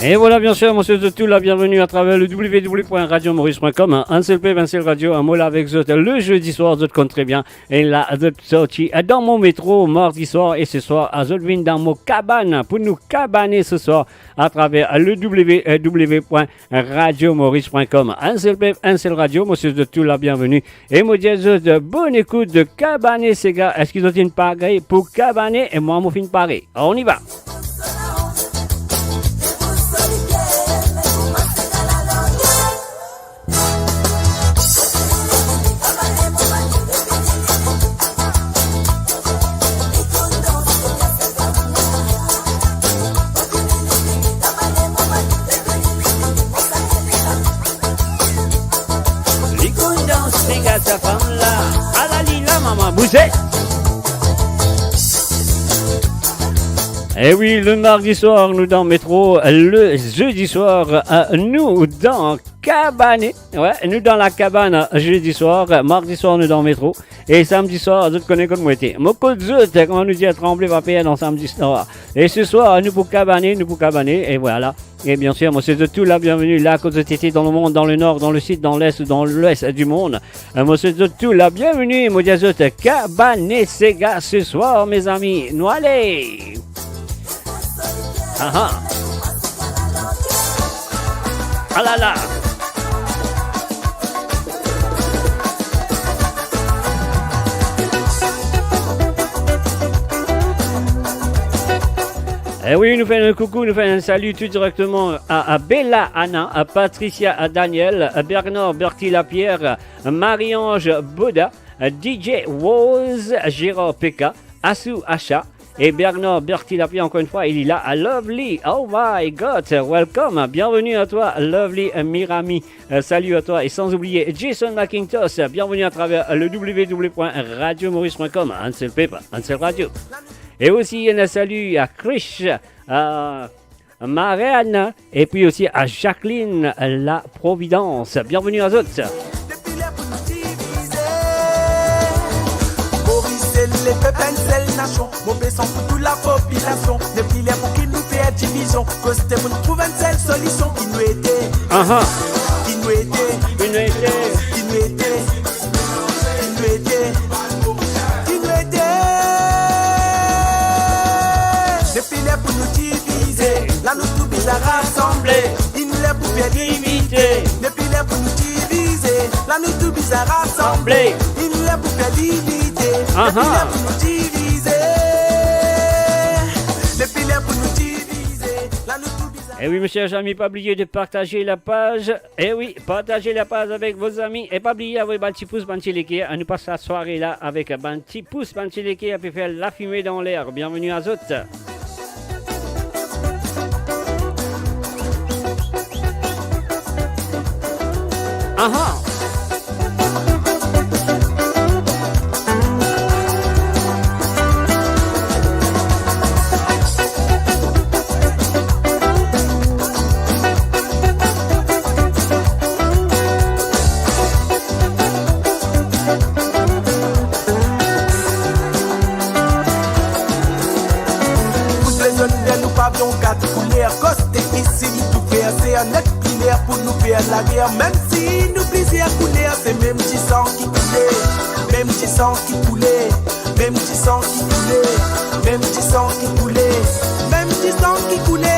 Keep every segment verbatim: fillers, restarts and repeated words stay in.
E vwala, bien sir, mo swet zot tou la bienveni atraver le w w w point radio maurice point com, hein. Enn sel pep, enn sel radio, hein, mo la avek zot le zedi swar, zot konn tre bien. E la, zot sorti, euh, dan mo metro mardi swar, e se swar, euh, zot vinn dan mo kabann pou nou kabane se swar atraver le w w w point radio maurice point com. Enn sel pep, enn sel radio, mo swet zot tou la bienveni. E mo dir zot, bonn ekout de Kabane Sega. Eski zot inn pare pou kabane? E mwa, mo finn pare. On y va. Li konn dans, li gard sa fam la. Ala li la, mama, bouze. E wi, le mardi swar, nou dan metro, le zedi swar, euh, nou dan kabane. Wi, nou dan la kabann, euh, zedi swar, euh, mardi swar, nou dan metro. E samdi swar, zot kone kot mo ete. Mo kot zot, kouma nou dir, tranble pa per dan samdi swar. E se swar, nou pou kabane, nou pou kabane, e vwala. E bien sir, mo swet zot tou la bienveni la kot zot ete dan lemond, dan lenor, dan lesid, dan les ou dan lwes du mond. E mo swet zot tou la bienveni, mo dir zot, Kabane Sega se swar, mezami. Nou ale! Aha. Alala. E wi, nou fer enn koukou, nou fer enn sali tou direkteman a, a Bella Anna, a Patricia, a Daniel, a Bernard, Bertie Lapierre, Marie-Ange Boda, D J Rose, Gérard P K, Assou Asha, e Bernard Bertie Lapierre, ankor enn fwa, li la, a Lovely, oh my God, welcome, bienvenue à toi, Lovely, euh, Mirami, euh, salut à toi, et sans oublier Jason McIntosh, bienvenue à travers le w w w point radio maurice point com, enn sel pep, enn sel radio. E osi, enn sali a Krish, a Marianne, epi osi a Jacqueline La Providence. Bienvenue à zot. Moris se lepep, enn sel nasion. Mo pe san pou tou lapopilasion. Nepli ler pou ki nou fer divizion. Koste pou nou trouv enn sel solision. Ki nou ete. Aha. Ki nou ete. Ki nou ete. Ki nou ete. Ki nou ete. Ki nou ete. Nepli ler pou nou divize. La nou tou bizin rasanble. Inn ler pou fer linite. Nepli ler pou nou divize. La nou tou bizin rasanble. Inn ler pou fer linite. Aha. Nepli ler pou nou divize. Nepli ler pou nou divize. La nou tou bizin. E wi, mes chers amis, pas oublier de partager la page. E wi, partager la page avec vos amis. E pa bliye avoy bann ti pous, bann ti like. Nou pas lasware la avek bann ti pous, bann ti like, pe fer lafime dan ler. Bienvenue à zot. Aha. Pou lezot ler nou pa avion kat kouler, koste isi nou tou fer, se anet pli ler pou nou fer lager, mem si nou plizier kouler, se mem ti san ki koule, mem ti san ki koule, mem ti san ki koule, mem ti san ki koule, mem ti san ki koule.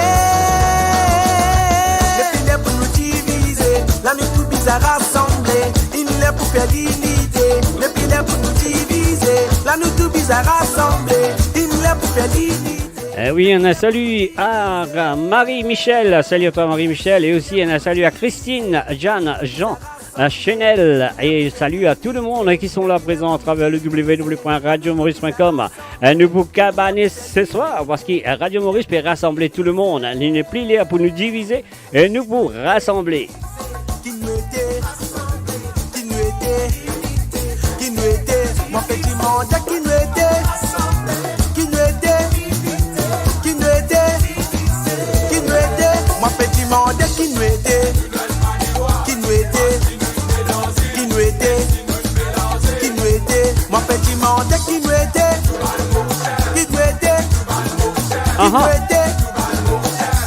Nepli ler pou nou divize, la nou tou bizin rasanble. Inn ler pou fer linite, nepli ler pou nou divize. La nou tou bizin rasanble, inn ler pou fer linite. Eh oui, un salut à Marie-Michel. Salut à toi, Marie-Michel. Et aussi un salut à Christine, Jeanne, Jean, euh, Chenel. Et salut à tout le monde qui sont là présents à travers le w w w point radio maurice point com. Euh, nou pou kabane se swar, parski Radio Maurice pe rasanble tou lemonn. Li nepli ler pou nou divize, e nou pou rasanble. Ki nou ete, ki nou ete, ki nou ete, mwa pe dimande ki nou ete. Ki nou ete, ki nou ete, ki nou ete, mwa pe dimande ki nou ete. Ki nou ete, ki nou ete, ki nou ete, mwa pe dimande ki nou ete. Ki nou ete, ki nou ete,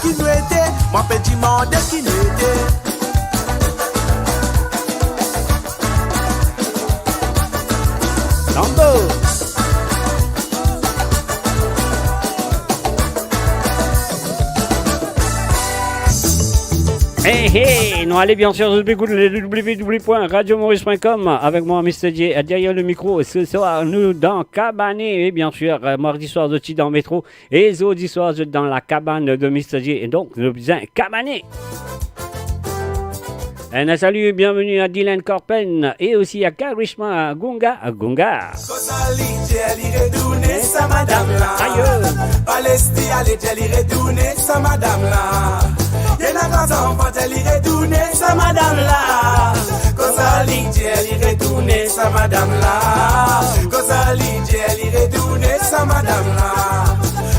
ki nou ete, mwa pe Mande ki nou ete. Tanbo. Hey, hey, nou ale, bien sûr, zot pe ekout le w w w point radio maurice point com avec moi, Mister J, derrière le micro. Ce soir, nou dan kabane, e bien sûr, euh, mardi soir, zot ti dan metro, e zordi soir, zot dan la cabane de Mister J. E donk, nou bizin kabane. Un salut et bienvenue à Dylan Corpen et aussi à Karishma Gunga. Gunga. Kozali, J L, li retourne sa madam la. Ayo. Palesti ale, J L, li retourne sa madam la. Ena gran zanfan, J L, li retourne sa madam la. Kozali, J L, li retourne sa madam la. Kozali, J L, li retourne sa madam la.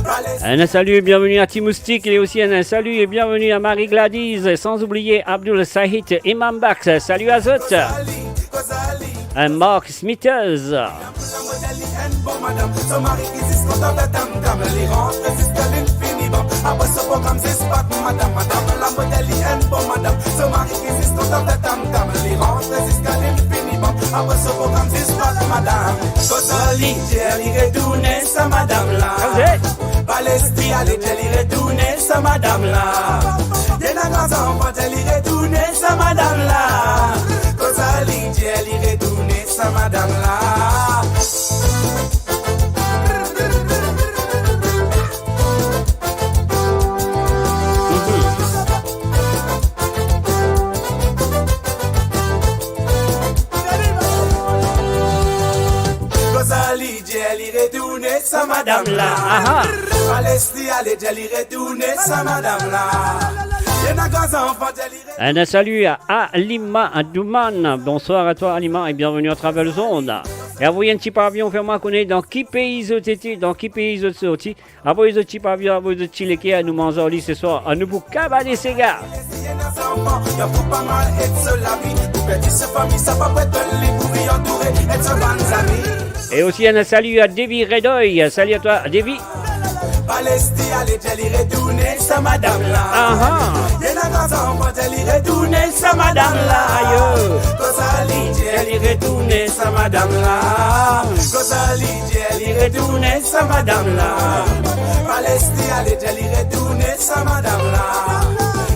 Palesti- Un salut et bienvenue à Ti Moustik et aussi un salut et bienvenue à Marie Gladys, sans oublier Abdul Sahid, Imam Bax. Salut à zot. Kozali, Kozali. Un Mark Smithers. Lambo J L, li enn bon madam, so mari ki zis kontan fer tam tam, li rantre ziska linn fini bam. Apre so program zis bat madam, madam. Lambo J L, li enn bon madam, so mari ki zis kontan fer tam tam, li rantre ziska linn fini bam. Apre so program zis bat madam. Kozali, J L, li retourne sa madam la. Kozali. Palesti ale, J L, li retourne sa madam la. Ena gran zanfan, J L, li retourne sa madam la. Kozali, J L, li retourne sa madam la. Kozali, J L, li retourne sa madam la. Aha. Palesti ale, J L, li retourne sa madam la. Ena gran zanfan, J L, li Un salut à Alima Douman. Bonsoir à toi, Alima, et bienvenue à travers les ondes. E avoy enn ti papiyon, fer mwa kone dan ki pei zot ete, dan ki pei zot sorti. Avoy zot ti papiyon, avoy zot ti leke, nou manz ar li se swar, nou pou kabane sega. E osi un salut à Devi Redoy. Salut à toi, Devi. Palesti ale, J L, li retourne sa madam la. Aha. Ena gran zanfan, J L, li retourne sa madam la. Ayo. Kozali, J L, li retourne sa madam la. Kozali, J L, li retourne sa madam la. Palesti ale, J L, li retourne sa madam la.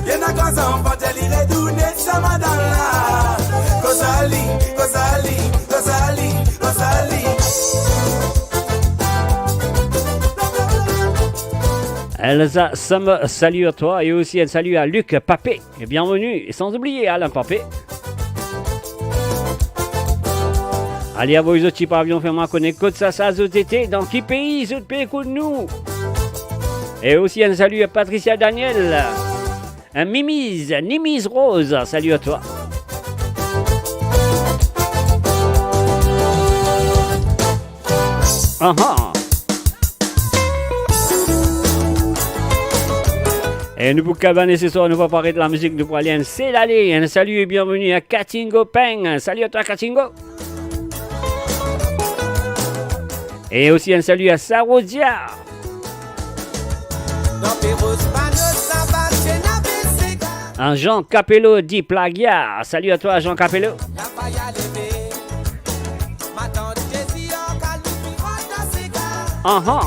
Ena gran zanfan, J L, li retourne sa madam la. Kozali, Kozali, Kozali, Kozali. Elsa Summer, salut à toi et aussi un salut à Luc Papé. Et bienvenue, et sans oublier Alain Papé. Ale, avoy zot ti papiyon, fer mwa kone kot sa, sa zot ete, dan ki pei zot pe ekout nou. Et aussi un salut à Patricia Daniel. Un Mimiz, Nimiz Rose, salut à toi. Aha. E nou pou kabane se swar, nou pa pou aret lamizik, nou pou ale enn sel ale. Un salut et bienvenue à Katingo Peng. Salut à toi, Katingo. Et aussi un salut à Sarodia. À Jean Capello dit Plagia. Salut à toi, Jean Capello. Aha.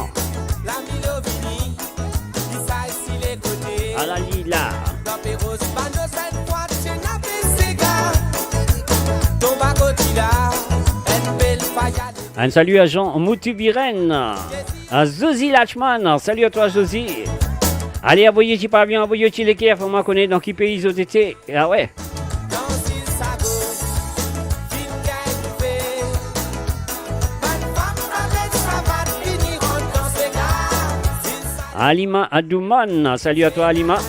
Ala li la. Un salut à Jean Moutiviren, à Zozi Lachman. Salut à toi, Zozi. Ale, avoy ti papiyon, avoy ti leke, fer mwa kone dan ki pei zot ete. Ah ouais. Alima Adouman, salut à toi, Alima.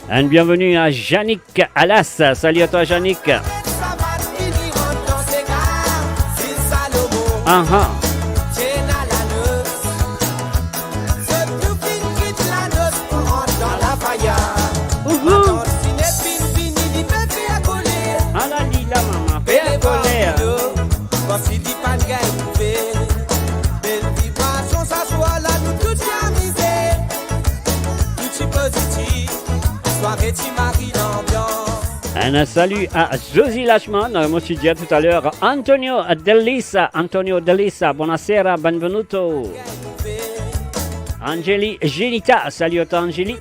And bienvenue à Yannick Alas, salut à toi, Yannick. Aha. Ouhou. Ala li la, mama, fer koler. Koumadir li pa'nn gagn prouve. Un salut à Josie Lachman, euh, mo ti dir talèr, Antonio Delisa, Antonio Delisa, buonasera, benvenuto. Angeli Genita, salut à toi, Angeli.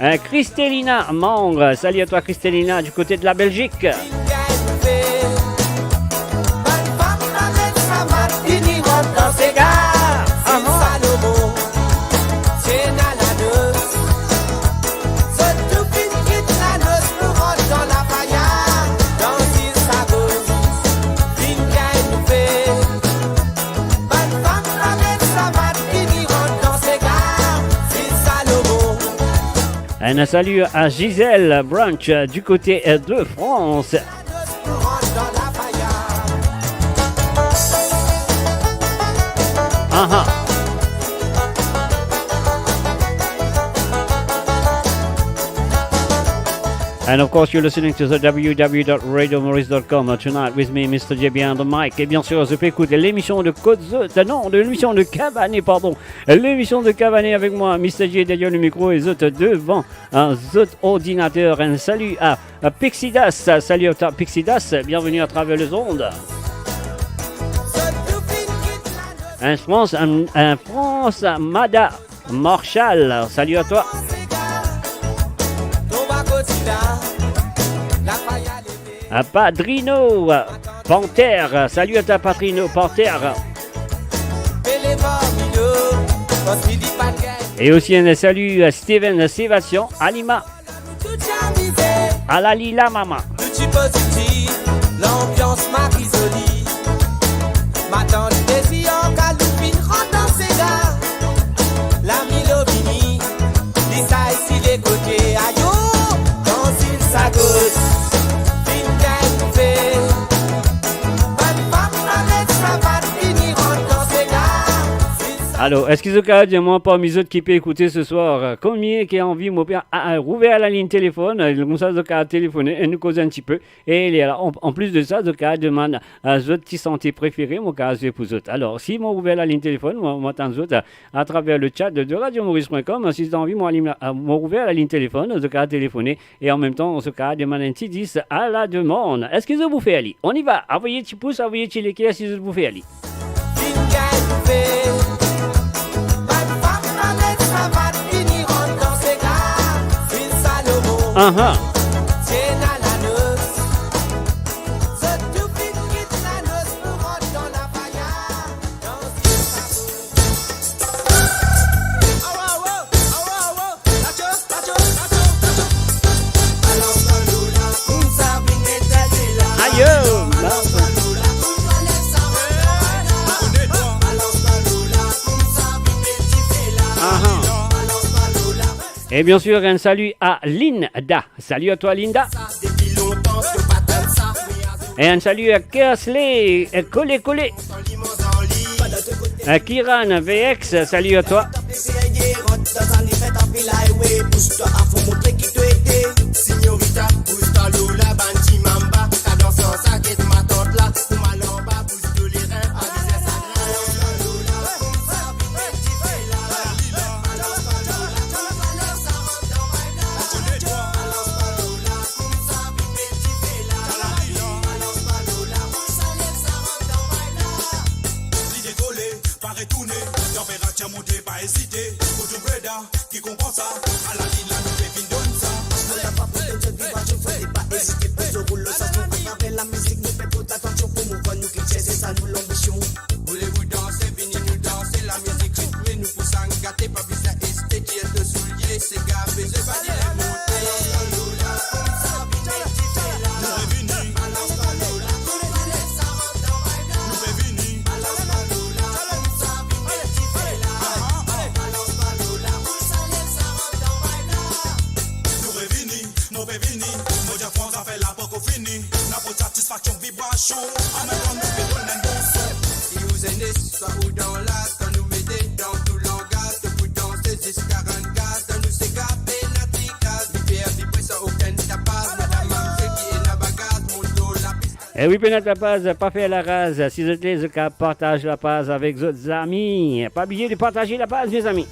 Euh, Christelina Mang, salut à toi, Christelina, du côté de la Belgique. Un salut à Gisèle Brunch, euh, du côté, euh, de France. Aha. And of course, you're listening to the w w w dot radio maurice dot com, uh, tonight with me, Mister J, behind the mic. Et bien sûr, zot pe ekout l'émission de Kot Zot, euh, non, de l'émission de Kavané, pardon. L'émission de Kavané avec moi, Mister J, derrière le micro, et zot devan, hein, zot ordinateur. Un salut à, à Pixidas, salut à toi, Pixidas, bienvenue à travers les ondes. Un France, un, un France Mada Marshall, salut à toi. À Padrino Panthère, salut à toi, Padrino Panthère. Et aussi un salut à Steven Sébastien, Alima. Alali la mama. Lanbians Marizoli. Matant Dezi ankor, nou finn rant dan sega. Lami Lovini, li sa isi lekote, ayo, dan zil Sagos. Finn gagn nouvel. Bann fam, bann ex, sa va fini rant dan sega. Alors, est-ce que zot kapav dir mwa, parmi zot ki pe ekoute ce soir, euh, konbien ki anvi mo pe, a, a, rouver laligne telefonn, euh, koumsa zot kapav telefone e nou koz enn tipe. E lerla, an, an plis de sa, zot kapav demann, euh, zot ti sante prefere, mo kapav zwe pou zot. Alors, si mo rouver laligne telefonn, mo, mo atann zot, euh, atraver le chat de, de radio maurice point com. Si zot anvi, mo alim la, euh, mo rouver laligne telefonn, zot kapav telefone e an mem tan, zot kapav demann enn ti dis à la demande. Est-ce que zot pou fer li? On y va. Avoy ti pous, avoy ti leker si zot pou fer li. Aha. Ayo! Aha. Et bien sûr, un salut à Linda. Salut à toi, Linda. Et un salut à Kersley, et Kole Kole. Euh, Kiran V X, salut à toi. Li dekole, pa retourne, tanperatir monte, pa ezite, pou tou breda ki konpran sa, Alali la nou pe vinn donn sa. Nou la pa pou donn zot vibration, fode pa ezite pou zot roul sa, nou atraver lamizik, nou pe port atansion pou mouv nou kiltir, se sa nou lanbision. Voulez-vous danser, vini nou danse, lamizik ritme nou pou sa gate, pa bizin ezite, tir to soulie, sega, bezwe pa dir monte. Nou revini. Nou revini, nou revini. Mo dir fran, zafer la poko fini. Naport satisfaksion, vibrasion. An mem tan nou pe donn enn bon son. Si ou zene, swa ou dan laz, kan nou mete dan tou langaz, to pou danse ziska rann gaz, dan nou sega pena ti kaz, li fer vibre san okenn tapaz, madam, mamzel ki ena bagaz, mont lor lapis. E wi, pena tapaz, pa fer laraz. Si zot le, zot kapav partaz lapaz avek zot zami. Pa bliye de partaze lapaz, mezami.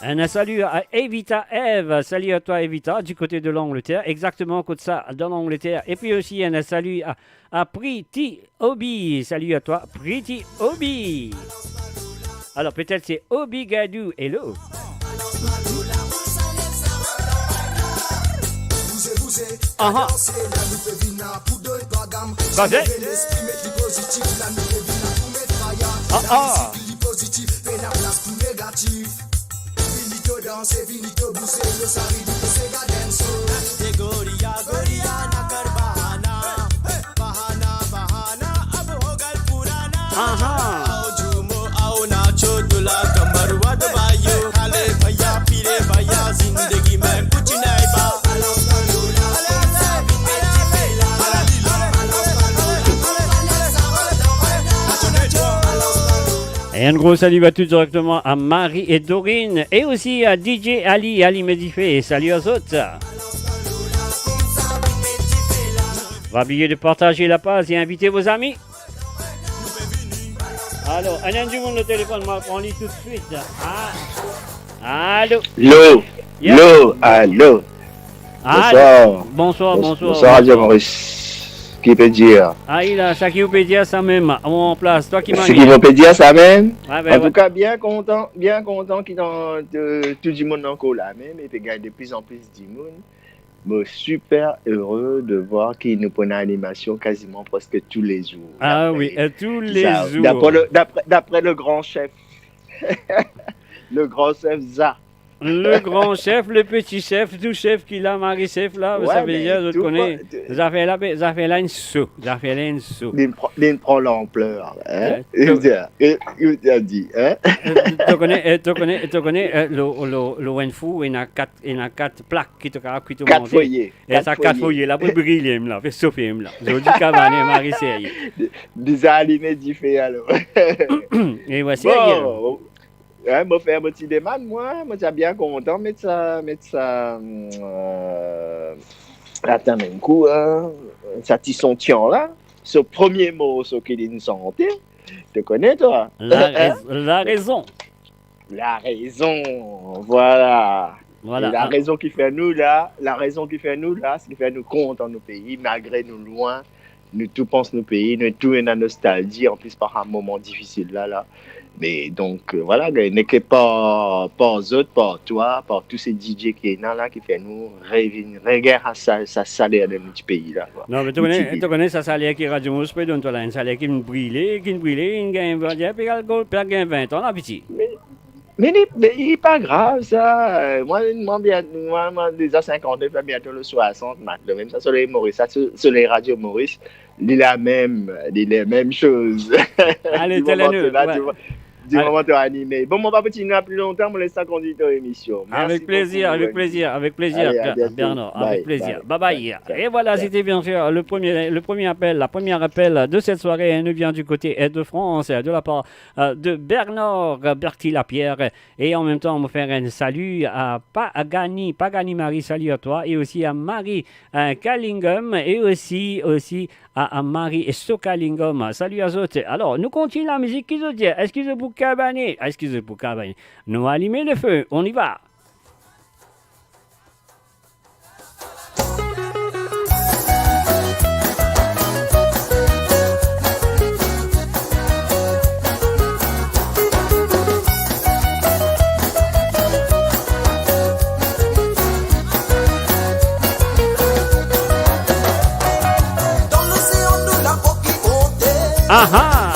Un salut à Evita Eve. Salut à toi, Evita, du côté de l'Angleterre. Exactement, kot sa, dans l'Angleterre. Et puis aussi, un salut à, à Pretty Obi. Salut à toi, Pretty Obi. Alors, peut-être c'est Obi Gadou. Hello. Aha. Sa se? Ah, ah. Aha. Et un gros salut à tous directement à Marie et Dorine et aussi à D J Ali, Ali Medifé. Salut à zot. Va oublier de partager la page et inviter vos amis. Alors, un dimoun au téléphone, ma pran li tout de suite. Ah. Allô? Lo, Yeah. Lo, allô. Ah, bonsoir. Bonsoir, Bons-, bonsoir, bonsoir, Radio bonsoir. Maurice. Ki pe dir? Ah, il a, sa ki ou pe dir sa mem, ou an plas, twa ki manier? Sa ki mo pe dir sa mem? Ouais, ouais, ouais. An tou ka, bien kontan, bien kontan ki dan, de, tou dimoun ankor la mem, e pe gagn de plus en plus dimoun. Mo super heureux de voir ki nou pran animasion kaziman preske tou le zour. Ah oui, euh, tous les jours. D'après le, d'après, d'après le grand chef. Le grand chef Za. Le grand chef, le petit chef, tou chef ki la, Marie chef la, ouais, sa ve dir, zot kone, zafer la, zafer la inn so, zafer la inn so. Li pran, li pran lanpler, hein? Eh, to kone, eh, to kone, to kone, eh, lo, lo, lo enn four, ena kat, ena kat plak ki to kapav kwi to manze. Kat foyer. E sa kat foyer la pou brile la, pou sofe la. Zordi kavane, Marie serye. Deza alime dife alor. E voici. Bon. Hein, mo fer mo ti demann, mwa, mo ti bien kontan met sa, met sa, euh, atann enn kou, hein, sa ti son tian la, so premie morso ki linn sante, to kone twa? La, hein, hein? Raz-, la rezon. La rezon, vwala. Vwala. E la rezon ki fer nou la, la rezon ki fer nou la, se ki fer nou kontan nou pei, malgre nou lwin, nou tou pans nou pei, nou tou ena nostalzi, anplis par sa moman difisil la, la. Me donk, euh, vwala, neke par, par zot, par twa, par tou se D J ki ena la, ki fer nou revinn, regagn sa, sa saler de nou ti pei la, kwa. Non, me to kone, to kone sa saler ki Radio Maurice pe donn twa la, enn saler ki brile, ki brile, inn gagn, pe al gagn vin an la, piti. Me Me li, me li pa grav sa. Euh, mwa, mwa bien, mwa, mwa deza sinkant, fer biento le swasant, matlomem sa, so le Maurice, sa, so, so le Radio Maurice, li la mem, li la mem soz. Ale, di moman to la, ouais. Di moman, di moman to anime. Bon, mo pa pou tini pli lontan, mo les twa kontiniy to emision. Merci beaucoup, Wendy. Avec plaisir, avec plaisir, avec plaisir, Bernard, avec plaisir. Bye, bye, bye. Et voilà, c'était bien sûr le premier, le premier appel, la première appel de cette soirée, hein, nous vient du côté, euh, de France, euh, de la part euh, de Bernard Berti Lapierre. E an mem tan, mo fer enn sali a Pagani, Pagani Marie, salut à toi, e osi a Marie, euh, Kalingom, e osi, osi a, a Marie Sokalingom. Salut à zot. Alor, nou kontign lamizik, ki zot dir? Eski zot pou kavane? Eski zot pou kavane? Nou alime le feu, on y va. Aha!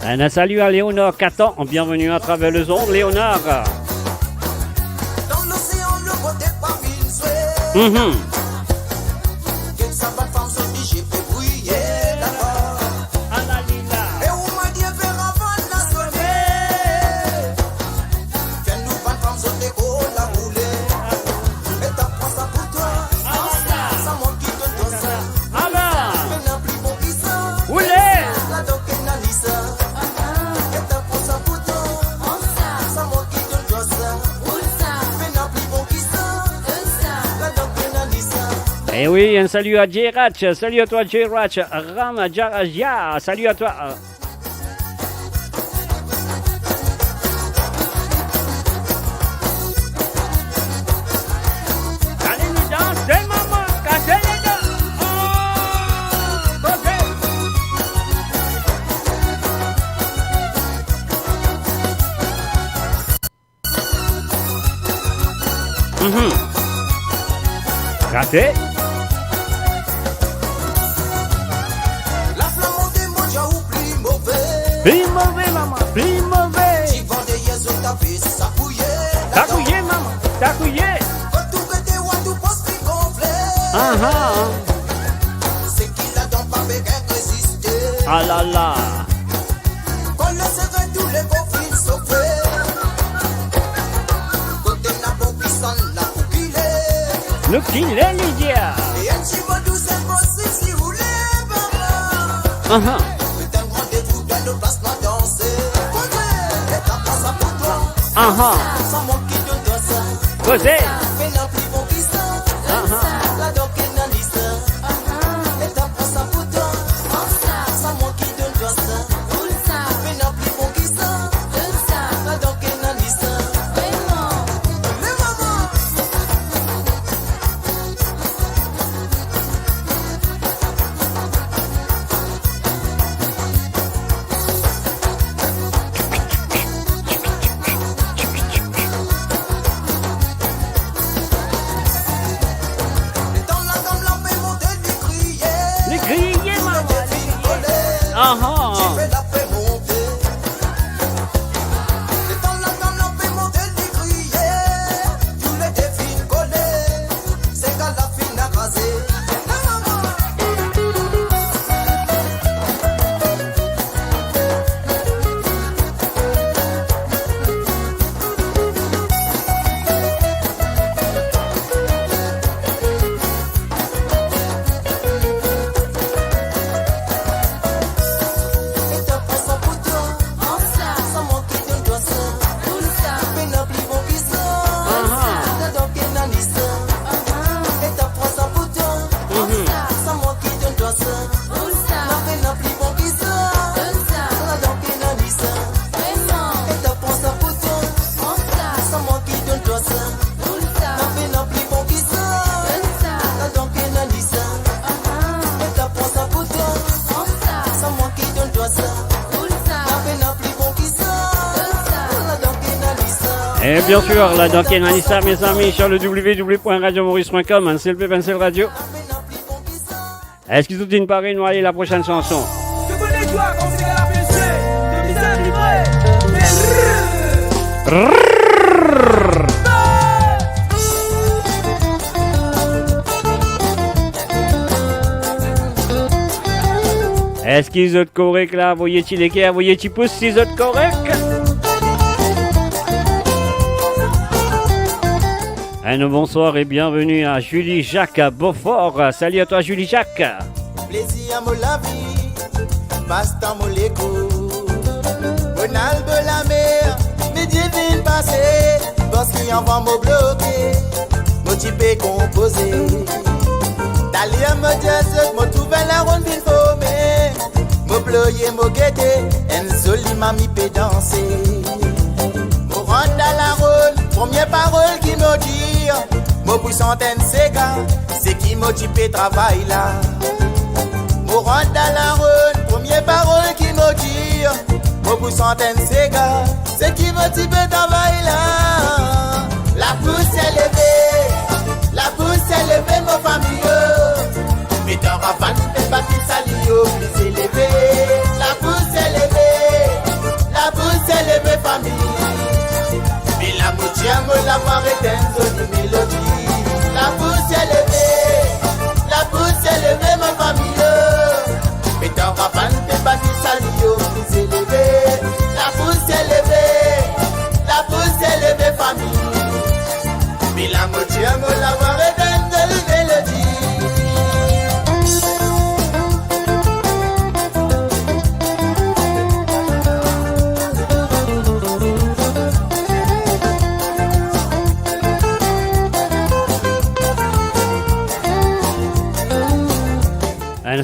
Enn salut à Léonard Catan, bienvenue à travers les ondes, Léonard. Mhm. Eh oui, un salut à J-Ratch. Salut à toi, J-Ratch. Ram Jaraja, salut à toi. Allez, nou danse, maman, kas les dents. Oh, koze. Mhm. Gate. Laflam monte, mo diaou pli move. Pli move, mama, pli move. Divan deryer zot ave sakouye. Sakouye, mama, sakouye. Kot ou gete, wa tou pos li gonfle. Aha. Seki ladan pa pe gagn reziste. Ah la la. Kan le sere tou le profil sofe. Kot ena bon pwisan la pou kile. Nou kile, Lydia. E enn ti mo dous, enn mo sik, si ou le, mama. Aha. Met enn randevou dan nou plas, nou danse. Koze, e ta pran sa pou twa. Aha. Sa mwa ki donn twa sa. Koze. Pena pli bon ki sa. Aha. Ladan ki ena listwar. Aha. E ta pran sa pou twa. Sa mwa ki donn twa sa. Pena pli bon ki sa. Ladan ki ena listwar. Vremem. Letan ladam la pe monte, li kriye. Li kriye, mama, li kriye. Aha. Letan ladam la pe monte, li kriye. Toulede finn kole. Sega la finn akraze. Aha. Mhm. Et bien sûr, ladan ki ena listwar, mes amis, sur le w w w point radio maurice point com, hein, c'est le peuple, c'est le radio. Eski zot inn pare, nou ale la prochaine chanson? Eski zot korek la? Voye ti leker, voye ti pous si zot korek. Allô, bonsoir et bienvenue à Julie Jacques à Beaufort. Salut à toi, Julie Jacques. Plezir mo lavi, pastan mo lekour. Mo al bor lamer, midi finn pase, parski anvan mo bloke, mo ti pe konpoze. Taler mo dir zot, mo trouv enn laronn finn forme. Mo ploye, mo gete, enn zoli mami pe danse. Mo rant dan laronn, premie parol ki mo dir, mo pou sant enn sega, seki mo ti pe travay la. Mo rant dan laronn, premie parol ki mo dir, mo pou sant enn sega, seki mo ti pe travay la. Lapousier leve, lapousier leve, mo fami, oh. Met an raval, pe bat li, sali, oh, pli leve. Lapousier leve, lapousier leve, fami. Me la mo dir mo lavwa, ret enn zoli melodi. Lapousier leve, lapousier leve, mo fami, oh. Met an raval, pe bat li, sali, oh, pli leve. Lapousier leve, lapousier leve, fami. Me la mo dir mo lavwa, ret enn zoli melodi.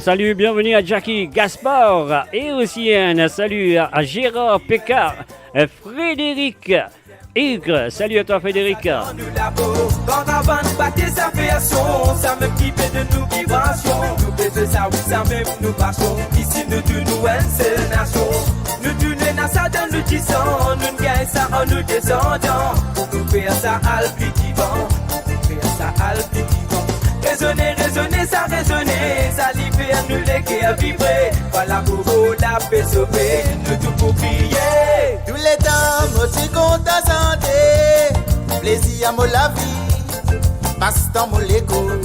Salut, bienvenue à Jackie Gaspard et aussi un salut à, à Gérard Péka, euh, Frédéric Hugues. Salut à toi, Frédéric. Nou labo, karavann bate sa kreasion, samem ki pe donn nou vibrasion. Nou pe fer sa, wi, samem nou pasion. Isi nou tou nou enn sel nasion. Nou tou nou ena sa dan nou disan, nou gagn sa an nou desandan. Pou nou fer sa al pli divan, pou nou fer sa al pli divan. Rezone, rezone, sa rezone, sa li fer nou leker vibre. Vwala, Bobo la pe sove, nou tou pou kriye. Touletan mo ti kontan sante, plezir mo lavi, pastan mo lekor.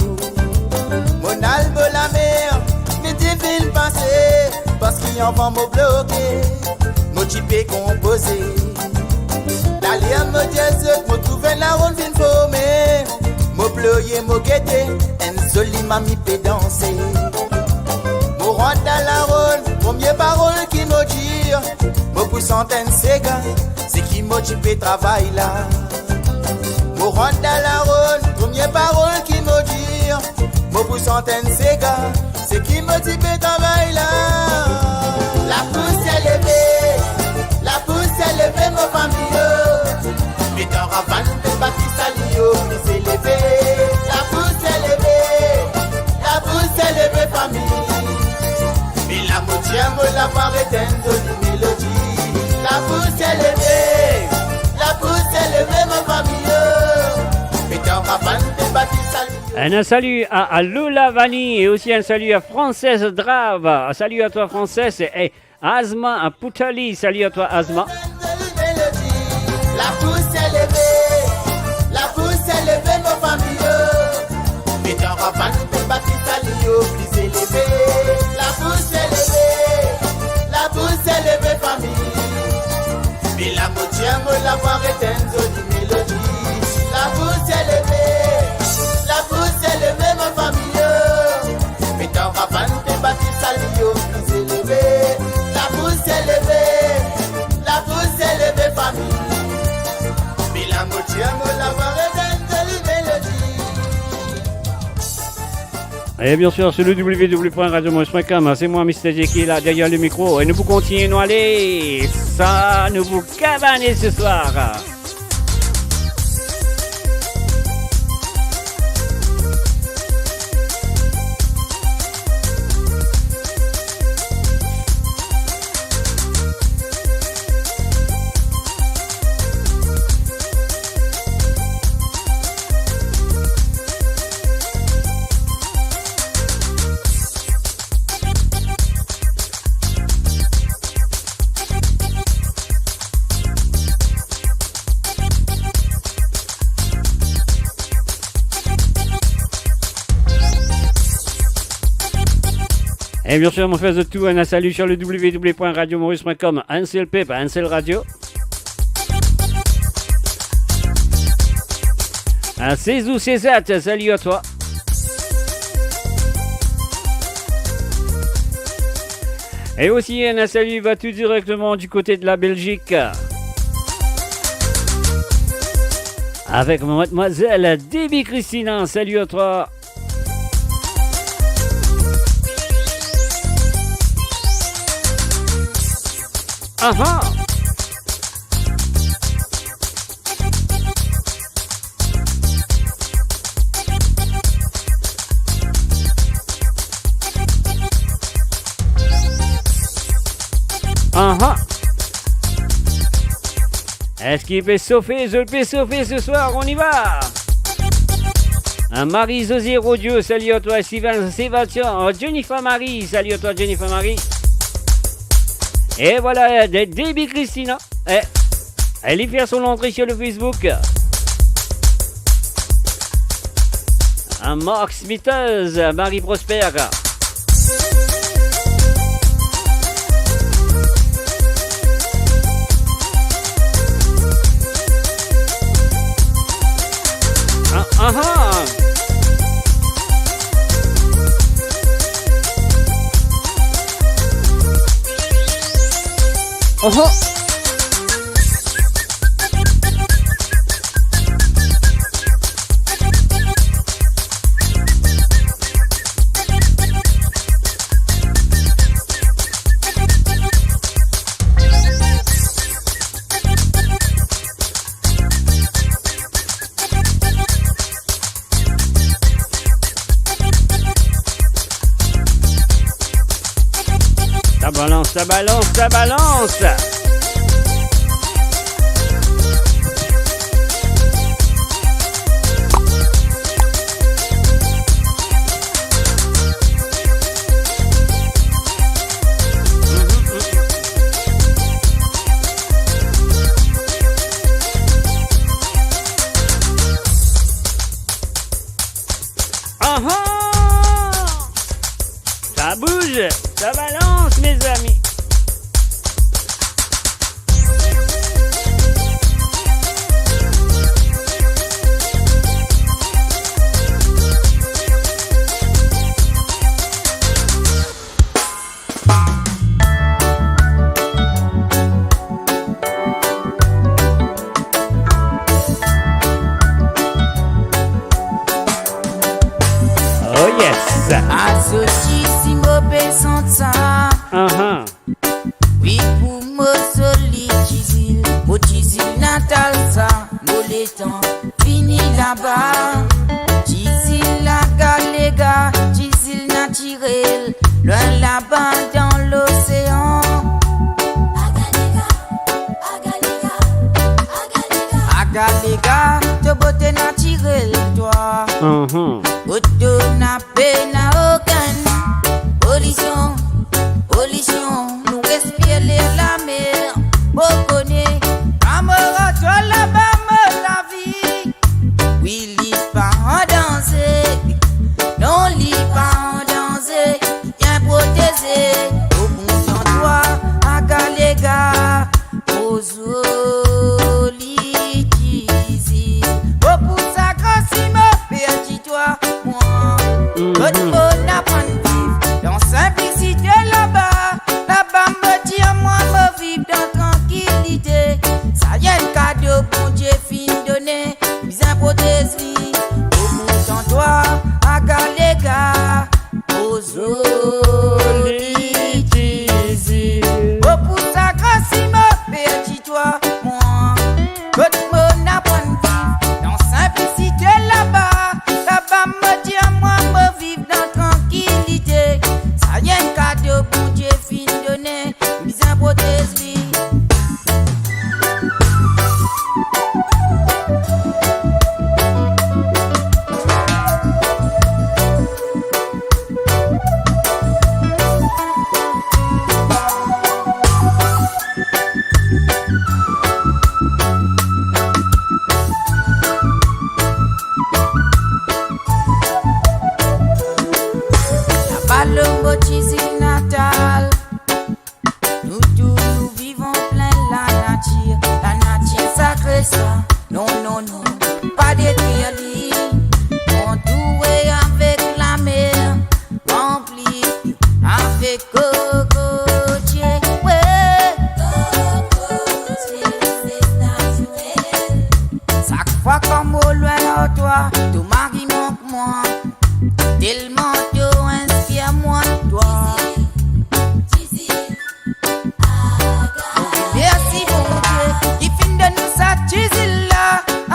Mo al bor lamer, midi finn pase, parski avan mo bloke, mo ti pe konpoze. Daler mo dir zot, mo trouv enn laronn finn forme. Mo ploye, mo gete, enn zoli mami pe danse. Mo rant dan laronn, premie parol ki mo dir, mo pou sant enn sega, seki mo ti pe travay la. Mo rant dan laronn, premie parol ki mo dir, mo pou sant enn sega, seki mo ti pe travay la. Lapousier leve, lapousier leve, mo fami yo. Met an ravann pe bati sali yo, plize leve. Lapousier leve, lapousier leve, fami. Me la mo dir mo lavwa, ret enn zoli melodi. Lapousier leve, lapousier leve, mo fami yo. Met an ravann pe bati sali. Un salut à, à Lola Vanille et aussi un salut à Frances Drave. Salut à toi, Frances. Et Azma, à Poutali. Salut à toi, Azma. Lapousier leve, lapousier leve, mo fami yo. Met an ravann pe bati sali yo, plize leve. Lapousier leve, lapousier leve, fami. Me la mo dir mo lavwa, ret enn zoli melodi. Lapousier leve, lapousier leve, mo fami yo. Met an ravann pe bati sali yo, plize leve. Lapousier leve, lapousier leve, fami. Me la mo dir mo lavwa, ret enn zoli melodi. Et bien sûr, sur le w w w point radio maurice point com, c'est moi, Mister J, qui est là derrière le micro. Et nous pouvons continuer, nous aller. Ça, nous vous cabanons ce soir. Et bien sûr, mo fer zot tou enn salut sur le w w w point radio maurice point com. Enn sel pep, enn sel radio. Un Cézou Cézat, salut à toi. Et aussi, un salut va tout directement du côté de la Belgique. Avec mademoiselle Debbie Christina, salut à toi. Aha. Aha. Eski pe sofe? Zot pe sofe ce soir, on y va. Hein, Marie-Josée Rodio, salut à toi. Sylvain, Sébastien, euh, Jennifer Marie, salut à toi, Jennifer Marie. Et voilà, de-, Debbie Christina. Eh, elle y fait son entrée sur le Facebook. Hein, Marc Smithers, Marie Prosper. Ah, ah, ah. Oho. Sa balans, sa balans. Aha! Sa bouz, sa balans, mezami. Oh yes. Azosi si mo pe sant sa. Aha. Wi, pou mo zoli Tizil, mo Tizil natal sa, mo letan fini laba. Tizil aga lega, Tizil natirel, lwin laba dan losean. Aga lega, aga lega, aga lega. Aga lega, to bote natirel twa. Mhm. Kot to na pena okenn polision, polision. Nou respire ler lamer, mo kone, kan mo rant laba mo lavi. Wi, li pa an danze, non, li pa an danze, bien proteze, o kontan twa, aga lega, o zoli Tizil. Mo pou sa gran si mo perdi twa, mwa. Mhm. Kot mo aprann viv dan sinplisite laba, laba mo dir mwa mo viv dan trankilite. Sa enn kado Bondie finn done, bizin protez li. O kontan twa, aga lega, o zoli Tizil. Mo pou sa gran si mo perdi twa, mwa. Kot mo aprann viv dan sinplisite laba, laba mo dir mwa mo viv dan trankilite. Sa enn kado Bondie finn done, bizin protez li. Laba lor mo Tizil natal. Nou tou nou viv anplin lanatir, lanatir sakre sa. Non, non, non, pa detrir li. Antoure avek lamer, ranpli avek kokotie. We. Kokotie, se natirel. Sak fwa kan mo lwin ar twa, to mari mank mwa. Telman to inspir mwa twa. Mersi Bondie ki finn donn nou sa Tizil la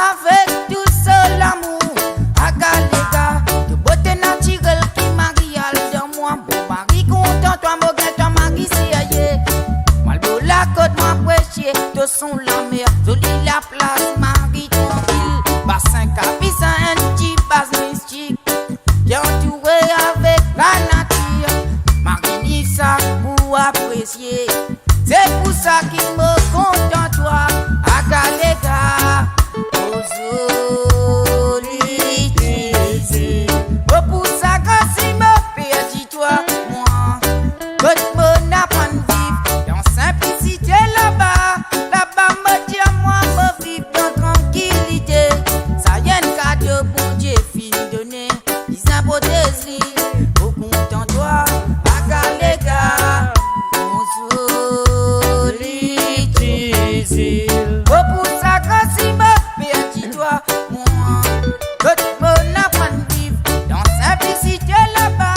avek tou so lamour. Aga lega, to bote natirel ki mari al dan mwa. Mo mari kontan twa, mo gagn twa mari serye. Mo al bor lakot, mo al presie, to son lamer, zoli laplas, mari trankil. Basin kapi sa enn ti baz mistik. Li antoure avek lanatir, mari ni sa pou apresie. Se pou sa ki mo kontan twa, aga lega, o zoli Tizil. Mo pou sa gran si mo perdi twa, mwa. Kot mo aprann viv dan sinplisite laba, laba mo dir mwa mo viv dan trankilite. Sa enn kado Bondie finn done, bizin protez li. Mo kontan twa, aga lega, mon zoli Tizil. Mo pou sa gran si mo perdi twa, mwa. Kot mo aprann viv dan sinplisite laba,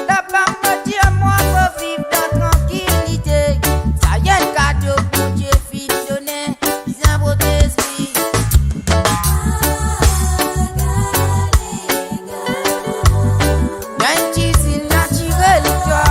laba mo dir mwa mo viv dan trankilite. Sa enn kado Bondie finn done, bizin protez li. Gagn Tizil natirel twa.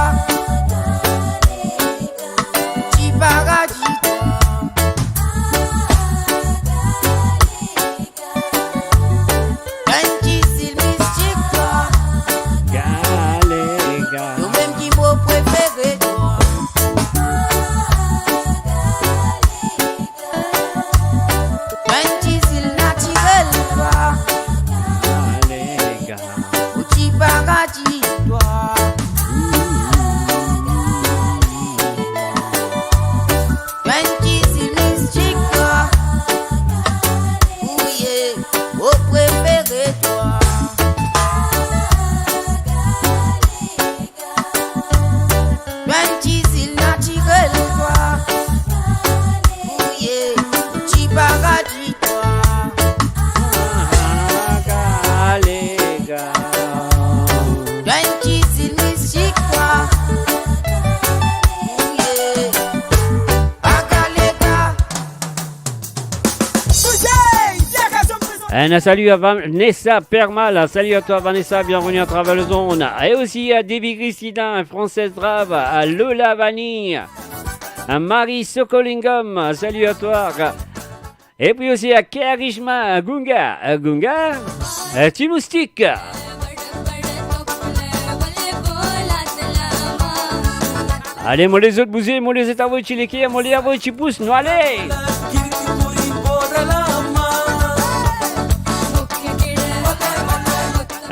Un salut à Vanessa Permal. Salut à toi, Vanessa. Bienvenue à travers les ondes. Et aussi à Debbie Christina, Française Drave, à Lola Vanille, à Marie Sokolingom. Salut à toi. Et puis aussi à Karishma Gunga. Gunga, euh, Ti Moustik. Ale, mo les zot bouze, mo les zot avoy ti like, mo les avoy ti pous, nou ale!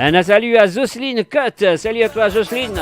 Un salut à Jocelyne Cotte. Salut à toi, Jocelyne.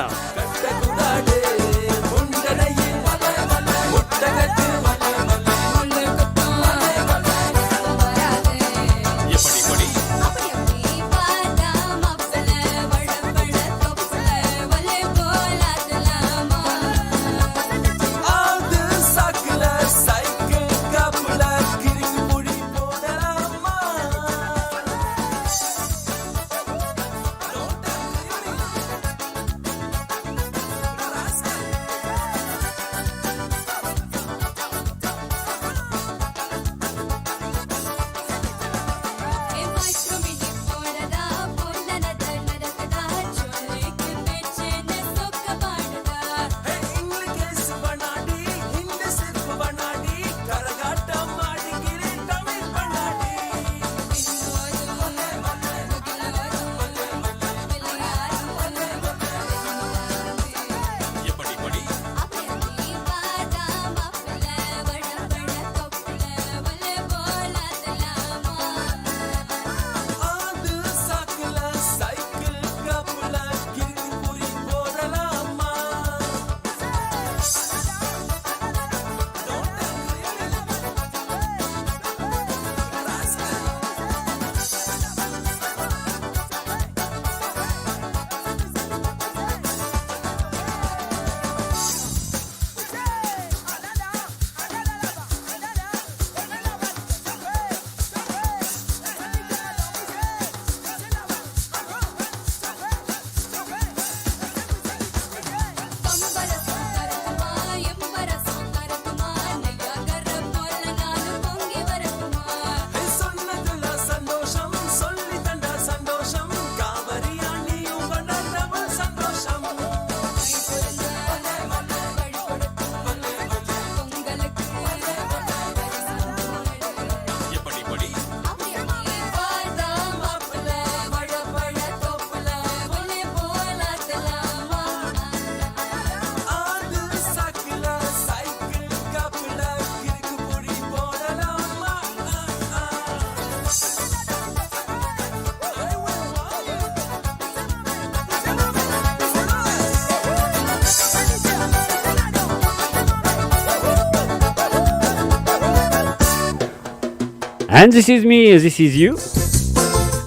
And this is me, this is you.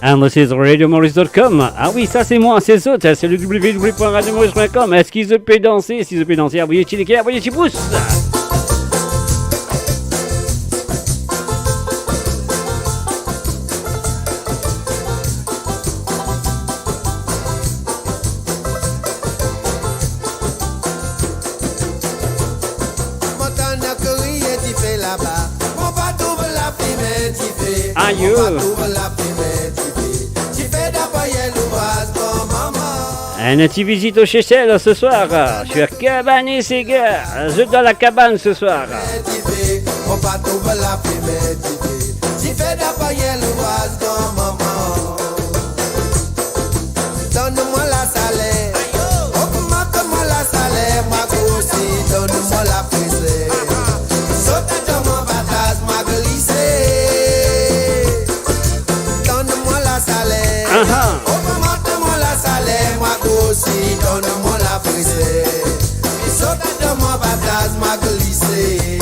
And this is radio maurice dot com. Ah oui, ça c'est moi, c'est zot, c'est le w w w point radio maurice point com. Eski zot pe danse? Si zot pe danse, avoy ti like, avoy ti pous. Mo tann kriye dife laba, mo pa trouv lafime dife. Ayo. Mo pa trouv lafime dife. Dife dan foyer louvraz granmama. Un petit visite aux Seychelles ce soir, euh, sur Cabane et Séga. Zot dan la cabane ce soir. Dife, mo pa trouv lafime dife. Dife dan foyer louvraz granmama. Donn mwa lasaler, ogmant mwa lasaler, mwa grosi, donn mwa lafreser. Sot dan mwa batraz, mwa glise. Donn mwa lasaler, aha, ogmant mwa lasaler, mwa grosi, donn mwa lafreser. Sot dan mwa batraz, mwa glise.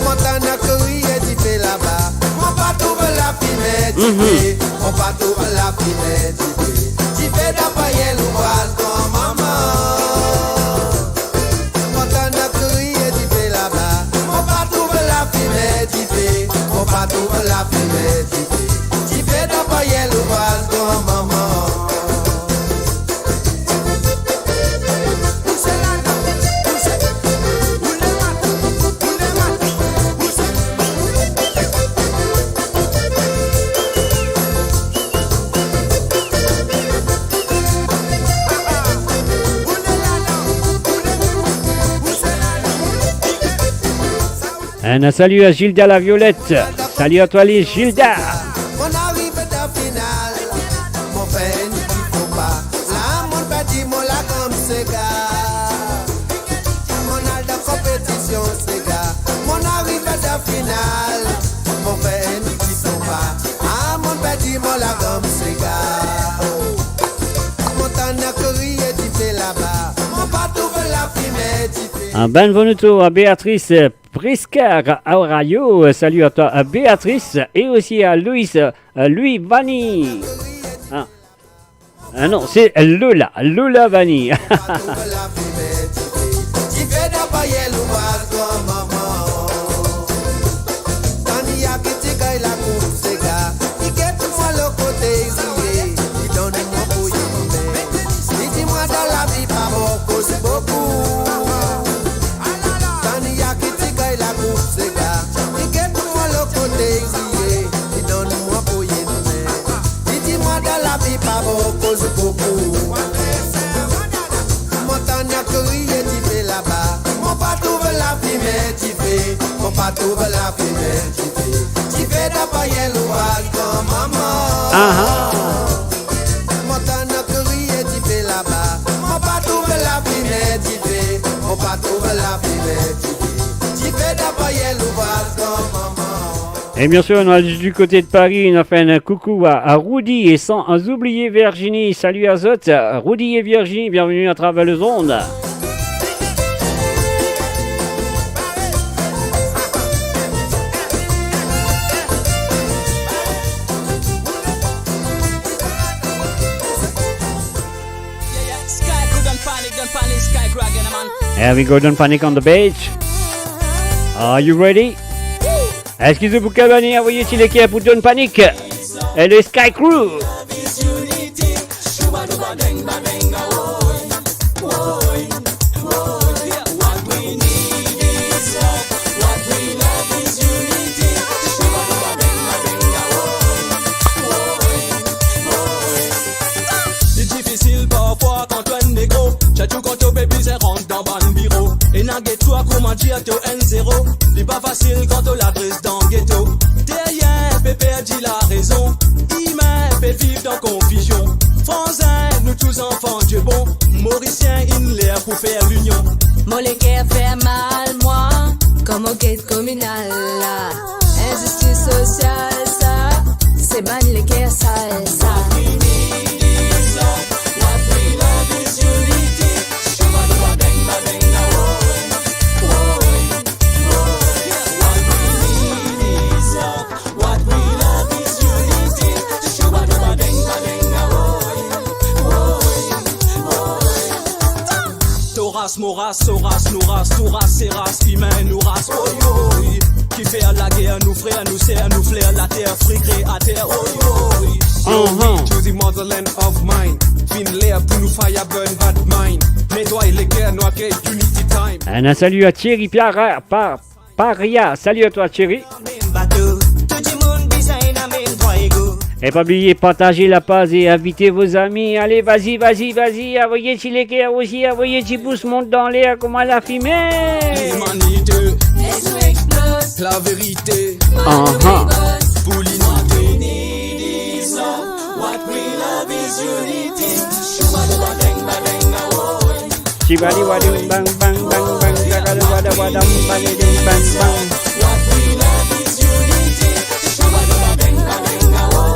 Mo tann kriye dife laba, mo pa trouv lafime dife, mhm, mo pa trouv lafime dife. Dife dan foyer louvraz granmama. Mo tann kriye dife laba, mo pa trouv lafime dife, mo pa trouv lafime dife. Dife dan foyer louvraz granmama. Un salut à Gilda la Violette. Salut à toi, les Gilda. Monn arive dan final, monn fer enn ti fopa. La monn perdi mo laganm sega. Monn al dan konpetision sega. Monn arive dan final, monn fer enn ti fopa. Ah, monn perdi mo laganm sega. Monn tann kriye dife laba. Monn pa trouv lafime dife. Ah, bonn vwar nou tou, Béatrice, Prisca, Aurayo, salut à toi, à Béatrice et aussi à Louis, euh, Louis Vanny. Ah. Ah non, c'est Lola, Lola Vanny. Tania ki ti gagn lakours sega, li get mwa lor kote, li donn mwa pou enn me. Li dir mwa dan lavi pa bon koz boukou. Mo tann kriye dife laba, mo pa trouv lafime dife, mo pa trouv lafime dife. Dife dan panye louvraz gran mama. Aha. Mo tann kriye dife laba, mo pa trouv lafime dife, mo pa trouv lafime dife. Dife dan panye louvraz gran mama. Et bien sûr, on a du côté de Paris, on a fait un coucou à, à Rudy et sans oublier Virginie. Salut à zot, Rudy et Virginie, bienvenue à travers les ondes. Sky Crew, Don Panic, Don Panic, Sky Crew again, man. Here we go, Don Panic on the beach. Are you ready? Eski zot pou kabane, avoy ti leker pou Don Panic et le Sky Crew. Li difisil parfwa kan to enn negro, sirtou kan to pe bizin rant dan bann biro. Ena get twa kouma dir to enn zero. Li pa fasil kan to ladres dan geto. Teryen pe perdi larezon, imin pe viv dan konfizion. Franzin, nou tou zanfan Die bon, Morisien inn ler pou fer linion. Mo leker fer mal mwa, kan mo get kominal la. Inzistis sosial sa, se bann leker sal sa. To ras, mo ras, so ras, nou ras, tou ras, se ras imin, nou ras, oy, oy. Ki fer lager, nou frer, nou ser, nou fler, later fri, kreater, oy, oy. Yo, mhm. To the motherland of mine. Finn ler pou nou fire burn bad mind. Netway leker, nou akey Unity Time. Un salut à Thierry Piara, pa-, Paria. Salut à toi, Thierry. Et pas oublier, partagez la page et invitez vos amis. Allez, vas-y, vas-y, vas-y, avoy ti leker osi, avoy ti pous mont dan ler kouma lafime. Limanite. Laverite. Aha. Pou linite. What we love is unity. Shubadubadeng badeng awoy. Shibadi wadi bang bang bang bang, shakadu wada wadam bang ding bang bang. What we love is unity. Shubadubadeng badeng awoy.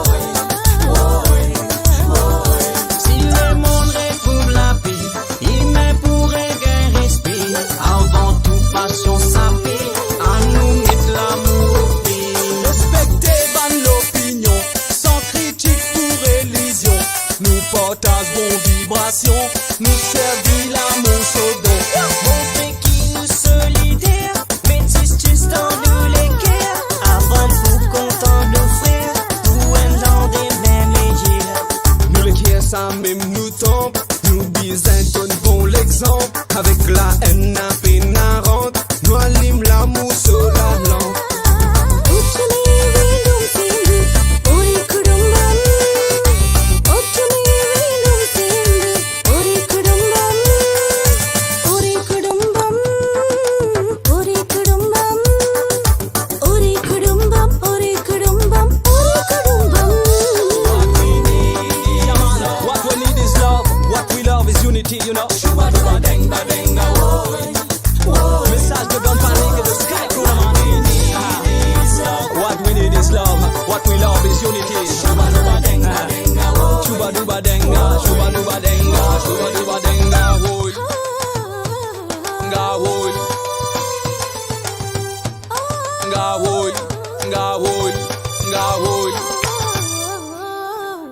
Si lemonn retrouv lape, imin pou regagn respe, avan tou pasion sape, anou met lamour ofe. Respekte bann lopinion, san kritik pou relizion. Nou partaz bon vibrasion, nou servi lamour so don. Montre ki nou solider, met zistis dan nou leker, avan pou kontan nou frer, pou enn landemin meyer. Nou leker samem nou tanp, nou bizin donn bon lexanp. Avek laenn, lapena rant, nou alim lamour so lalanp.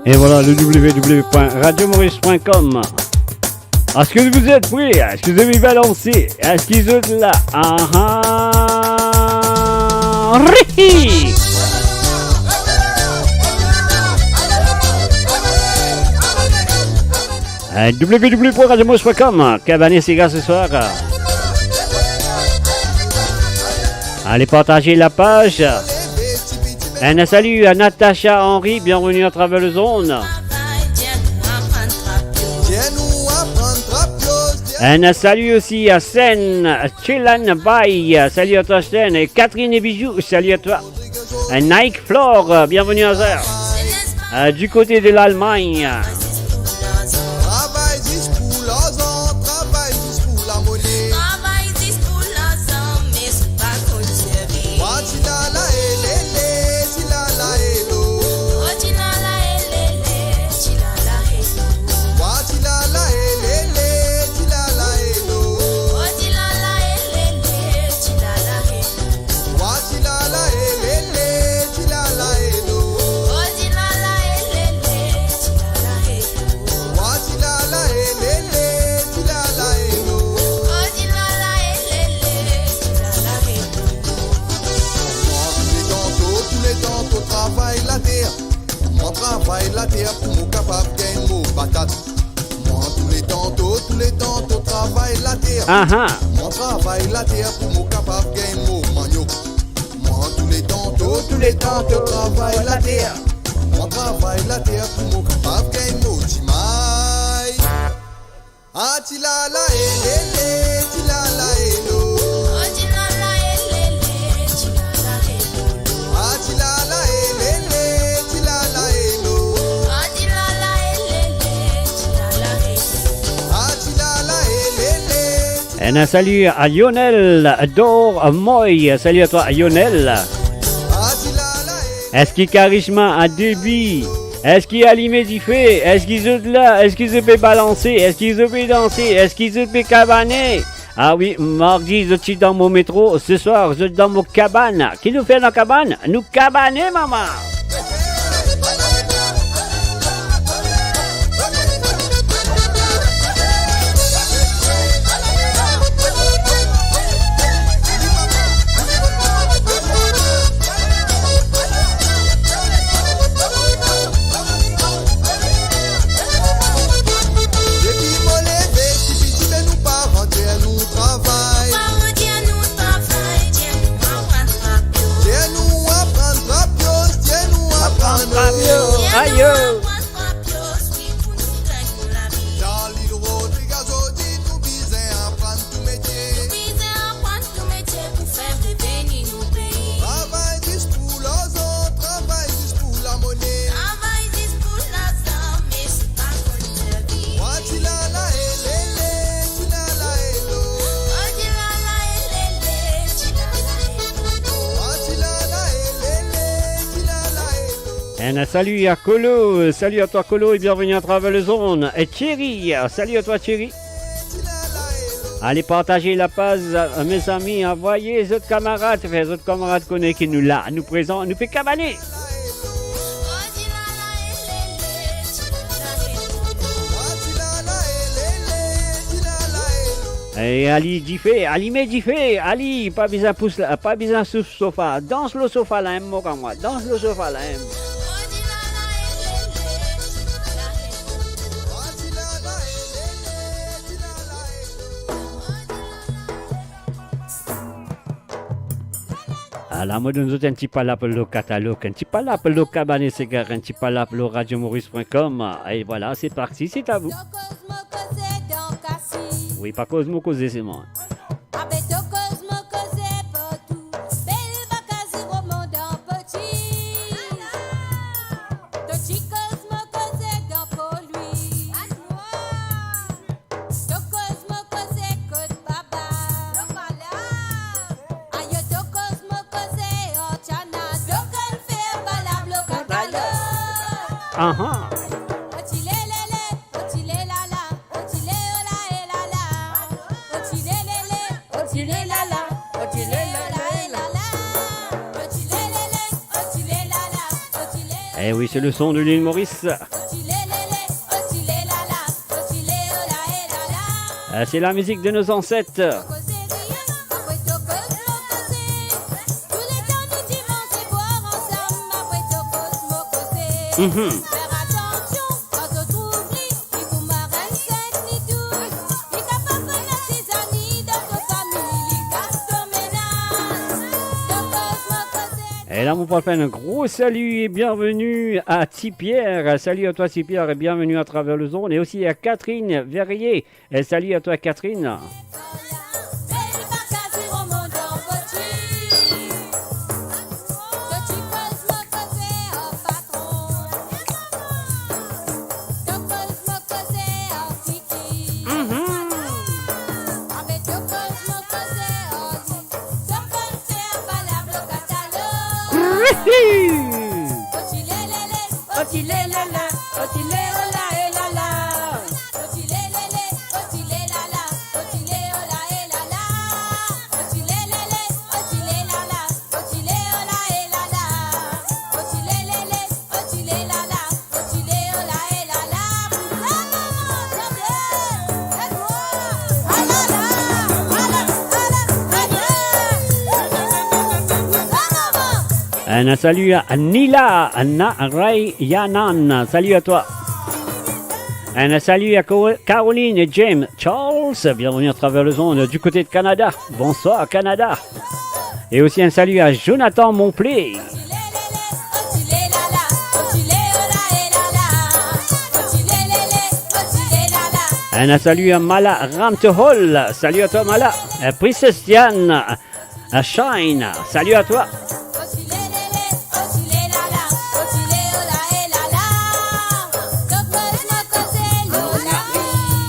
Et voilà, le w w w point radio maurice point com. Est-ce que vous êtes prêts? Est-ce que vous avez balancé? Est-ce qu'ils sont là? Ah ah. Rihi! Euh, w w w point radio maurice point com, Cabanet Sega ce soir. Allez partager la page. Un salut à Natacha Henry, bienvenue à travers le zone. Un salut aussi à Sen, Chelan Bay, salut à toi Sen, et Catherine et Bijoux, salut à toi. Euh, Nike Flore, euh, bienvenue à Zer. Euh, du côté de l'Allemagne. Travay zis pou larzan, travay zis pou lamone. Travay zis pou larzan, me zot pa konn servi. Wa ti la la e le le, ti la la e lo. Wa ti la la e le le, ti la la e lo. Wa ti la la e le le, ti la la e lo. Wa ti la la e le le, ti la la e lo. Wa ti la la e le le, ti la la e lo. Wa ti la la e le le, ti la la e lo. Wa ti la la e le le, ti la la e lo. Wa ti la la e le le, ti la la e lo. Mwa touletan to, touletan to travay later. Mwa travay later pou mo kapav gagn mo batat. Mwa touletan to, touletan to travay later. Aha. Mwa travay later pou mo kapav gagn mo maniok. Mwa touletan to, touletan to travay later. Mwa travay later pou mo kapav gagn mo dimay. Ah, ti la la e le le, ti la la e lo. Oh, ti la la e le le, ti la la e lo. Ah, ti la la e le le, ti la la e lo. Ah, ti la la e le le, ti la la e lo. Ah, ti la la e le le. Un salut à Lionel Dormoy. Salut à toi, Lionel. Ah, ti la la e. Eski Karishma a debi? Eski alime dife? Eski zot la? Eski zot pe balanse? Eski zot pe danse? Eski zot pe kabane? Ah wi, mardi, zot ti dan mo metro, seswar, zot dan mo kabann. Ki nou fer dan kabann? Nou kabane, mama! Depi mo leve, tifi ti be nou paran dir nou travay. Paran dir nou travay, dir nou aprann trap yo. Dir nou aprann trap yo, dir nou aprann trap yo. Ayo. Dir nou aprann trap yo, wi, pou nou gagn nou lavi. Dan Lil Rodrig, zot dir nou bizin aprann tou metie. Nou bizin aprann tou metie pou fer reveni nou pei. Travay zis pou larzan, travay zis pou lamone. Travay zis pou larzan, me zot pa konn servi. Wa ti la la e le le, ti la la e lo. Wa ti la la e le le, ti la la e lo. Wa ti la la e le le, ti la la e lo. Un salut à Colo, salut à toi Colo et bienvenue à travers le zone. Et Thierry, salut à toi Thierry. Allez partager la page, euh, mes amis, envoyez zot kamarad, fer zot kamarad kone ki nou la, nou prezan, nou pe kabane. E Ali dife, alime dife, Ali, pa bizin pous la, pa bizin souf sofa, dans lor sofa la, enn mo kan mwa, dans lor sofa la, enn. Ala, mo donn zot enn ti palap lor katalog, enn ti palap lor Kabane Segar, enn ti palap lor radio maurice point com. Et voilà, c'est parti, c'est à vous. To koz mo koze dan kasiz. Wi, pa koz mo koze selman. Abe to koz mo koze partou. Bel vaka zero mond an poti. To ti koz mo koze dan kolwi. To koz mo koze kot baba. Ayo to koz mo koze ortana. To konn fer palap lor katalog. Aha. Oti lelele, oti lelala, oti leola elala. Oti lelele, oti lelala, oti leola elala. Eh oui, c'est le son de l'île Maurice. Euh, c'est la musique de nos ancêtres. Mhm. E la, mo pou fer enn gro salut et bienvenue à Ti Pierre. Salut à toi, Ti Pierre, et bienvenue à travers les ondes. Et aussi à Catherine Verrier. Et salut à toi, Catherine. Mhm. Un salut à Nila Narayanan. Salut à toi. Un salut à Co-, Caroline et James Charles. Bienvenue à travers les ondes du côté de Canada. Bonsoir, Canada. Et aussi un salut à Jonathan Monplé. Un salut à Mala Ramtehol. Salut à toi, Mala. Euh, Princess Diane, euh, Shine. Salut à toi.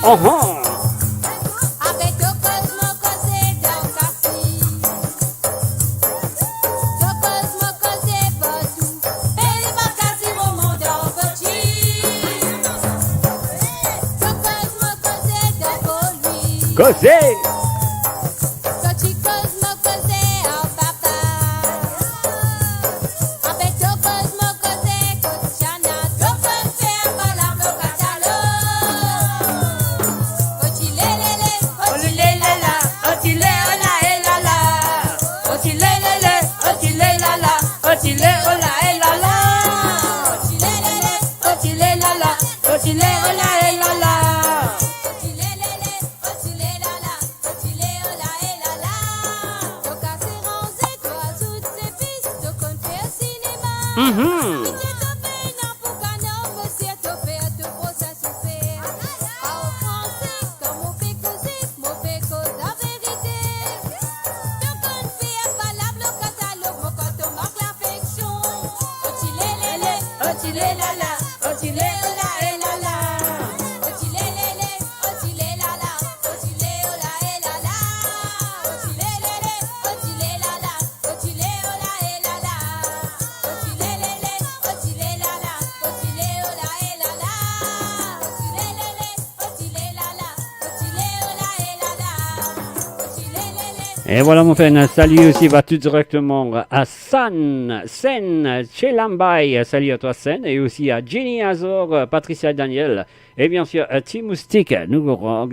Uhum. Koze! Mhm. E vwala, mo fer enn salut osi, va tou direkteman a San, Sen, Chelambay. Salut à toi, Sen, et aussi à Jenny Azor, Patricia Daniel, et bien sûr, euh, Ti Moustik. Nou rogard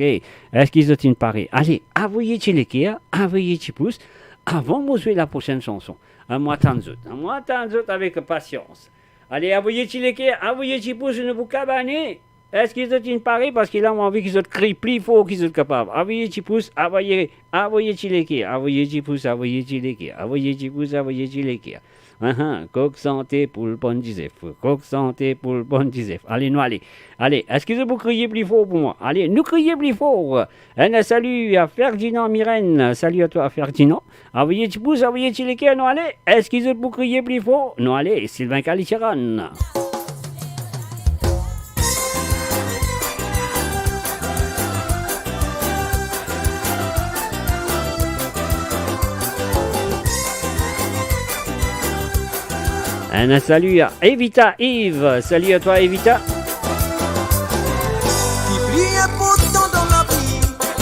eski zot inn pare. Ale, avoy ti like, avoy ti pous. Avan mo zwe la prosenn sanson, mo atann zot, mo atann zot avek pasians. Ale, avoy ti like, avoy ti pous, nou pou kabane. Eski zot inn pare? Parski la, mo anvi ki zot kriy pli for ki zot kapav. Avoy ti pous, avoy, avoy ti like, avoy ti pous, avoy ti like, avoy ti pous, avoy ti like. Ahan, kok sante, poul ponn dizef, kok sante, poul ponn dizef. Ale, nou ale. Ale, eski zot pou kriye pli for pou mwa? Ale, nou kriye pli for. Enn salut à Ferdinand Mirène. Salut à toi, Ferdinand. Avoy ti pous, avoy ti like, nou ale. Eski zot pou kriye pli for? Nou ale, Sylvain Kalitiran. Enn salut à Evita Yves. Salut à toi, Evita. Ki pli inportan dan lavi,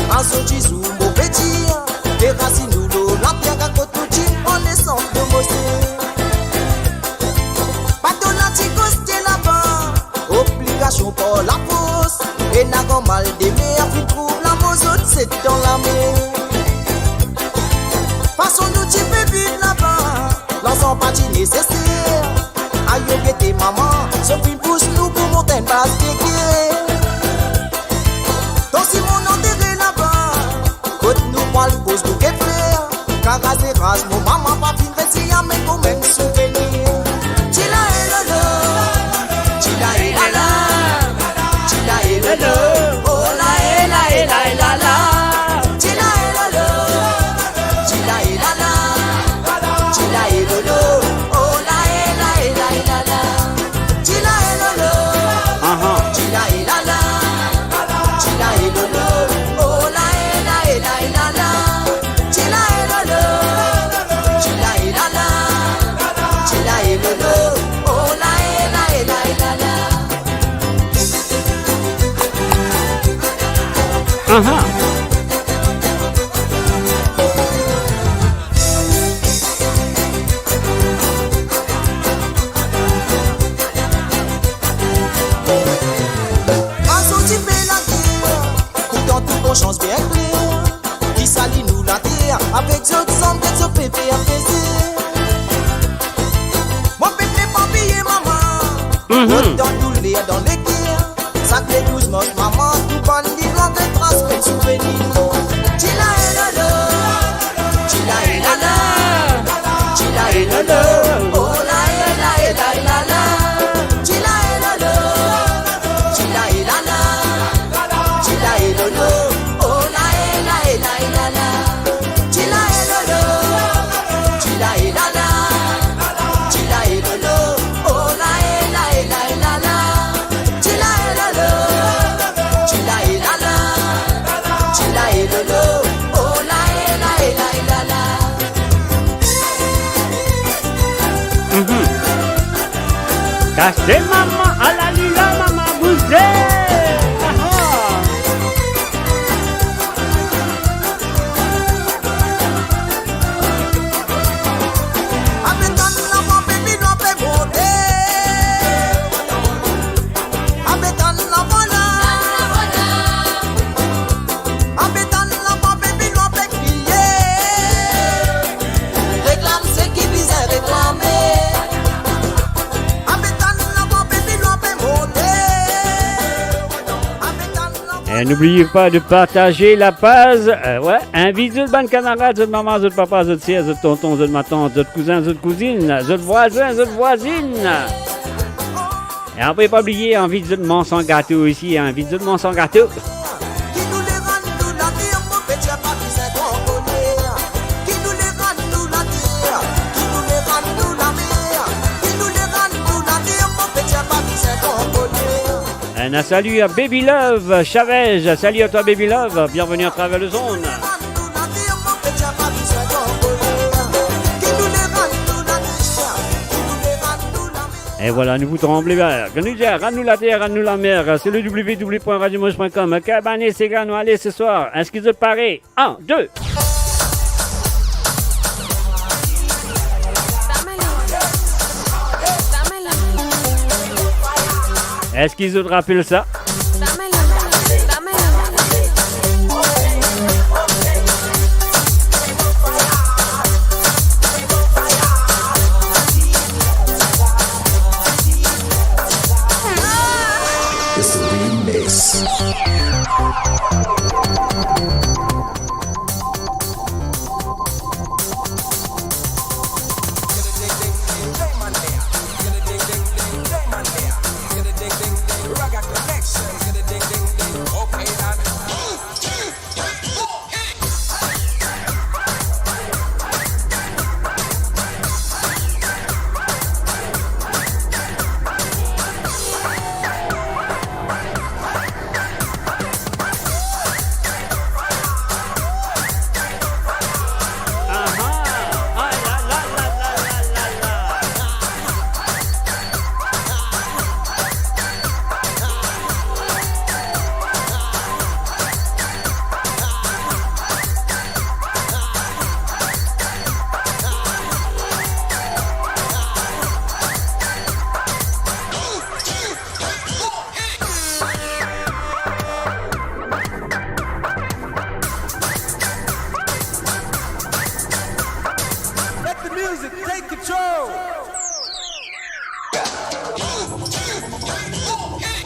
pa zot dizour mo pe dir, deras nou lor lapier kot nou dir, ann ansanm nou moze. Pa to la ti koze, Pa vinn resi ame kouma enn souvenir. Ti la e lolo, ti la e lala, ti la e lolo, oh la e la e la e lala. Ti la e lolo, ti la e lala, ti la e lolo, oh la e la e la e lala. Ti la e lolo, aha, ti la e lala, ti la e lolo, oh la e la e la e lala. Ti la e lolo, ti la e lala, ti la e lolo, oh la e la e la e lala. Aha. Pa sorti fer lager, pourtan tou konsans bien kler. Li sali nou later, avek zot zam, get zot pe fer plezir. Mo pep, pa bliye mama, mhm, rod dan douler, dan leker. Sak le douz mars mama, tou bann li rant tras, enn souvenir. Ti la e lolo, ti la e lala, ti la e lolo, oh la e la e la e lala. Ti la e lolo, ti la e lala, ti la e lolo, oh la e la e la e lala. Ti la e lolo, ti la e lala, ti la e lolo, oh la e la e la e lala. Ti la e lolo, ti la e lala, ti la e lolo, oh la e la e la e lala. Mhm. Kase mama, ala li la mama bouze. Aha. Ape tann lanfan, baby, nou pe monte. Ape tann lanfan la. Ape tann lanfan, baby, nou pe kriye. Reklam seki bizin reklame. Ape tann lanfan, baby, nou pe monte. Ape tann lanfan. Et n'oubliez pas de partager la page. Euh, ouais, invit zot bann kamarad, zot mama, zot papa, zot ser, zot tonton, zot matant, zot kouzin, zot kouzinn, zot vwazin, zot vwazinn. E apre, pa bliye, invit zot manz an gato osi, invit zot manz an gato. Un salut à Baby Love Chavez. Salut à toi, Baby Love. Bienvenue à travers le zone. Et voilà, nou pou tranble, ben, kan nou dir, rann nou later, rann nou lamer, c'est le w w w point radio moise point com. Quelle année, sega nou ale ce soir? Eski zot pare? Un, deux. Eski zot rapel sa? It's the remix. Let the music take control.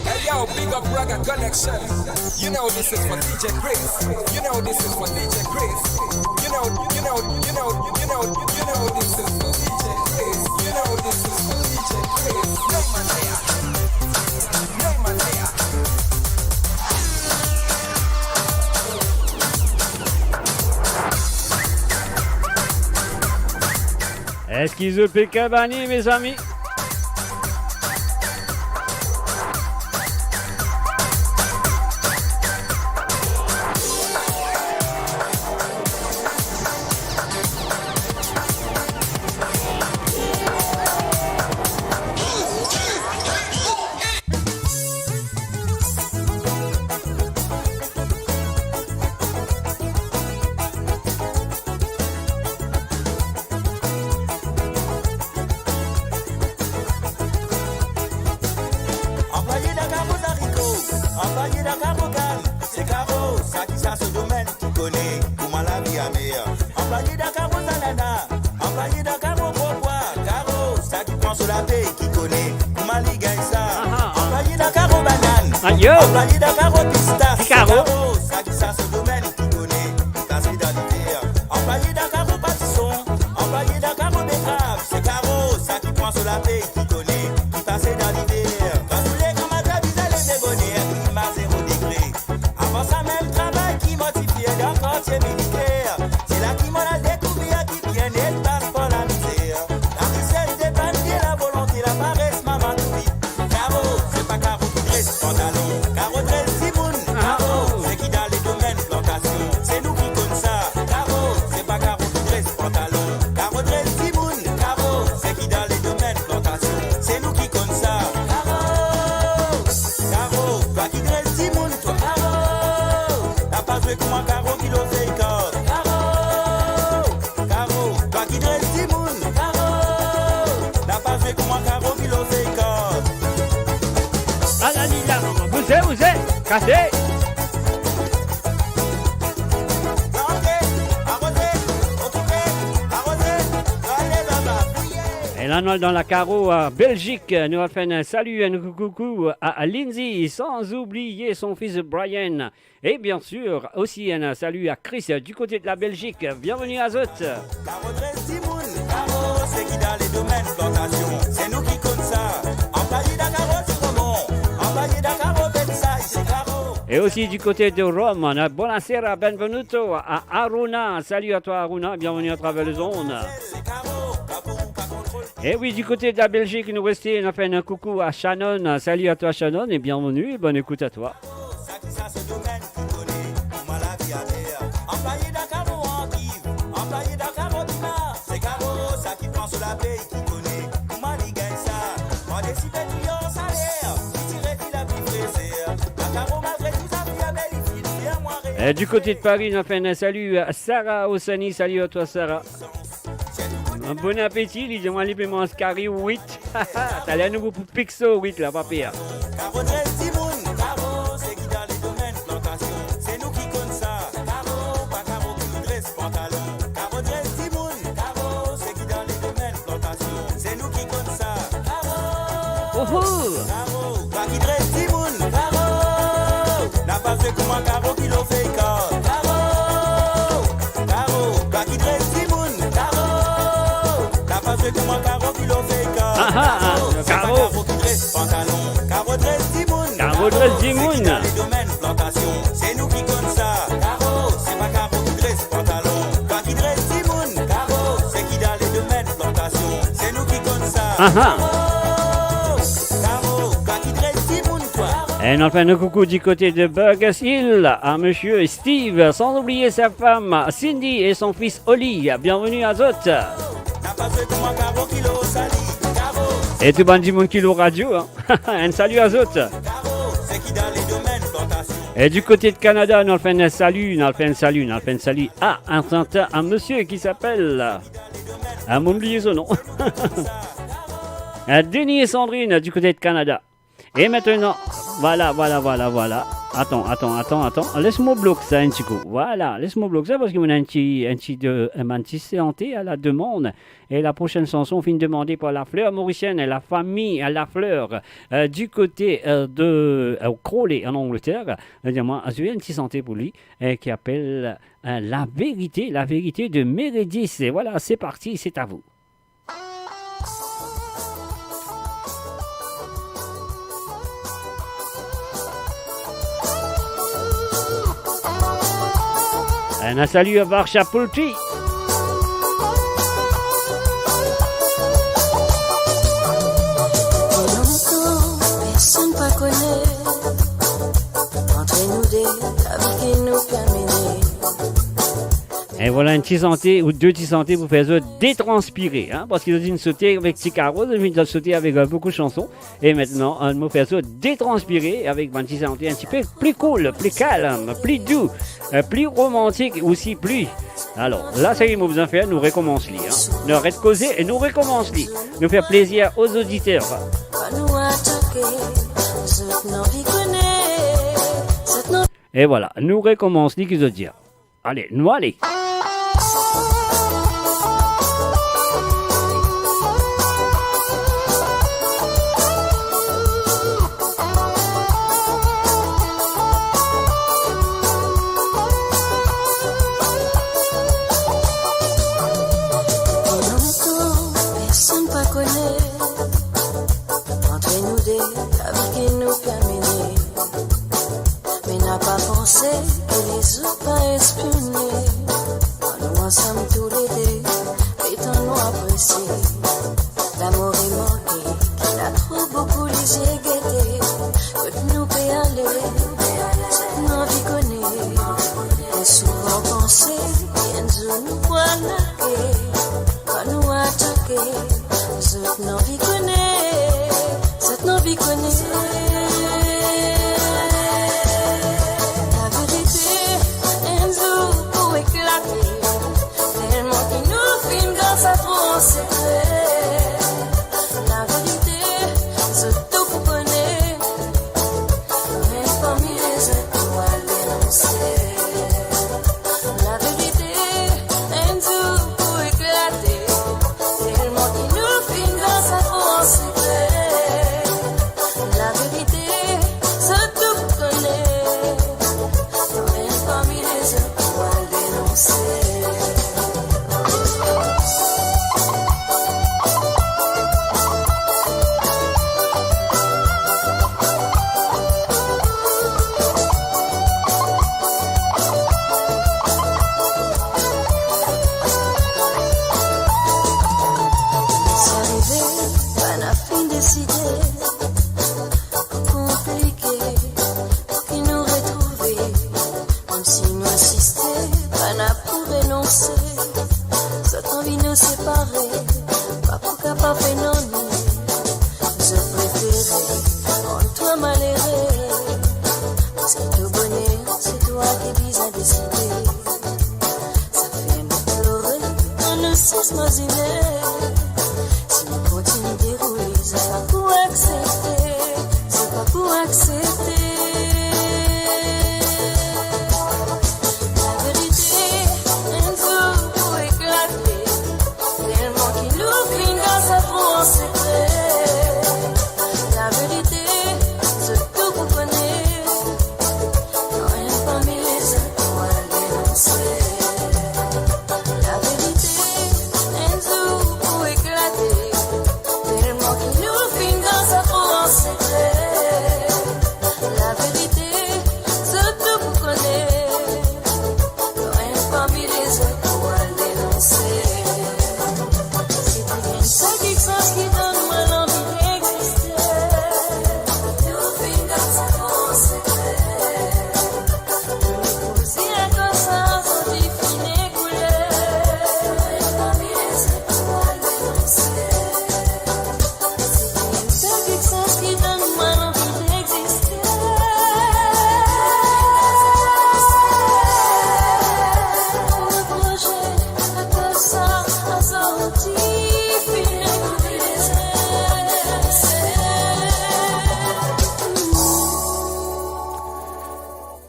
Hey, yo, Yo, big up Raga Connection. You know this is for D J Chris. You know this is for D J Chris. You know, you know, you know, you know, you know this is for D J Chris. You know this is for D J Chris. No man there. No man there. Eski zot pe kabane, mezami? Anplwaye dan karo zariko, anplwaye dan karo kann, se Karo, sa ki sa so domenn ki kone kouma lavi amer. Anplwaye dan karo zanana, anplwaye dan karo kokwa, Karo, sa ki pran so lape ki kone kouma li gagn sa. Aha. Anplwaye dan karo banann, ayo, anplwaye dan karo pistas, se Karo. Karo, sa ki sa so domenn ki kone, ki pase dan liver. Anplwaye dan karo patison, anplwaye dan karo betrav, se Karo, sa ki pran so lape ki kone, ki pase dan liver. Kan soule, kan matin bizin leve boner, klima zero degre. Avan sa mem travay ki mo ti fer dan kartie militer, se la ki mo al dekouver ki bien net pas par lamizer. Larises depann de lavolonte, lapares, mama tourit. Karo, se pa Karo ki dres pantalon, Karo dres dimoun. Karo, se ki dan ledomenn plantasion, se nou ki konn sa. Karo, se pa Karo ki dres pantalon, Karo dres dimoun. Karo, se ki dan ledomenn plantasion, se nou ki konn sa. Karo, Karo, twa ki dres dimoun, twa. Karo, napa zwe kouma Karo ki lor fey kard. Karo, Karo, twa ki dres dimoun. Karo, napa zwe kouma Karo ki lor fey kard. Ala li la, mama, bouze, bouze, kase. Plante, aroze, okipe, aroze, ale baba, fouye. E la, nou al dan lakaro a Belzik, nou al fer enn sali, enn koukou a, a Lindsay, sans oublier son fils Brian. E bien sir, osi enn sali a Chris, euh, du côté de la Belgique. Bienvenue à zot. Karo dres dimoun, Karo, se ki dan ledomenn plantasion, se nou ki konn sa. Anplwaye dan karo Tiromon, anplwaye dan karo Betsay, se Karo. Et aussi du côté de Rome, on a buonasera, benvenuto à Aruna. Salut à toi, Aruna, bienvenue à travers les ondes. Se Karo, pa pou ou, pa kontrol. Et oui, du côté de la Belgique, nou reste, nou fer enn koukou a Shannon. Salut à toi, Shannon, et bienvenue, bonne écoute à toi. Sa ki sa so domenn ki kone kouma lavi amer. Anplwaye dan karo Ankiv, anplwaye dan karo Bima, se Karo, sa ki pran so lape ki kone kouma li gagn sa. Mande si pe touye an saler, li tire li lapli frezer. Dan karo malgre tou zafer, me li finn fer mwa realize. Euh, du côté de Paris, nou fer enn sali a Sarah Osani. Salut à toi, Sarah. Bon apeti, li dir mwa li pe manz kari wit. Taler nou pou pik so wit la, pa per. Karo dres dimoun, Karo, se ki dan ledomenn plantasion, se nou ki konn sa. Karo, pa Karo ki dres pantalon. Karo dres dimoun, Karo, se ki dan ledomenn plantasion, se nou ki konn sa. Karo, Oho! Karo, twa ki dres dimoun, Karo, napa zwe kouma Karo ki lor fey kard. Karo, Karo, twa ki dres dimoun, Karo, napa zwe kouma Karo ki lor fey kard. Aha, Karo, se pa Karo. Karo ki dres pantalon, Karo dres dimoun. Karo dres dimoun. Karo, se ki dan ledomenn plantasion, se nou ki konn sa. Karo, se pa Karo ki dres pantalon, twa ki dres dimoun. Karo, se ki dan ledomenn plantasion, se nou ki konn sa. Aha. Karo, Karo, twa ki dres dimoun, twa. Et nou fer enn koukou du côté de Burgess Hill à monsieur Steve, sans oublier sa femme Cindy et son fils Oli. Bienvenue à zot. Napa zwe kouma Karo ki lor sali, Karo. E tou bann dimoun ki lor radio, hein. Enn sali a zot. Karo, se ki dan ledomenn plantasion. Et du côté de Canada, nou fer enn sali, nou fer enn sali, nou fer enn sali. Ah, un certain, un monsieur qui s'appelle, ah, mo bliye so nom. Euh, Denis et Sandrine du côté de Canada. Et maintenant, voilà, voilà, voilà, voilà. Atann, atann, atann, atann. Les mo blok sa enn ti kou. Vwala, les mo blok sa, parski mo ena enn ti, enn ti de, enn bann ti sante a la demann. E la prosenn sanson finn demande par la Fleur Mauricienne, la famille, euh, la Fleur, euh, du côté, euh, de, euh, Crawley, en Angleterre. Eh bien, mo zwe enn ti sante pou li, euh, ki apel, euh, La Vérité, La Vérité de Meredith. Et voilà, c'est parti, c'est à vous. Enn salu a Varsha Poultry. Lontan, personn pa kone, antre nou de, lavi ki nou pe mene. E vwala enn ti sante ou de ti sante pou fer zot detranspire, hein, parski zot inn sote avek ti karo, zot inn sote avek, euh, boukou sanson. E mintnan, euh, mo fer zot detranspire avek bann ti sante enn ti pe pli cool, pli kalm, pli dou, euh, pli romantik osi, pli. Alor, la, seki mo bizin fer, nou rekomans li, hein. Nou aret koze e nou rekomans li. Nou fer plezir o zoditer. E vwala, nou rekomans li, ki zot dir. Ale, nou ale. Lontan, personn pa kone, antre nou de, lavi ki nou pe mene. Me na pa panse ki lezot pa espione. Kan nou ansam toulede, letan nou apresie. Lamor e manke, ki ena tro boukou lizie gete. Kot nou pe ale, zot inn anvi kone. Me souvan panse, ki enn zour nou pou al lage. Kan nou atake, zot inn anvi kone, zot inn anvi kone. Laverite, enn zour pou eklate, telman ki nou finn gard sa tro an sekre. Laverite, zot tou pou kone. Enn fami lezot pou al denonse. Laverite, enn zour pou eklate. Telman ki nou finn gard sa tro an sekre. Laverite, zot tou pou kone. Enn fami lezot pou al denonse. Sa rive, bann la finn deside, konplike, pou ki nou retrouve. Mem si nou insiste, bann la pou renonse. Zot anvi nou separe, pa pou kapav fer nanye. Zot prefere rann twa malere. Parski to boner, se twa ki bizin deside. Sa fer nou plore, kan nou sis mazine. Si nou kontinie deroule, zot pa pou aksepte, zot pa pou aksepte. Laverite, enn zour pou eklate. Telman ki nou finn gard sa tro an sekre.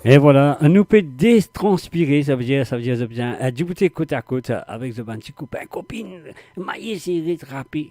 E vwala, nou pe detranspire, savedir, savedir, savedir, eh, diboute kot a kot avek zot bann ti kopin, kopinn, maye sere, trape.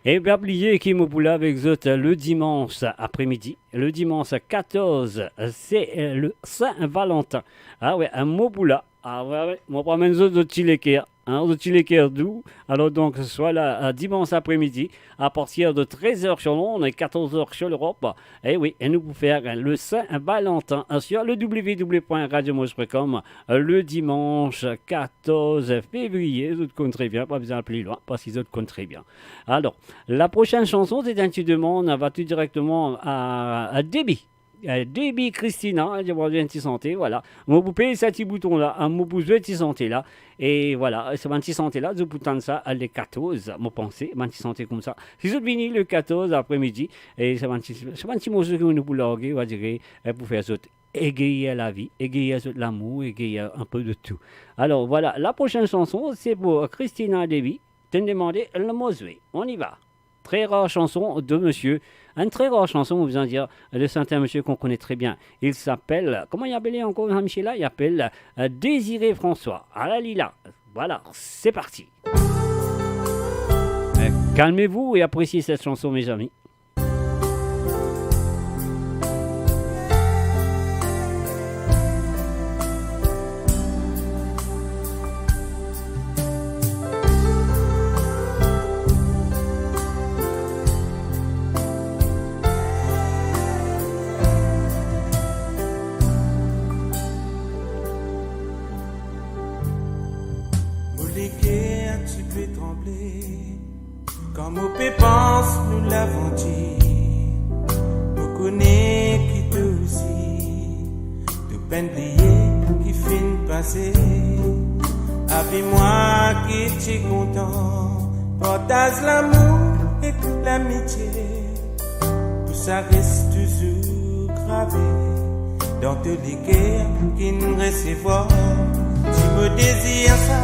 E pa bliye ki mo pou la avek zot, eh, le dimans apremidi. Le dimans katorz, eh, se, eh, le Saint-Valentin. Ah we, mo pou la. Ah we, we. Mo pou amenn zot, zot ti leker. Hein, zot ti leker dou. Alor donk, swa la, eh, dimans apremidi, a partir de trez er sur Londres et quatorze heures sur l'Europe. E wi, e nou pou fer le Saint-Valentin, eh, sur le w w w point radio moz point com, eh, le dimans katorz fevriye. Zot konn tre bien, pa bizin al pli lwin, parski zot konn tre bien. Alor, la prosenn sanson, se enn ti demann, va tou direkteman a, a Debbie. Eh, Debbie Christina, li ena enn ti sante, vwala. Mo pou pez sa ti bouton la, hein, mo pou zwe ti sante la. E vwala, se bann ti sante la, zot pou tann sa, eh, le katorz, mo panse, bann ti sante koumsa. Si zot vini le katorz apremidi, e se bann ti, se bann ti morso ki nou pou large, on va dire, eh, pou fer zot egayer lavi, egayer zot lamour, egayer enn pe de tou. Alor, vwala, la prosenn sanson, se pou Christina Debbie, to'nn demande, le mo zwe. On y va. Très rare chanson de monsieur, enn tre rar sanson, mo bizin dir, de serten misie ki nou kone tre bien. Li apel, kouma li apel ankor, sa misie la? Li apel, eh, Désiré François. Ala li la. Vwala, se parti. Eh, calmez-vous et appréciez cette chanson, mes amis. Mo leker ti pe tranble. Kan mo pe pans nou lavantir, mo kone ki to osi, to pa'nn bliye ki finn pase. Avi mwa ki ti kontan partaz lamour ek lamitie. Tou sa res touzour grave dan to leker ki'nn resevwar. Ti mo dezir sa,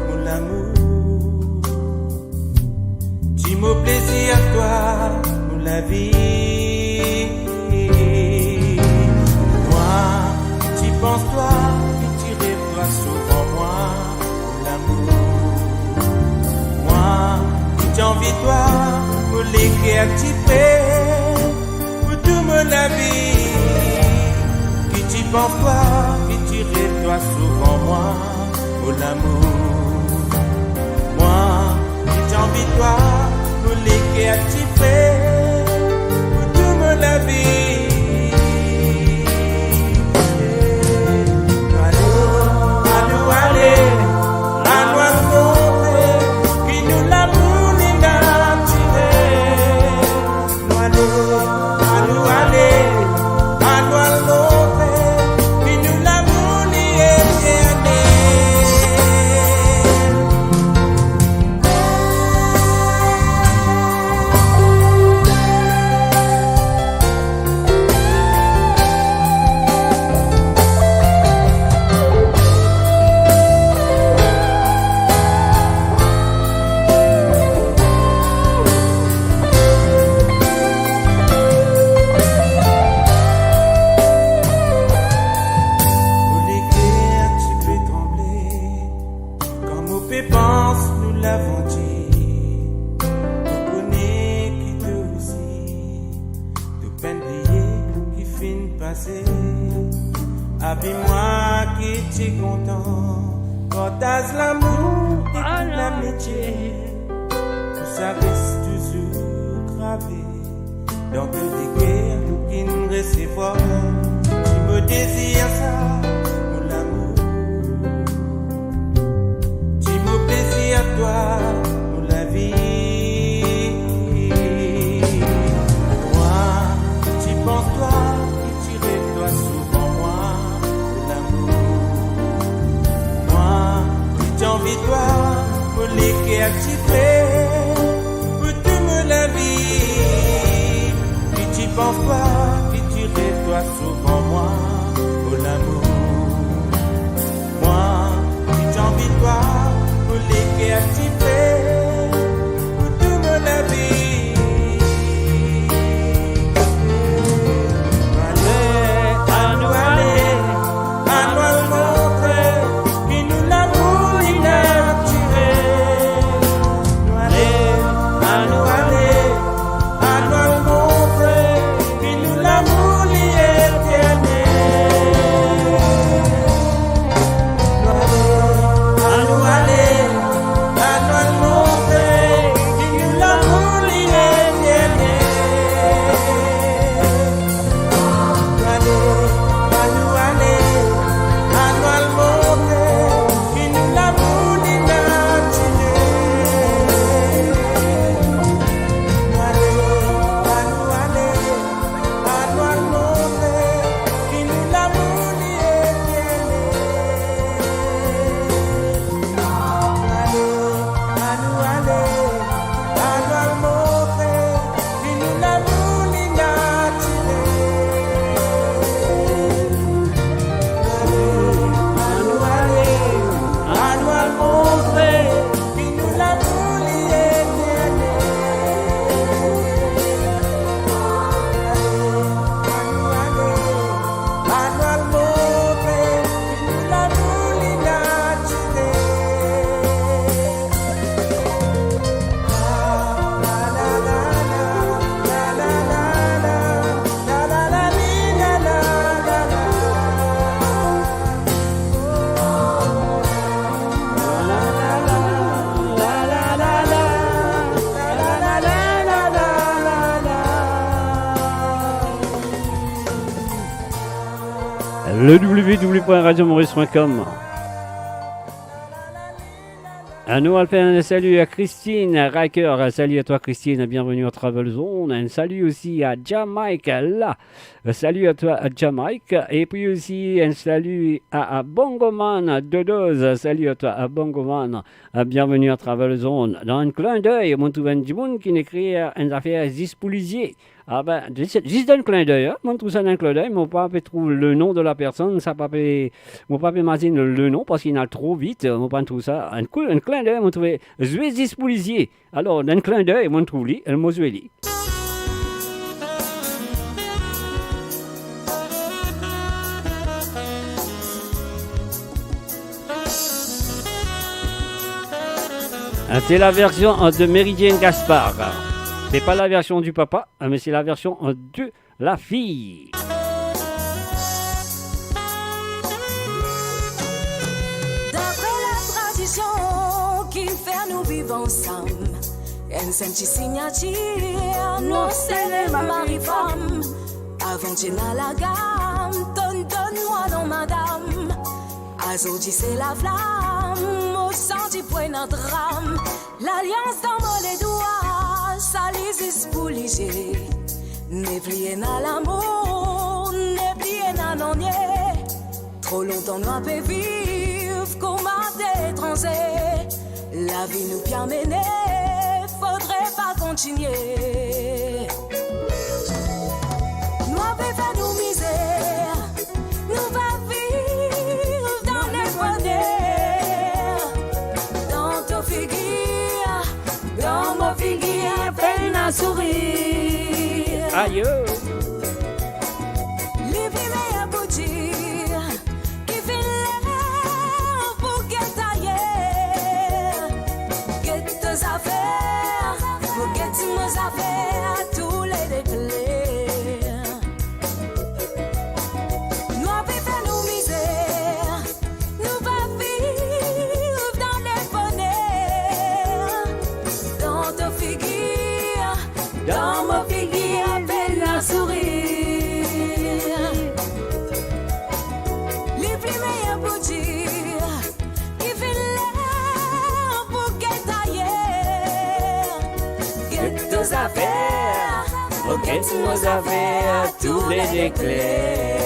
mo lamour. Ti mo plezir twa, mo lavi. Mwa ki ti pans twa, ki ti rev twa souvan mwa. Lamour. Mwa ki ti anvi twa, mo leker ti pre pou tou mo lavi. Ki ti pans twa, ki ti rev twa souvan mwa, mo lamour. Mwa ki ti anvi twa, mo leker ti pre pou tou mo lavi. Alor, anou ale, anou al montre ki nou lamour li natirel. Nou ale, anou ale, anou al montre ki nou lamour li eternel. Mo leker ti pe tranble. Kan mo pe pans nou lavantir, mo kone ki to osi, to pa'nn bliye ki finn pase. Avi mwa ki ti kontan partaz lamour ek lamitie. Tou sa res touzour grave dan to leker ki'nn resevwar. Ti mo dezir sa, mo lamour. Ti mo plezir twa, mo lavi. Mwa ki ti pans twa, ki ti rev twa souvan mwa, mo lamour. Mwa ki ti anvi twa, mo leker ti pre pou tou mo lavi. Ki ti pans twa, ki ti rev twa souvan mwa, mo lamour. Mwa ki ti anvi twa, mo leker ti pre pou tou mo lavi. Ale, anou Le w w w point radio maurice point com. Ah, nou al fer enn sali a Christine Riker. Sali a twa, Christine. Bienvenue à Travel Zone. Enn sali osi a Jamaica, la. Sali a twa, a Jamaica. E pi osi, enn sali a, a Bongoman Dodoz. Sali a twa, a Bongoman. Ah, bienvenue à Travel Zone. Dan enn klin dey, mo trouv enn dimoun ki ekrir enn zafer zis pou lizie. Ah ben, zis, zis dan enn klin dey, hein. Mo trouv sa dan enn klin dey, mo pa pe trouv le nom de la personne, sa pa pe, mo pa pe imazinn le nom, parski ena tro vit, mo pa trouv sa. Enn kou, enn klin dey, mo trouve zwe zis pou lizie. Alor, dan enn klin dey, mo trouv li, e mo zwe li. Ah, c'est la version, euh, de Mary Jane Gaspard. C'est pas la version du papa, ah, mais c'est la version, euh, de la fille. Dapre la tradision ki fer nou viv ansam, enn senn ti signatir, nou se lemari fam. Avan ti ena lagam, tonn donn mwa non madam. Azordi se laflam, mo santi pou ena dram. Lalians dan mo ledwa, sali zis pou lizie. Nepli ena lamour, nepli ena nanye. Tro lontan nou pe viv kouma de etranze. Lavi nou pe mene, fodre pa kontinie. Nou pe fer nou mizer, nou pe viv dan leboner. Dan to figir, dan mo figir, pena sourir. Ayo. Li vinn meyer pou dir, ki finn ler pou get ayer. Get to zafer, mo get mo zafer, toulede kler. Nou pe fer nou mizer, nou pe viv dan leboner. Dan to figir, dan mo figir, pena sourir. Li pli meyer pou dir, ki finn ler pou get ayer. Get to zafer, mo get mo zafer, toulede kler.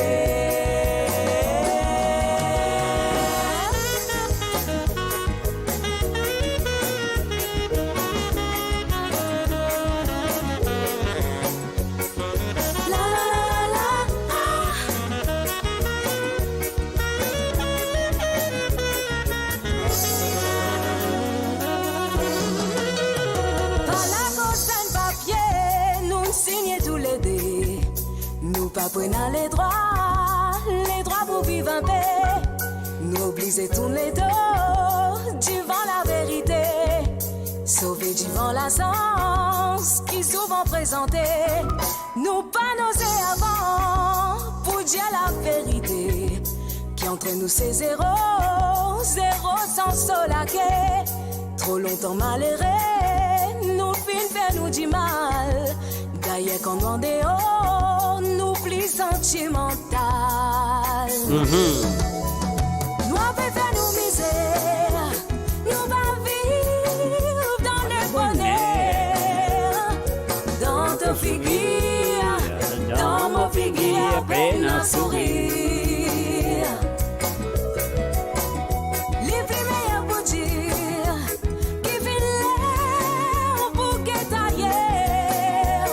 La, la, la, la, la, ah. Par lakoz enn papie, nou signe toulede. Nou pa pou ena ledrwa, ledrwa pou viv inpe. Nou oblize tourn ledo divan laverite. Sove divan lazans ki souvan prezante. Nou pa noze avan pou dir laverite. Ki antre nou se zero, zero san so lake. Tro lontan malere, nou finn fer nou dimal. Dayer kan nou andeor, nou pli santimantal. Mhm. Nou pe fer nou mizer, nou pe viv dan leboner. Dan to figir, dan mo figir, pena sourir. Li pli meyer pou dir, ki finn ler pou get ayer.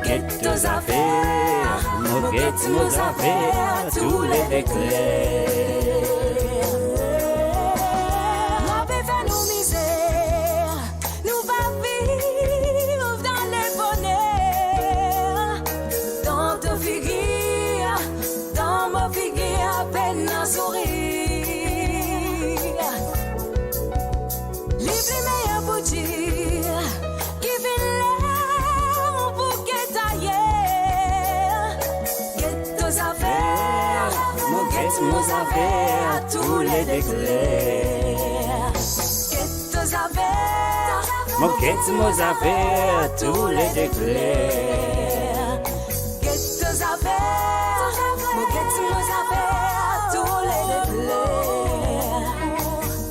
Get to zafer, mo get mo zafer, toulede kler. Nou pe fer nou mizer, nou pe viv dan leboner. Dan to figir, dan mo figir, pena sourir. Li pli meyer pou dir, ki finn ler pou get ayer. Get to zafer, mo get mo zafer, toulede kler. Get to zafer, mo get mo zafer, toulede kler. Get to zafer, mo get mo zafer. Zafer, tou lede kler.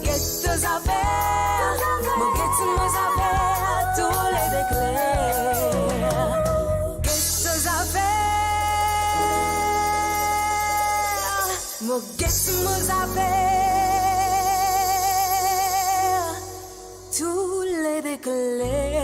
Get to zafer, mo get mo zafer, tou lede kler. Get to zafer, mo get mo zafer, tou lede kler.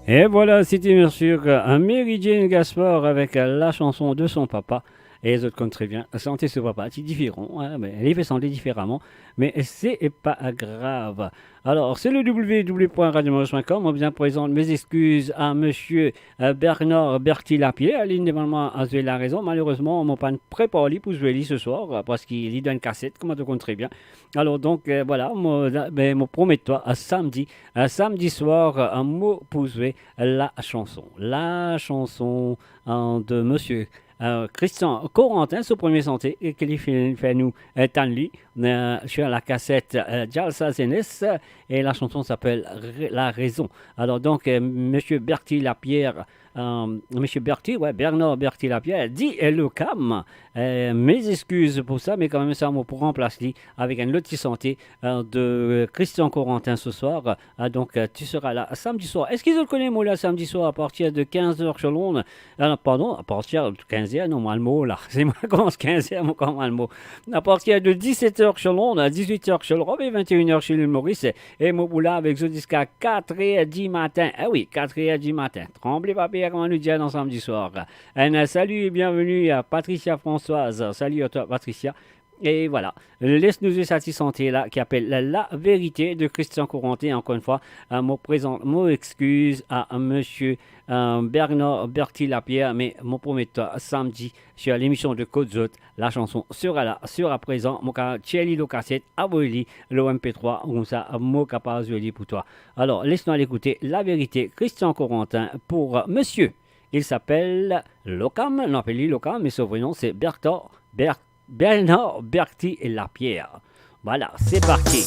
Et voilà, c'était bien sûr, euh, Mary Jane Gaspard avec, euh, la chanson de son papa. E zot konn tre bien, sante so papa ti diferan, hein, me li pe sante diferaman, me se pa grav. Alors, c'est le w w w point radio maurice point com. Mo bizin prezant mes excuses à monsieur, euh, Bernard Berti Lapierre. Li normalman a zwe La Raison. Malerezman, mo pa'nn prepar li pou zwe li ce soir, euh, parski li dan enn kaset, kouma to konn tre bien. Alors donc, euh, voilà, mo, ben, mo promet twa, euh, samedi, euh, samedi soir, euh, mo pou zwe la chanson. La chanson, euh, de monsieur, euh, Christian Corentin, so premie sante, e ki li finn fer nou, euh, tann li, euh, sur la cassette, euh, Jalsa Jeunesse, et la chanson s'appelle Ré-, La Raison. Alors donc, euh, monsieur Berti Lapierre, euh, monsieur Berti, ouais, Bernard Berti Lapierre, dit, euh, Lokam, euh, mes excuses pour ça, mais quand même ça, mo pou ranplas li avek enn lot ti sante, euh, de Christian Corentin ce soir. Ah, donc, euh, tu seras là samedi soir. Eski zot konn mo la samedi soir à partir de quinze heures sur l'onde? Ah, non, pardon, à partir de quinze heures, non, mo al mo la. Se mo koumans quinze heures, mo koumans mo. À partir de dix-sept heures sur l'onde, à dix-huit heures sur l'Europe et vingt et une heures sur l'île Maurice. E mo pou la avek zot ziska quatre heures du matin. Ah oui, quatre heures du matin. Tranble pa per, kouma nou dir dan samedi soir. Un salut et bienvenue à Patricia Françoise. Salut à toi, Patricia. E voilà, les nou zwe sa ti sante la ki apel La Vérité de Christian Corentin. Encore une fois, euh, mo prezant mo excuses à monsieur, euh, Bernard Berti Lapierre, me mo promet twa samedi sur l'émission de Kot Zot, la chanson sera là, sera présent. Mo kav tir li lor kaset, avoy li lor M P trois, koumsa mo kapav zwe li pou twa. Alors, les nou al ekoute La Vérité, Christian Corentin pour monsieur. Il s'appelle Lokam, nou apel li Lokam, me so vre nom c'est Bertor, Ber-, Bernard Berti Lapierre. Voilà, c'est parti.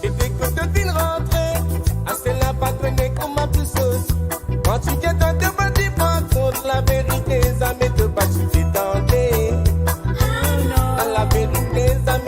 E de kot to finn rantre, aster la pa kone kouma pou sot. Kan ti gete to pa ti par kont, laverite zame to pa ti pe tande. Laverite zame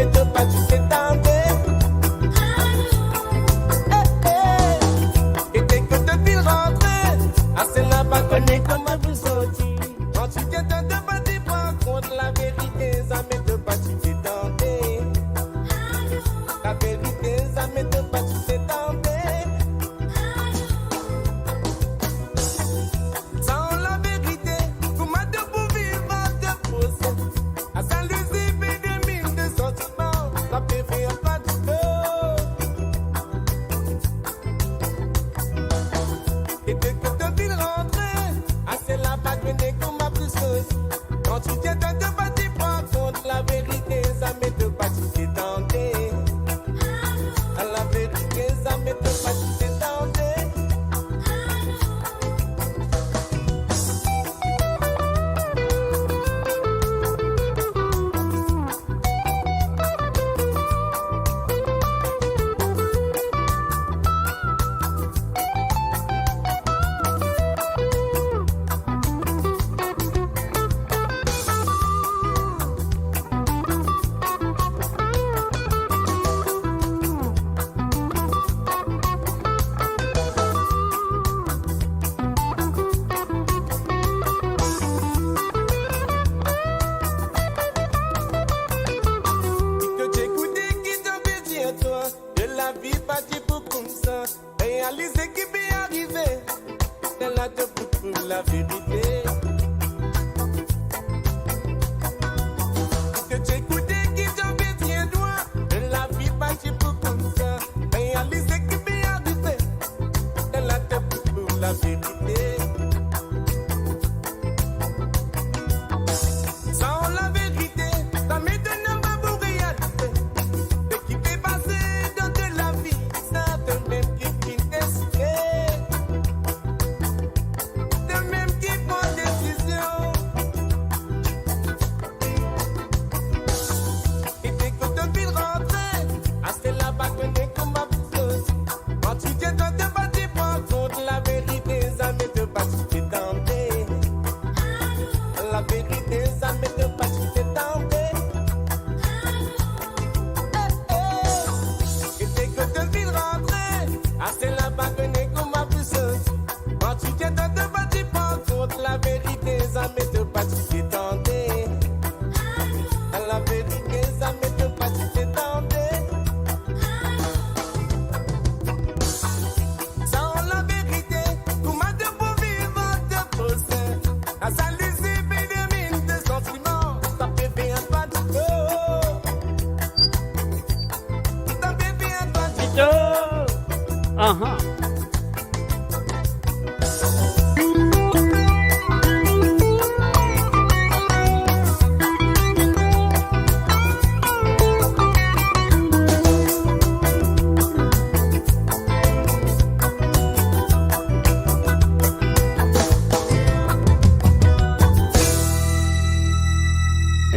Ahan.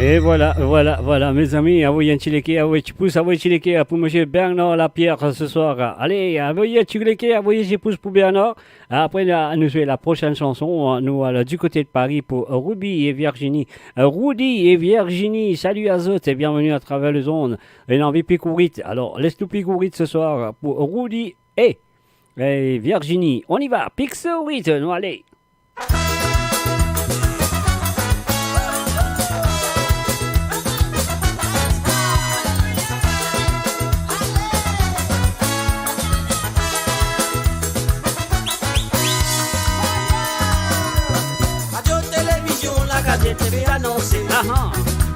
E vwala, vwala, vwala, mezami, avoy enn ti like, avoy ti pous, avoy ti like pou Misie Bernard Lapierre se swar. Ale, avoy ti like, avoy ti pous pou Bernard. Apre, la, nou zwe la prosenn sanson, nou al di kote de Pari pou Rudy e Virginie. Rudy e Virginie, salut à zot e bienvenue à travers les ondes. Ena anvi pik ou rit. Alor, les nou pik ou rit se swar pou Rudy e, e Virginie. On y va, pik so rit, nou ale. Radio Télévision Lagazette pe anonse, ahan,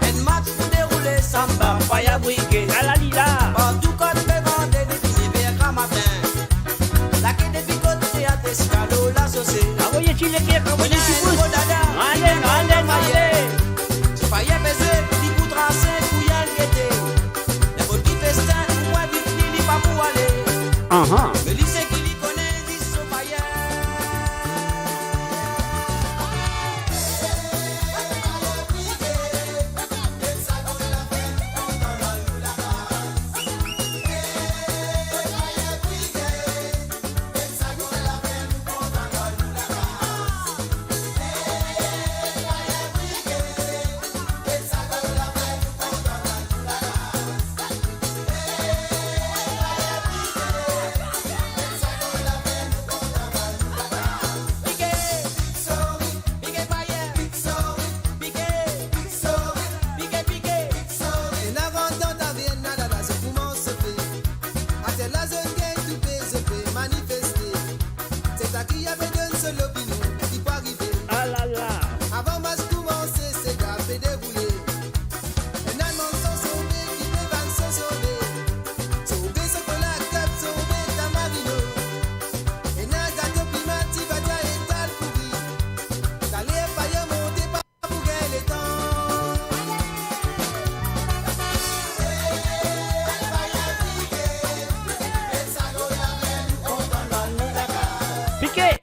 enn match pou deroule, Samba Fire Brigade. Alalila. Partou kot pe vande depi nef er gramatin. Lake depi kote Teat Eskalo, Lasose. Avoy ti like, avoy ti pous. Ale, ale, ale. Si Fire peze, li pou trase pou al gete. Nenport ki festin, pou mwa, vit li, li pa pou ale. Ahan. Me li seki li kone, li so Fire. Ena rant dan tavern, ala la zot koumans sofe. Aster la zot gagn toupe, zot pe manifeste. Se sa ki ape donn so lopinion ki pou arive. Alala. Avan match koumanse, sega pe deroule. Ena bann sanson ki pe vann so sobe. Sobe sokola, kap sobe tamarino. Ena gato pima, ti vadia, etal pouri. Taler Fire monte pa pou gagn letan. Pike!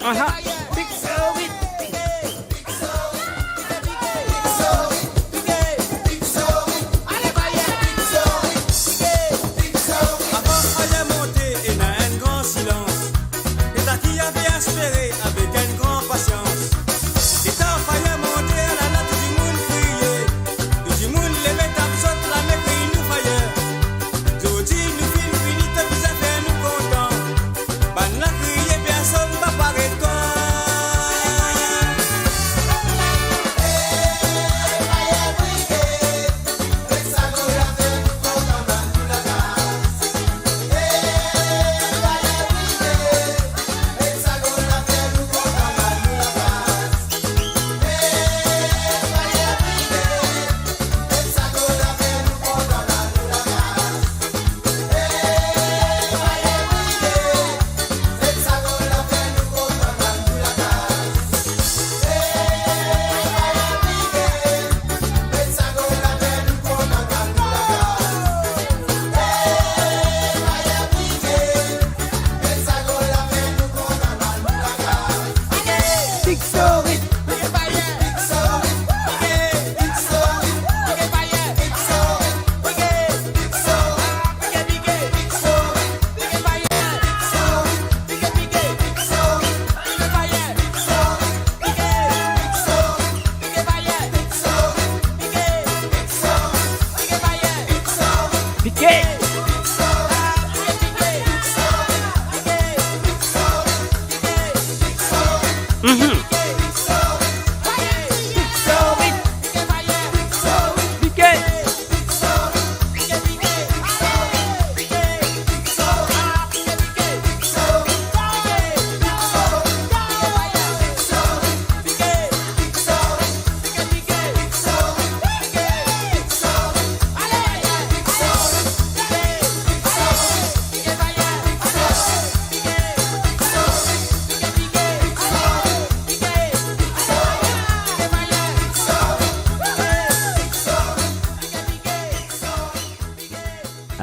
Aha. Pike so rit. Avan Fire monte, ena enn gran silans. Letan ki ape espere avek enn gran pasians. Letan Fire monte, alala tou dimoun kriye. Tou dimoun leve tap zot lame, kriy nou Fire. Zordi nou finn fini, to bizin fer nou kontan. Bannla kriye, personn pa paret twa.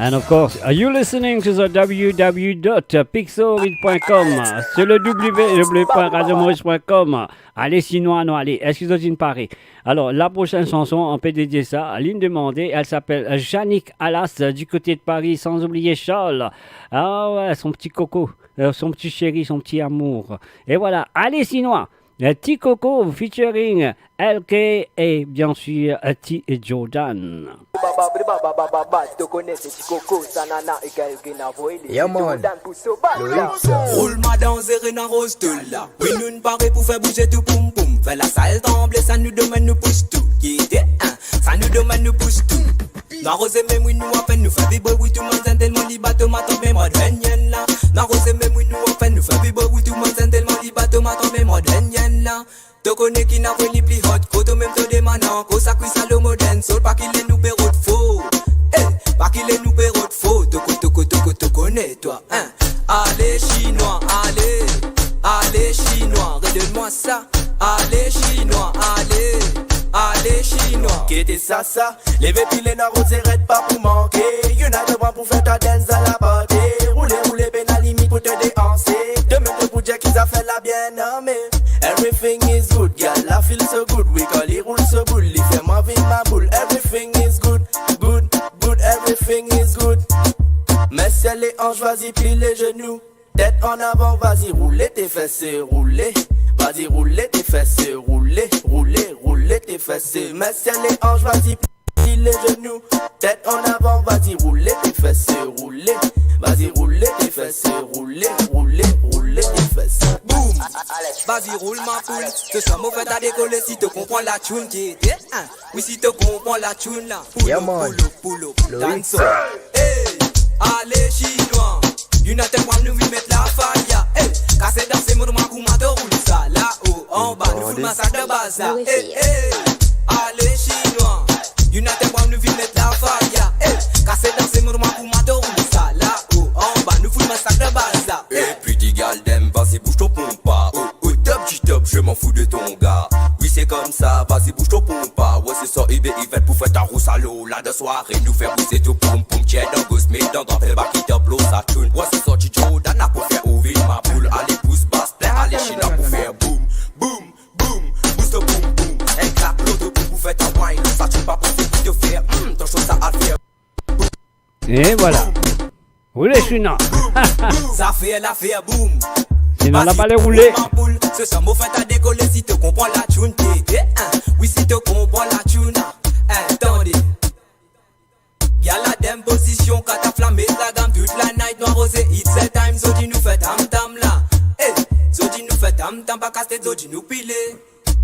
And of course, are you listening to the w w w dot pixelhit dot com? Sur le w w w point radio maurice point com. Allez, Chinois, nou ale. Eski zot inn pare? Alors, la prochaine chanson, on peut dédier ça. Linn demande, elle s'appelle Yannick Alas, euh, du côté de Paris, sans oublier Charles. Ah ouais, son petit coco, euh, son petit chéri, son petit amour. Et voilà, allez, Chinois, euh, Ti Coco featuring L K et bien sûr, euh, Ti Jordan. Ba, ba, ba, ba, ba, ba, ba, to kone se Ti Coco, sa nana e gel ki ena voye li. Yeah, man. Jordan pou so bal la. Loïc, sa. Roul madan zere na roz tou la. Wi, nou pare pou fer bouze tou poum poum. Fer lasal tranble, sa nou domenn nou pous tou. Kite, hein, sa nou domenn nou pous tou. Nou aroze mem wi nou afen nou fer vibre wi tou bann zenn telman li bato matant me mwa dwenn la. Nou aroze mem wi nou afen nou fer vibre wi tou bann zenn telman li bato matant me mwa dwenn la. To kone ki na voye li pli hot, kot to mem to demann ankor sa kwi sa lo modern soul, pa ki le nou pe rod for. Eh, pa ki le nou pe rod for, to ko, to ko, to ko, to kone twa, hein. Ale Chinois, ale, ale Chinois, redonn mwa sa. Ale Chinois, ale, ale Chinois. Kete sa, sa, leve pile na roze red pa pou manke. United One pou fer ta dance dan la party. Roule, roule, pena limit pou to deanse. Demin to pou dir ki zafer la bien ame. Everything is good, gyal la feel so good. Wi, kan li roul so boul, li fer mwa vinn maboul. Everything is good, good, good, everything is good. Mes serre les hanches, vas-y, plie les genoux. Tête en avant, vas-y, roule tes fesses, roule. Vas-y, roule tes fesses, roule, roule, roule tes fesses. Mes serre les hanches, vas-y, plie les genoux. Tête en avant, vas-y, roule tes fesses, roule. Vas-y, roule tes fesses, roule, roule, roule tes fesses. Boum! Vas-y, roule ma poule. Ce soir, mo fer ta dekole si to konpran la tune ki ete, hein. Wi, si to konpran la tune la. Pull up, pull up, pull up. Loïc, dancehall. Hey, ale Chinois. United One, nou vinn met lafaya. Hey, kase danse, mont mwa kouma to roul sa. Lao anba, nou fout masak dan bazar. Hey, hey, ale Chinois. United One, nou vinn met lafaya. Hey, kase danse, mont mwa kouma to roul sa. Lao anba, nou fout masak dan bazar. Hey. Epi di gyal dem, vas-y, bouge ton pompa. Oh, oh, top, top, je m'en fous de ton gars. Wi, se koumsa, vas-y, bouge ton pompa. Ouais, se sa, Ibe, Ivette pou fer ta roul sa lo la dan sware. Nou fer bouze tou poum poum, tchek dan gos, met dan dwat, fer back it up, lo sa tune. Ouais, se sa, Ti Jordan la pou fer ou vinn maboul. Ale pous bas, plen, ale Chinois pou fer boum, boum, boum. Bouze to poum poum, eklate to poum pou fer ta wine. Sa tune pa pou fer ki to fer, hmm, to show sa al fer. Et voilà. Roule Chinois. Zafer la fer boum. Sinon, la pa le roule. Maboul, ce soir, mo fer ta dekole si to konpran la tune, te, te, hein. Wi, si to konpran la tune, hein, tande. Gyal la dan pozision, kataflam, met lagam, tout la night, nou aroze, it's a time, zot di nou fer tam tam la. Eh, zot di nou fer tam tam, pa kas tet, zot di nou pile.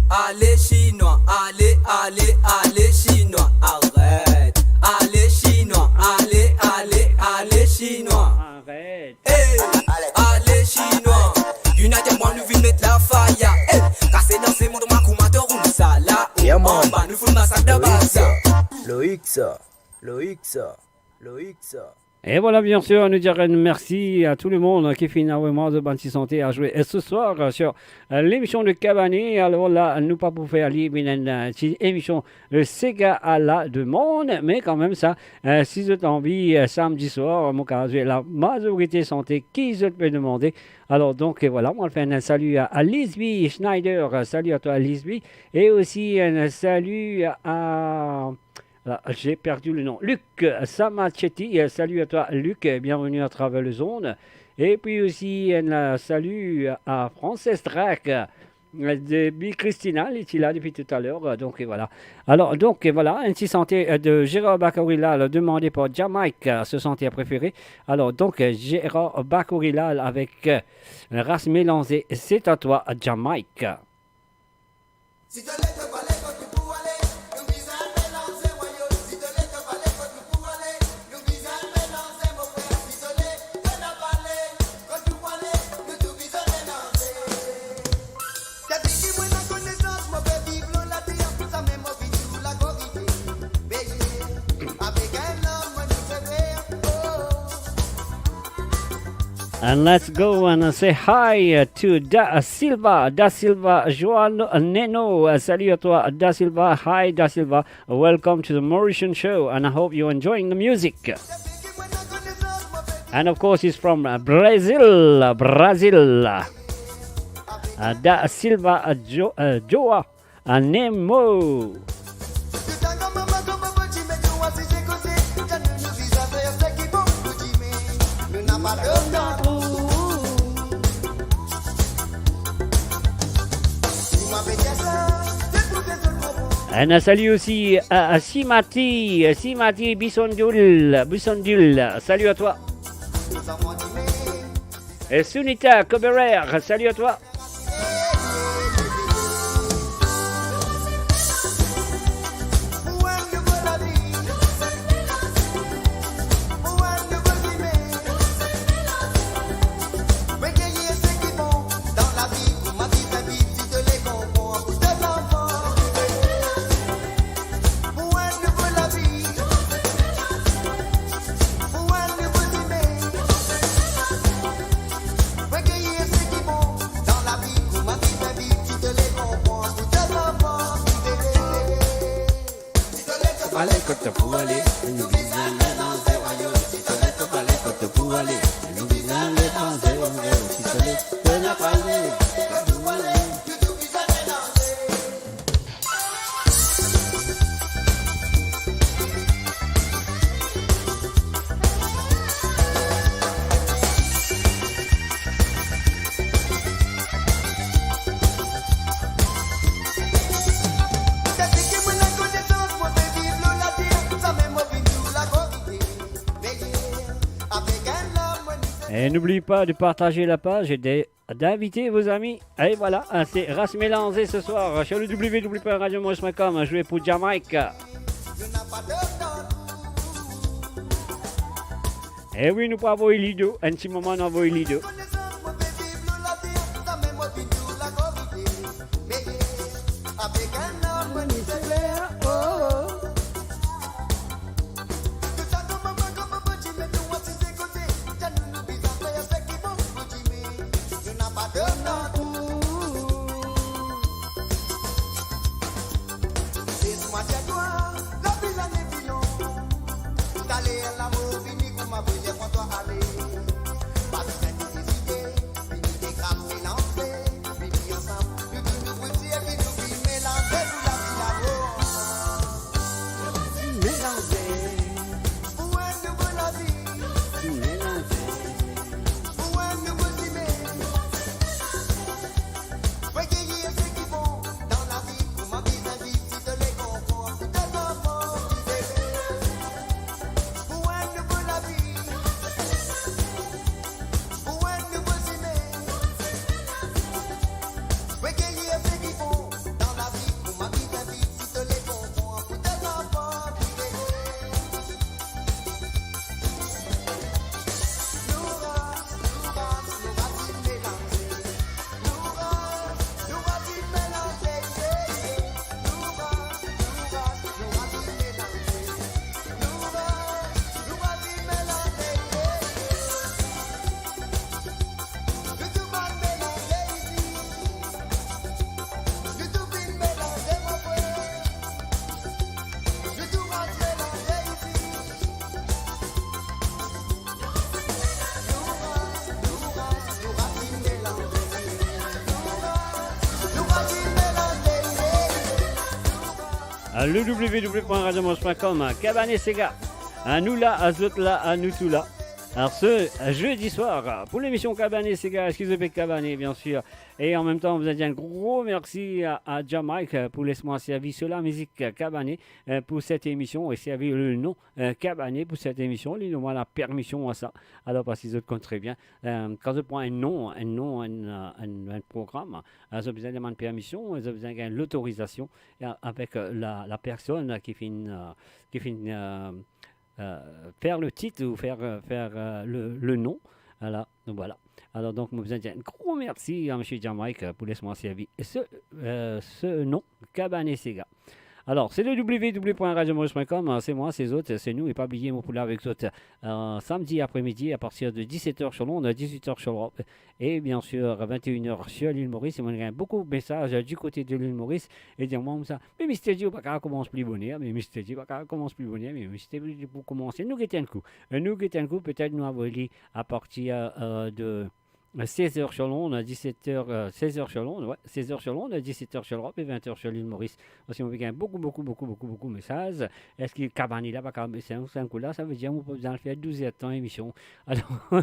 Ale Chinois, ale, ale, ale Chinois, aret. Ale Chinois, ale, ale, ale Chinois. Aret. Hey, ale Chinois. United One, nou vinn met lafaya. Hey, kase danse, mont mwa kouma to roul sa. Lao anba, nou fout masak dan bazar. Loïc, sa. Loïc, sa. Loïc, sa. Et voilà, bien sûr, nou dir mersi a tou le mond ki finn avoy mwa zot bann ti sante a zwe. Et ce soir, euh, sur, euh, l'émission de Kabané, alor la, nou pa pou fer li, vinn enn, euh, ti émission, euh, sega à la demande, mais quand même sa, euh, si zot anvi, euh, samedi soir, mo kapav zwe la majorité sante ki zot pe demande. Alor donk, euh, voilà, mo fer enn salu a, a Lisby Schneider, euh, salut à toi Lisby, et aussi enn salu a, Là, j'ai perdu le nom. Luc, euh, Samachetti, euh, salut à toi, Luc, euh, bienvenue à travers le zone. Et puis aussi, un, euh, salut à Frances Drac, euh, depuis Christina, elle est là depuis tout à l'heure, euh, donc, euh, voilà. Alors, donc, euh, voilà, un petit santé, euh, de Gérard Bakorila, là, demandé par Jamaïque, euh, ce santé préféré. Alors, donc, euh, Gérard Bakorila avec, euh, Race Mélangée, c'est à toi, Jamaïque. Si to le to pale kot nou pou ale, nou bizin melanze wayo. Si to le to pale kot nou pou ale, nou bizin melanze mo frer. Si to le to pale kot nou pou ale, nou tou bizin melanze. Depi ki mwa ena konesans, mo pe viv lor later, pou sa mem mo vinn sou lakorite. Beye avek enn lom, mo nou se frer, oh. And let's go and say hi to Da Silva. Da Silva, Joan Neno. Uh, salut à toi, Da Silva. Hi, Da Silva. Welcome to the Mauritian show, and I hope you're enjoying the music. And of course, he's from, uh, Brazil, uh, Brazil. Uh, da Silva, uh, Jo-, uh, Joa, uh, Nemo. And un salut aussi à, à Simati, Simati Bissondul, Bissondul. Salut à toi. Et Sunita Koberer, salut à toi. Ale kot pou ale, nou bizin melanze wayo. Si to ale, to ale kot pou ale, nou bizin melanze wayo. Si to ale, to ale, to ale. Et n'oublie pas de partager la page et de, d'inviter vos amis. Et voilà, hein, c'est Race Mélangée ce soir sur le w w w point radio maurice point com, joué pour Jamaïque. Eh oui, nou pou avoy Lido. Enn ti moman, nou avoy Lido. Le w w w point radio maurice point com, Kabané Sega. Anou la, azot la, anou tou la. Alors ce jeudi soir, pour l'émission Kabané Sega, excusez-moi, Kabané, bien sûr. Et en même temps, nou dir enn gro mersi a, a Jamaique, euh, pou les mwa servi so lamizik, euh, kabané, euh, pou set emision e servi le nom, euh, kabané pou set emision. Li donn mwa lapermision a sa. Alor, parski zot konn tre bien, euh, kan zot pran enn nom, enn nom, enn, euh, enn, enn program, euh, zot bizin demann permision, zot bizin gagn lotorizasion, e a-, avek, euh, la, la personn ki finn, euh, ki finn, euh, euh, fer le tit ou fer, euh, fer, euh, le, le nom. Voilà, donk voilà. Alor, donk, mo bizin dir enn gro mersi a misie Jamaique, euh, pou les mwa servi so, euh, so nom, Kabané Sega. Alors, c'est le w w w point radio maurice point com, hein, c'est moi, c'est zot, c'est nous, et pas oublier, mon poula avec zot, euh, samedi après-midi à partir de dix-sept heures sur l'onde, dix-huit heures sur l'Europe, et bien sûr, vingt et une heures sur l'île Maurice. Et moi, j'ai beaucoup de messages, euh, du côté de l'île Maurice, et dire, moi, ça, mais Mister J, ou pa kav koumans pli boner, mais Mister J, ou pa kav koumans pli boner, mais Mister J, pou koumanse, nou get enn kou. Euh, nou get enn kou, petet nou avoy li à partir, euh, de seize heures sur l'onde, à dix-sept heures, euh, seize heures sur l'onde, ouais, seize heures sur l'onde, à dix-sept heures sur l'Europe et vingt heures sur l'île Maurice. Parce qu'on gagne beaucoup, beaucoup, beaucoup, beaucoup, beaucoup de messages. Est-ce que Kabane la, pa kav, c'est un, c'est un coup là, ça veut dire qu'on peut besoin faire douze heures de temps émission. Alors, oui,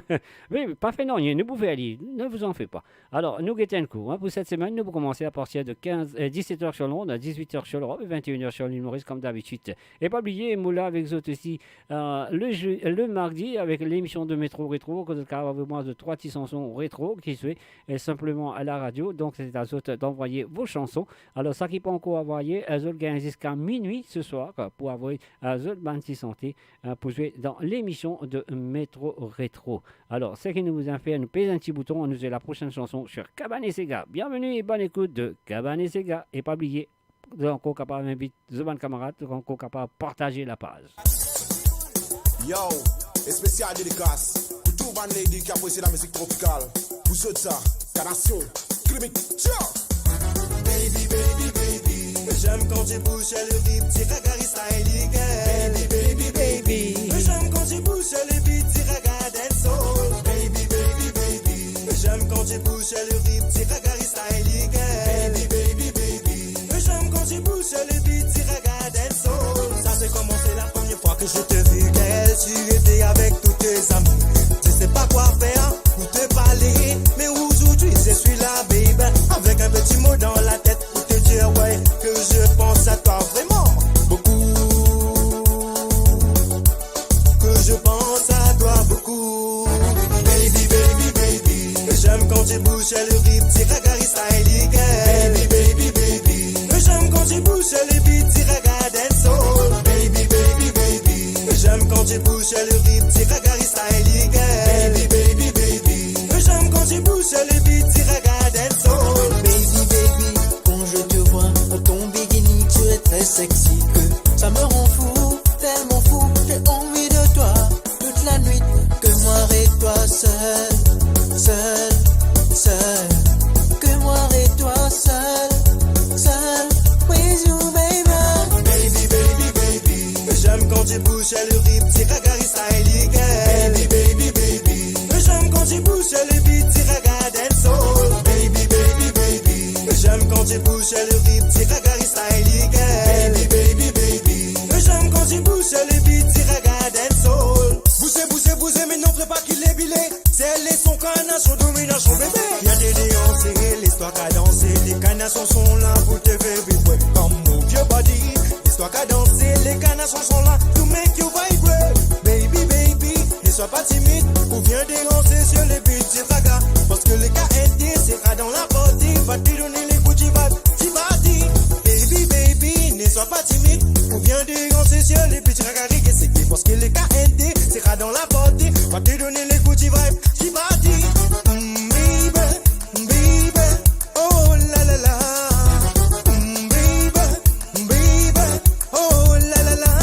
mais pas fait, non, rien, ne pouvez aller, ne vous en faites pas. Alors, nou get enn kou, hein, pour cette semaine, nou pou koumanse à partir de quinze, euh, dix-sept heures sur l'onde, à dix-huit heures sur l'Europe et vingt et une heures sur l'île Maurice, comme d'habitude. Et pas oublier, nou la avec zot aussi, euh, le jeu, le mardi avec l'émission de Métro Rétro, kot zot kav avoy mwa zot trwa ti chanson rétro ki zwe, euh, simplement à la radio. Donc, c'est à zot d'envoyer vos chansons. Alors, sa ki pa ankor avoye, euh, zot gagn ziska minwi ce soir, quoi, pou avoy, euh, zot bann ti sante, euh, pou zwe dans l'émission de Métro Rétro. Alors, ce qui nous vous en fait, nou pez enn ti bouton, nou zwe la prochaine chanson sur Kabane Sega. Bienvenue et bonne écoute de Kabane Sega. Et pas oublier, zot ankor kapav invit zot bann kamarad, zot ankor kapav partaze la page. Yo, spécial dédicace pour tout bann lady ki apresie la musique tropicale. Pour zot sa, Kanasion, Krimik, tcha! Baby, baby, baby. J'aime quand tu bouges le rythme, tu ragaris style, girl. Baby, baby, baby. J'aime quand tu bouges le beat, tu ragadan soul. Baby, baby, baby. J'aime quand tu bouges le rythme, tu ragaris style, girl. Baby, baby, baby. J'aime quand tu bouges le beat, tu ragadan soul. Ça c'est commencé la première fois que je te vis, girl. Tu étais avec tous tes amis. Tu sais pas quoi faire ou te parler. Mais aujourd'hui, je suis là, baby. Avec un petit mot dans la tête pour te dire, ouais, que je pense à toi vraiment beaucoup. Que je pense à toi beaucoup. Baby, baby, baby. J'aime quand tu bouges le rythme, tu ragaris style, girl. Baby, baby, baby. J'aime quand tu bouges le beat, tu ragadan soul. Baby, baby, baby. J'aime quand tu bouges le rythme, tu ragaris style, girl. Baby, baby, baby. J'aime quand tu bouges le beat, tu ragadan soul. Baby, baby, quand je te vois dans ton bikini, tu es très sexy, que ça me rend fou, tellement fou, j'ai envie de toi. Toute la nuit, que moi et toi seul, seul, seul. Que moi et toi seul, seul, with you, baby. Baby, baby, baby. J'aime quand tu bouges le rythme, tu ragaris style, girl. Baby, baby, baby. J'aime quand tu bouges le beat, tu ragadan soul. Baby, baby, baby. J'aime quand tu bouges le rythme, tu ragaris style, girl. Baby, baby, baby. J'aime quand tu bouges le beat, tu ragadan soul. Bouze, bouze, bouze, me non, fre pa ki le bile. Se leson Kanasion, dominasion, bebe. Vinn danse, les trois Kanasion, les Kanasion sont là pour te faire vibrer. Come move your body. Les trois Kanasion, les Kanasion sont là to make you vibrate. Baby, baby, ne sois pas timide ou viens danser sur le beat du raga. Parce que le K N D sera dans la partie, va te donner les goûts du vibe, du body. Baby, baby, ne sois pas timide ou viens danser sur le beat du raga, reggae, c'est gay. Parce que le K N D sera dans la partie, va te donner les goûts du vibe, du body. Mm, baby. Baby, oh la la la. Mm, baby, baby, oh la la la.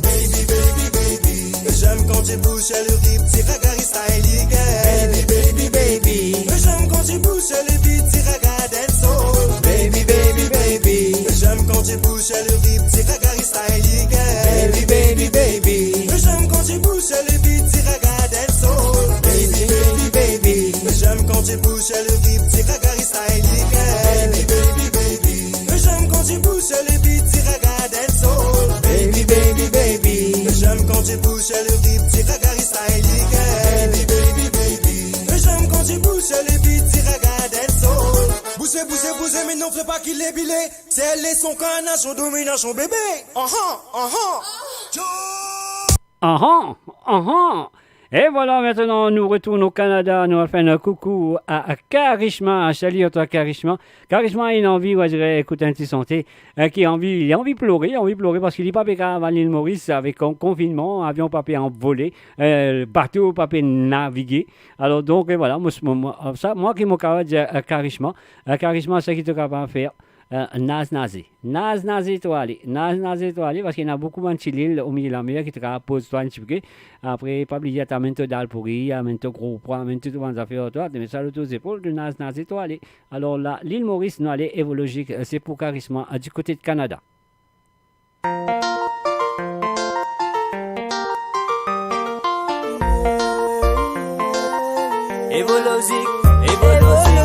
Baby, baby, baby. J'aime quand tu bouges le rythme, tu ragaris style, girl. Baby, baby, baby. J'aime quand tu bouges le beat, tu ragadan soul. Baby, baby, baby. J'aime quand tu bouges le rythme, tu ragaris style, girl. Baby, baby, baby. J'aime quand tu bouges le beat, tu ragadan soul. Baby, baby, baby. J'aime quand tu bouges le rythme, tu ragaris style, girl. Baby, baby, baby. J'aime quand tu bouges le beat, tu ragadan soul. Baby, baby, baby. J'aime quand tu bouges le rythme, tu ragaris style, girl. Baby, baby, baby. J'aime quand tu bouges le beat, tu ragadan soul. Bouze, bouze, bouze, me non, fre pa ki le bile. Se leson Kanasion, dominasion, bebe. Aha, aha. Aha, aha. Et voilà, maintenant, nous retournons au Canada. Nous allons faire un coucou à, à Karishma. Salut à toi, Karishma. Karishma, il a envie, on dirait, écoute un petit santé. Euh, ki anvi, li anvi plore, li anvi plore parski li pa pe kav al Lil Moris avek kon-, konfinnman, avion pa pe anvole, euh, bato pa pe navige. Alor donk, euh, vwala, mo, mo, mo, sa, mwa ki mo kapav dir, euh, Karishma, euh, Karishma, seki to kapav fer, Euh, naz naze. Naz naze to ale. Naz naze to ale, parski ena boukou bann ti lil omilie lamer ki to kapav poz twa enn tipike. Apre, pa bliye, amenn to dal pouri, amenn to gro pwa, amenn tou bann zafer ar twa, to met sa lor to zepol, to naz naze to ale. Alor la, lil Moris, nou ale Evologic, euh, se pou karesman, euh, di kote de Kanada. Evologic, Evologic,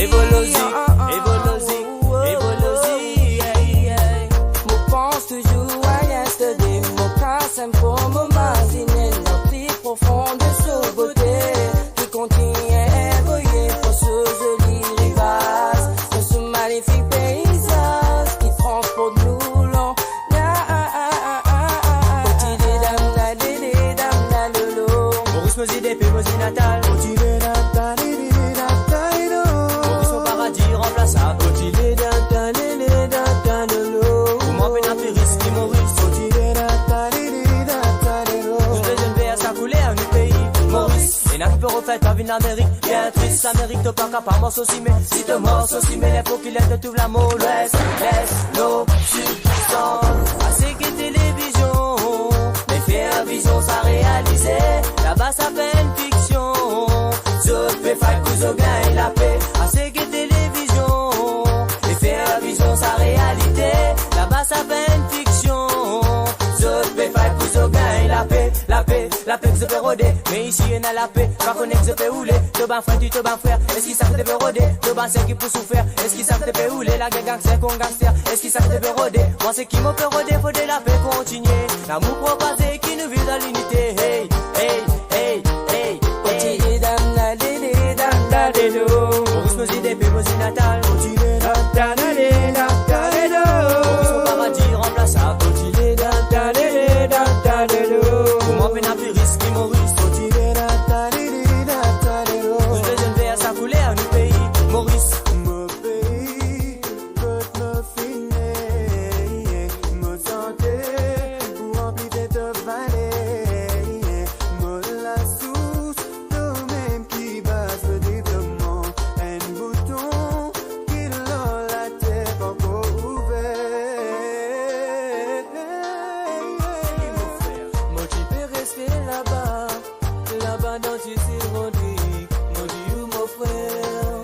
Evologic, Evologic, Evologic, yeah, yeah. Mo pans touzour a yesterday, mo kas enn po, mo mazinn enn pli profon de so bote. Ki kontign evolye pou so zoli rivaz, pou so malifik peizaz ki transport nou lon. Oti de dam da de de dam da lolo. Moris mo zile pe mo zinatal. Oti de dam da de de dam da lolo. Moris mo paradi ranplasab. Oti de dam da de de dam da lolo. Kouma pena pli ris ki Moris. Oti de dam da de de dam da lolo. Nou bezwinn ver sa kouler nou pei Moris. Ena ki pe refer twa vinn Amerik, bien tris, Amerik to pa kapav mars so sime. Si to mars so sime, lenfo ki ler to trouv lamor, lwes, les, nor, sid, sant. Ase ki televizion, me fer vizion sa realize. Laba sa fer enn fiksion, zot pe fight pou zot gagn lape. Ase ki televizion, me fer vizion sa realite. Laba sa fer enn fiksion, zot pe fight pou zot gagn lape, lape. Lape ki zot pe rode, me isi ena lape. Pa kone ki zot pe oule, to bann frer, to bann frer. Eski sa ki to pe rode, to bann ser ki pou soufer? Eski sa ki to pe oule, lager gangster kont gangster? Eski sa ki to pe rode? Mwa seki mo pe rode, fode lape kontigne. Lamour propaze, ki nou viv dan linite. Hey, hey, hey, hey, hey. Oti de dam da de de dam da de do. Moris mo zile pe mo zinatal. Oti de dam da de de dam da de do. Moris mo paradi ranplasab. Oti de dam da de de dam da de do. Kouma pena pli ris ki Moris. Oti de dam da de de dam da de do. Nou bezwinn ver sa kouler nou pei Moris. Mo pei, kot mo finn ne, mo sante pou ranpli de to vale, mo lasours, tomem ki baz mo devlopman, enn bouton ki lor later pankor ouver. Mo ti pe reste laba, laba dan ti Sid Rodrig, mo dir ou mo frer,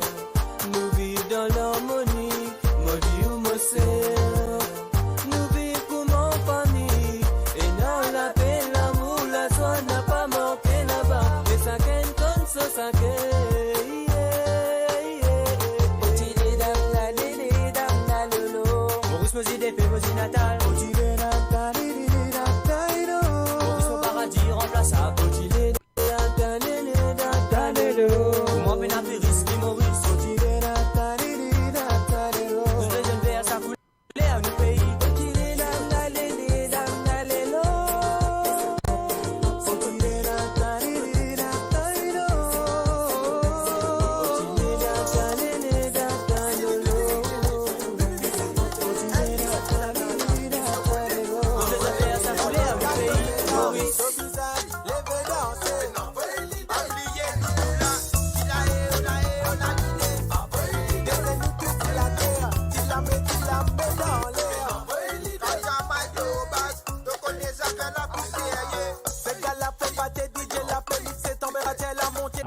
nou viv dan larmoni, mo dir ou mo ser, nou viv kouma fami, ena lape, lamour, lazwa, napa manke laba, me sakenn konn so sake. Oti de dam da de de dam da lolo. Moris mo zile pe mo zinatal. Oti de dam da de de dam da lolo. Moris mo paradi ranplasab. Oti de dam da de de dam da lolo. Kouma pena pli ris ki Moris. Oti de dam da de de dam da lolo. Nou bezwinn ver sa kouler nou pei.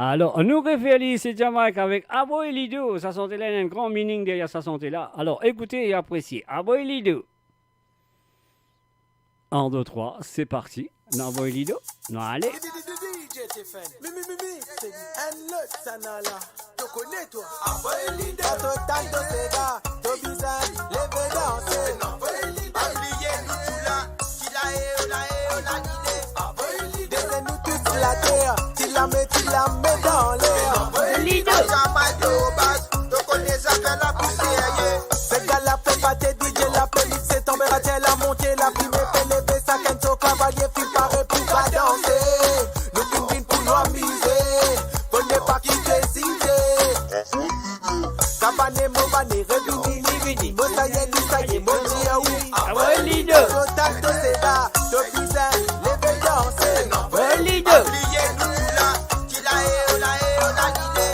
Alor, nou refer li, se Jamaica avek Aboy Lido. Sa sante la, ena enn gran meaning deryer sa sante la. Alor, ekoute e apresie. Aboy Lido. Un, deux, trois, c'est parti. Nou avoy Lido. Nou ale. D J T F N. Mi, mi, mi, mi, se enn lot sa nou la. To kone twa. Avoy Lido. Total to sega, to bizin leve danse. Pa bliye nou tou la. Ti la e o la e o la ide. Avoy Lido. Dezin nou tou later. Ti lame, ti lame dan ler. Avoy Lido. Jamay de baz. To kone zafer la pou serye. Sega la pe bate, D J la pe mikse, tanberatir la monte, lafime pe leve, sakenn so kavalie finn pare pou kadanse. Nou finn vinn pou nou amize, fode pa kite size. Kabane mo bane, revini li vini, mo saye li saye, mo dir wi. Avoy Lido. Total to sega, to bizin leve danse. Avoy Lido. Pa bliye nou tou la, ti la e o la e o la ide.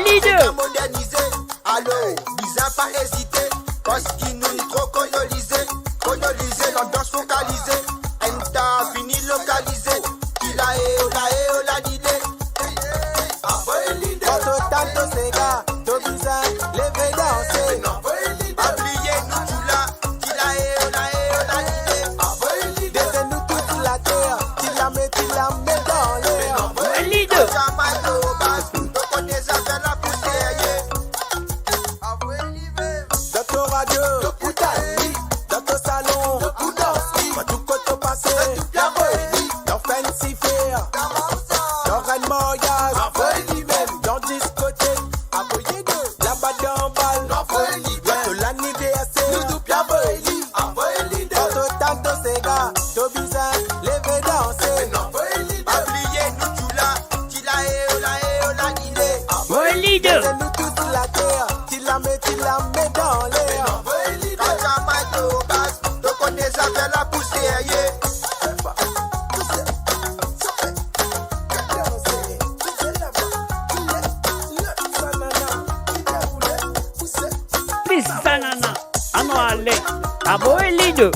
Leader. Modernize, alo, bizin pa ezite, paski nou tro kolonize, kolonize, landans fokalize, enn ta vini lokalize, ki la e, o la e, o la lide. Kan to tann to sega, to bizin leve danse. Pa bliye nou tou la, ki la e, o la e, o la lide. Dese nou tout later, ti lame, ti lame dan ler. Envoy leader. Kan to baz, to kone zafer la pou serye. Dan to radio, dan to salon, partou kot to pase, dan fancy fair, dan rann maryaz, dan diskotek, laba dan bal, dan to laniverser, dan to tann to sega, to bizin leve danse. Pa bliye nou tou la, ki la e, o la e, o la lide. Envoy leader. Dese nou tout later, ti lame, ti lame dan ler. Kan to baz, to kone zafer la pou serye. Plis zanana, anou ale, Aboy Leader.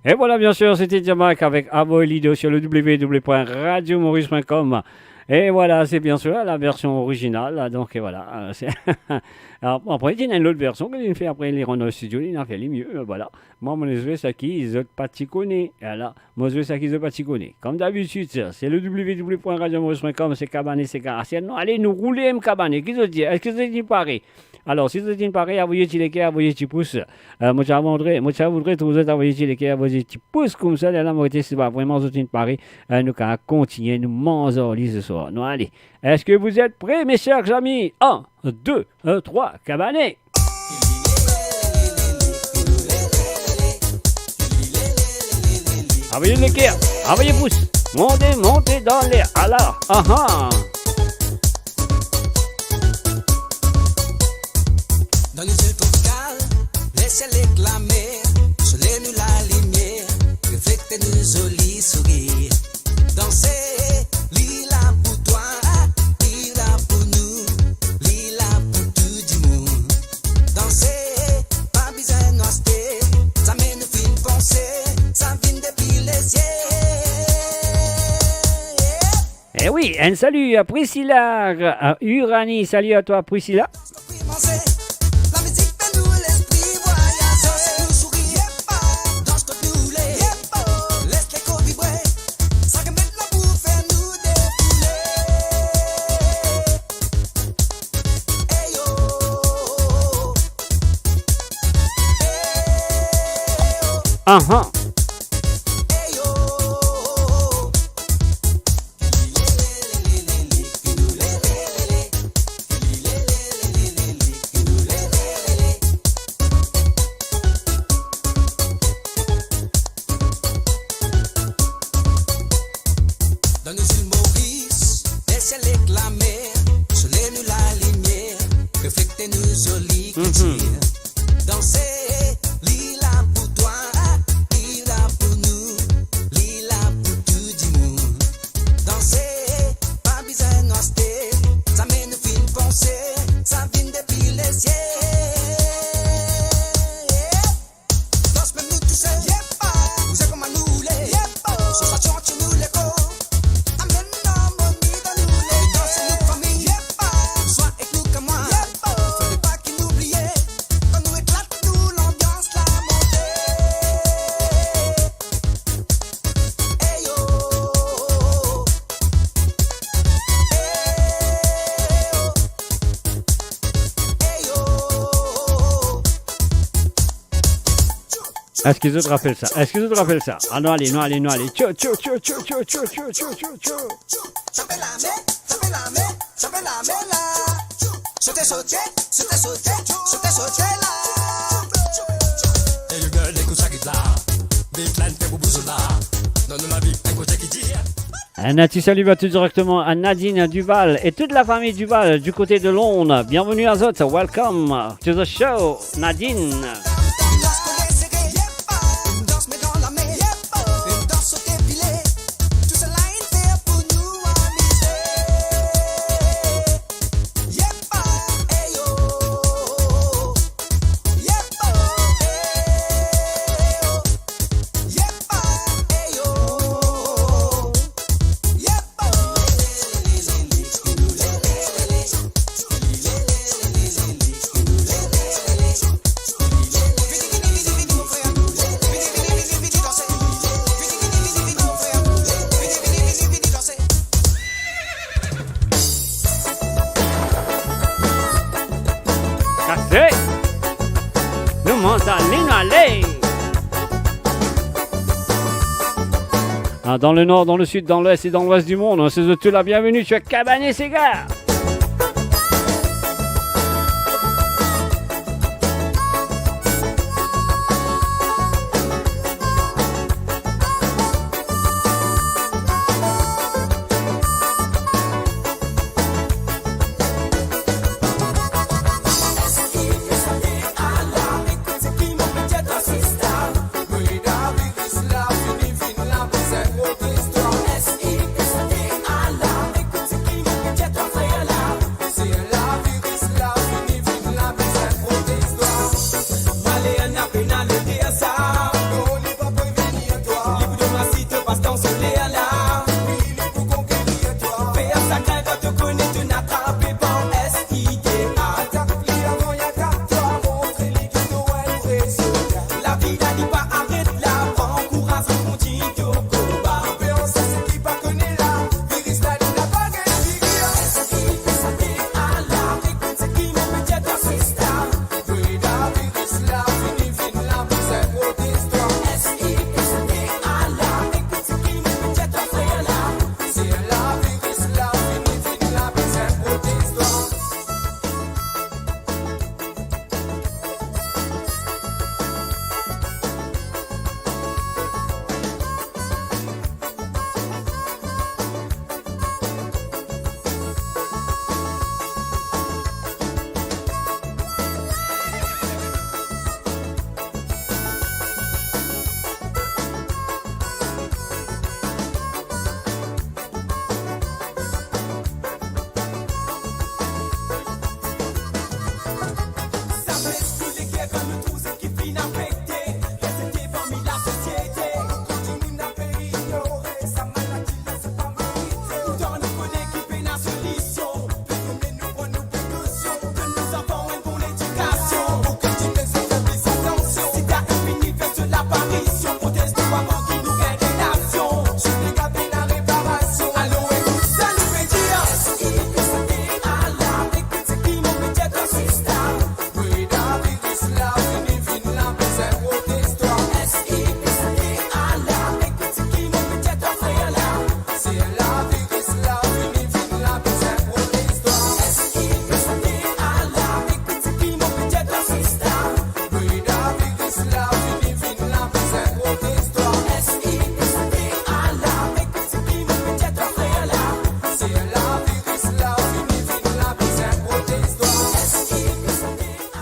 Et voilà, bien sûr, c'était Djamaique avec Aboy Leader sur le w w w point radio maurice point com. Et voilà, c'est bien sûr la version originale, là, donc, et voilà, euh, c'est, alors, après, il y a une autre version qu'il fait après, il rentre dans le studio, il en fait les mieux, euh, voilà. Mwa, mo zwe seki zot pa ti kone. Ala, mo zwe seki zot pa ti kone. Kom dabitid, se le w w w point radio maurice point com, se Kabane, se Garasiel. Non, ale, nou roule enn kabane. Ki zot dir? Eski zot inn pare? Alor, si zot inn pare, avoy ti leker, avoy ti pous. Euh, mo ti a voudre, mo ti a voudre trouv zot avoy ti leker, avoy ti pous koumsa, lerla mo rete si, ba, vreman zot inn pare, euh, nou kapav kontigne, nou manz ar li se swar. Nou ale. Est-ce que vous êtes prêts, mes chers amis? Un, deux, euh, trois, kabane. Avoy leker, avoy pous, monte, monte dan ler, ala, aha. Dan nou zil tropikal, lesiel ek lamer, soley nou lalimier, reflekte nou zoli sourir. Danse, li la pou twa, li la pou nou, li la pou tou dimoun. Danse, pa bizin nou aste, zame nou finn panse, sa vinn depi lezie. Eh oui, un salut à Priscilla, à Uranie. Salut à toi, Priscilla. Aha. Dan nou zil Moris, lesiel ek lamer, soley nou lalimier, reflekte nou zoli kiltir. Danse, li la pou twa, li la pou nou, li la pou tou dimoun. Danse, pa bizin nou aste, zame nou finn panse, sa vinn depi lezie. Dans mem nou tousel, yepa, bouze kouma nou le, yepa, so sa chanti nou lekor. Amenn armoni dan nou le, dans nou fami, yepa, swa ek nou kamwad, yepa, fode pa ki nou bliye, kan nou eklat nou lanbians la monte. Hey yo, hey yo, hey yo. Eski zot rapel sa? Eski zot rapel sa? Ah, nou ale, nou ale, nou ale. Tcho, tcho, tcho. Sote, sote, sote, sote, sote, sote la. Hey, you girl, écoute ça qui est là. Big line, fait pour bouger là. Dans la vie, un côté qui dit. Un petit salut va tout directement à Nadine Duval et toute la famille Duval du côté de Londres. Bienvenue à zot, welcome to the show, Nadine. Ase! Nou manz ale, nou ale! Ah, dans le nord, dans le sud, dans l'ouest et dans l'ouest du monde, hein, c'est tout la bienvenue sur Cabané Séga.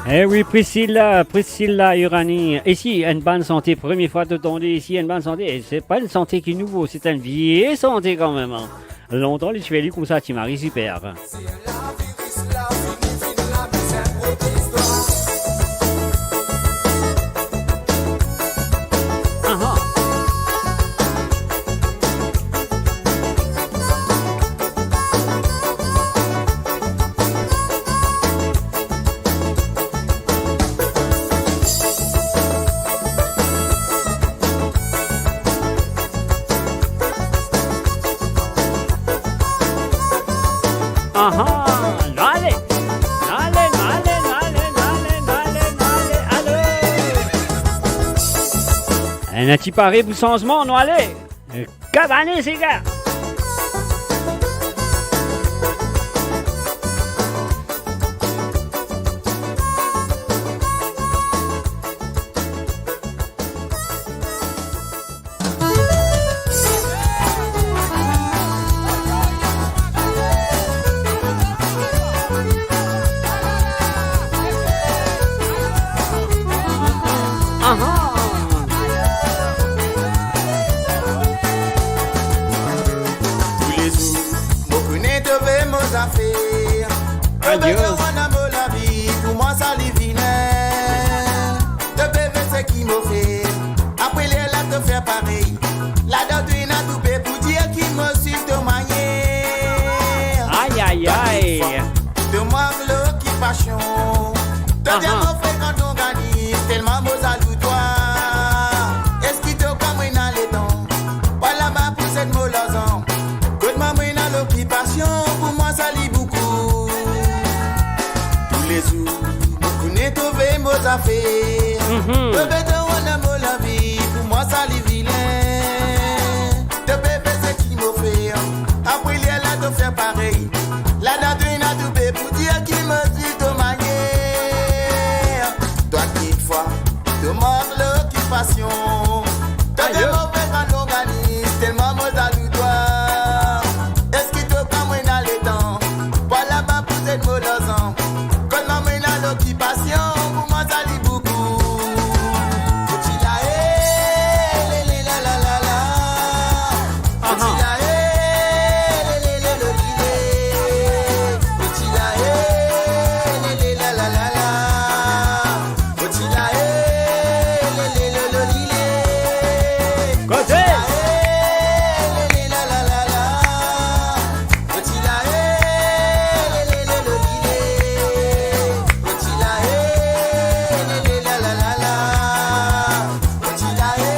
Eh wi, Priscilla, Priscilla Uranie. Isi, enn bann sante, premie fwa to tande isi, enn bann sante. E se pa enn sante ki nouvo, se enn vie sante kanmem, an. Lontan, li ti fer li koumsa, ti mari siper. Aha. Aha, nou ale, nou ale, nou ale, ale. Ena ti pare pou sanzman, nou ale. Cabané Séga. Aha. Toulezour, mo kone to ve mo zafer. To ve mo lavi, pou mwa sa li fini. To pe ve seki mo fer. Apre lerla to fer parey. Ladan to ena toupe pou dir ki mo swiv to manier. Ay, ay, ay. To mank lokipasion. To dir mo frekan to organiz, telman mo zalou twa. Eski to krwar mo ena letan? Pwal laba pou zet mo larzan. Kot mwa mo ena lokipasion, pou mwa sa li boukou. Toulezour, mo Trouve mo zafer. Mhm. To pe donn mwa mo lavi, pou mwa sa li vilen. To pe fer seki mo fer. Apre lerla to fer parey. Ladan to ena tou pe pou dir ki mo dir to manier. Twa kikfwa to mank lokipasion. To pe mo fer sa longanis, telman mo zalou twa. Eski to pa mwa ena letan pou al laba pou zet mo larzan? Kot mwa mo ena lokipasion, pou mwa sa li boukou. Oti la, eh, le, le, la, la, la, la. Oti la, eh, le, le, le, lo, li, le. Oti la, eh, le, le, la, la, la, la. Oti la, eh, le, le, lo, lo, li, le. Koze! Oti la, eh, le, le, la, la, la, la. Oti la, eh, le, le, lo, lo, li, le. Oti la, eh, le, le, la, la, la, la. Oti la, eh,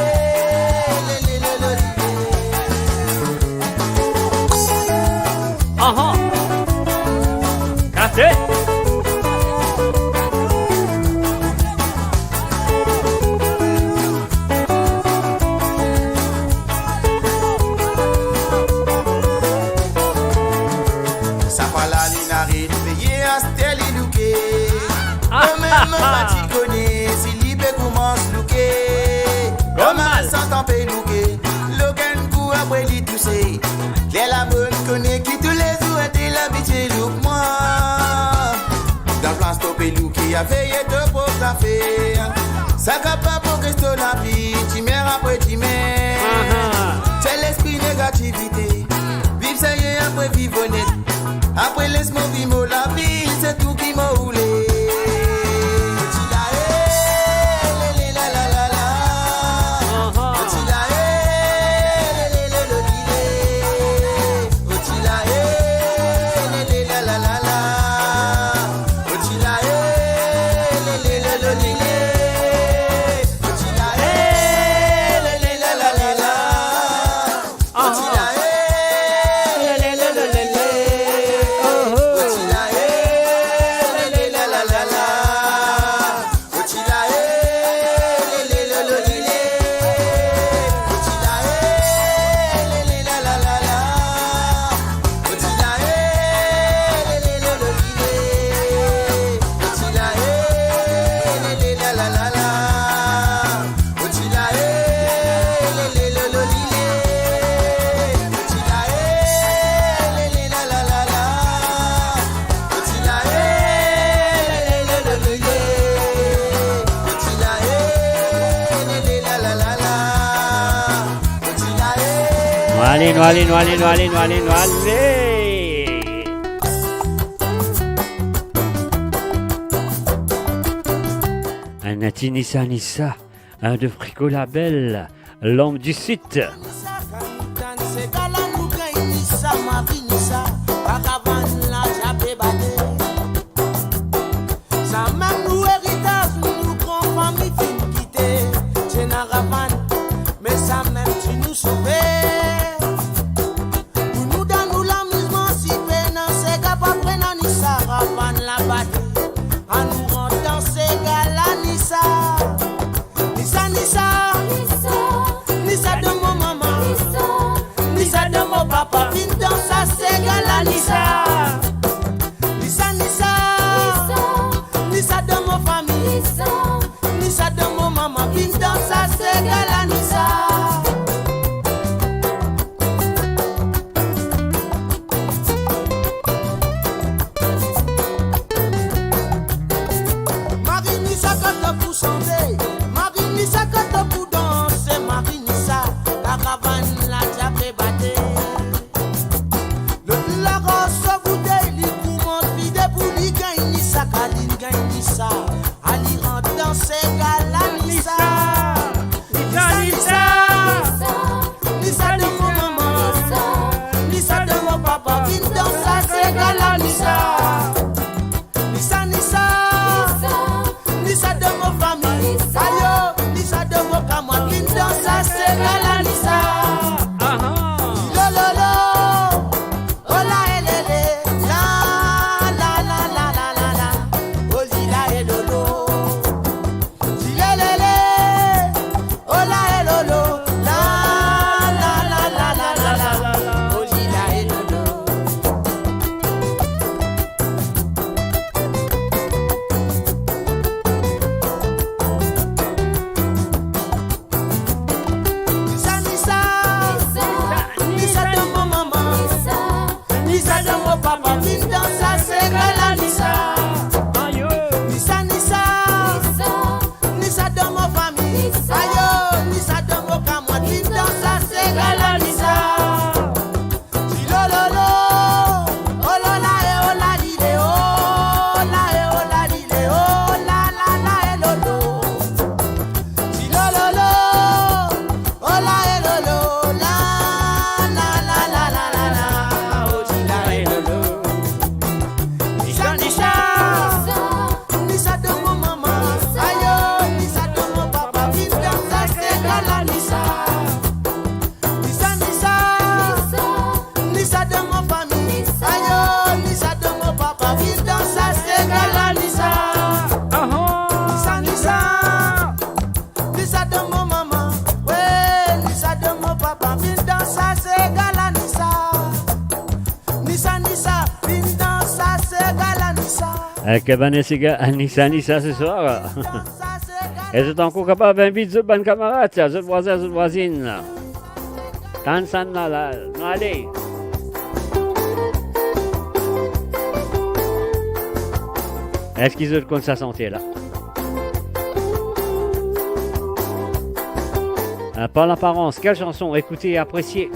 le, le, lo, lo, li, le. Aha. Kate. Sa fwa la li ena reveye, aster li louke. Mwa mem mo pa ti kone si li pe koumans louke. Kouma sa tan pe louke, lokenn kou apre li touse. Lerla mo kone ki toulezour ete labitie louk mwa. Dan plas to pe louke, a veye to prop zafer. Sa kapav progres to lavi, dimer apre dimer. Aha. Fer lespri negativite, viv serye apre viv onet. Apre les mo viv mo lavi, se tou ki mo oule. Oti la, eh, le, le, la, la, la, la. Aha. Oti la, eh, le, le, lo, lo, li, le. Oti la, eh, le, le, la, la, la, la. Oti la, eh, le, le, lo, lo, li, le. Oti la, eh, le, le, la, la, la, la. Oti la, eh, le, le, lo, lo, li, le. Oti la, eh, le, le, la, la, la, la. Oti la, eh, le, le, lo, lo, li, le. Oti la, eh, le, le, la, la, la, la. Oti la, eh, le, le, lo, lo, li, le. Oti la, eh, le, le, la, la, la, la. Oti la, eh, le, le, lo, lo, li, le. Oti la, eh, le, le, la, la, la, la. Oti la, eh, le, le, lo, lo, li, le. Oti la, eh, le, le, la, la, la, la. Oti la, eh. Nou ale, nou ale, nou ale, nou ale, nou ale, nou ale. Enn ti Nissa Nissa, hein, de Frico Label, L'homme du site. Nissa, kan nou tann se gala nou gagn Nissa, Marie Nissa, karavann la ti ape bate. Samem nou eritaz, nou gran fami finn kite, ti ena ravann, me samem ti nou sove. Pou nou dan nou lamizman, si pena sega pa pran Nissa, ravann la bate. Anou rant dan sega la Nissa. Nissa, Nissa. Nissa dan mo mama. Nissa dan mo papa. Vinn dans sa sega la Nissa. Nissa, Nissa. Nissa dan mo fami. Nissa dan mo mama, vinn dans sa sega la Nissa. Marie Nissa, kan to pou sanze, Marie Nissa, kan to pou danse, Marie Nissa, karavann la ti ape bate. Lot la ras so boutey, li koumans vide pou li gagn Nissa, kan li gagn Nissa, ali rant dan sega la Nissa. Nissa, Nissa. Nissa dan mo mama. Nissa dan mo papa, vinn dans sa sega la Nissa. Nissa, Nissa. Nissa dan mo fami. Ayo, Nissa dan mo kamwad, vinn dans sa sega la Nissa. Aha. Lo, lo, lo. Oh la, eh, le, le. La, la, la. Oh li la, eh, lo, lo. Ek bann Sega, Anisa, Anisa se swar. E zot ankor kapav invit zot bann kamarad, zot vwazin, zot vwazinn. Tann sann la, la, nou ale. Eski zot konn sa sante la? Euh, Par l'apparence, quelle chanson? Écoutez et appréciez.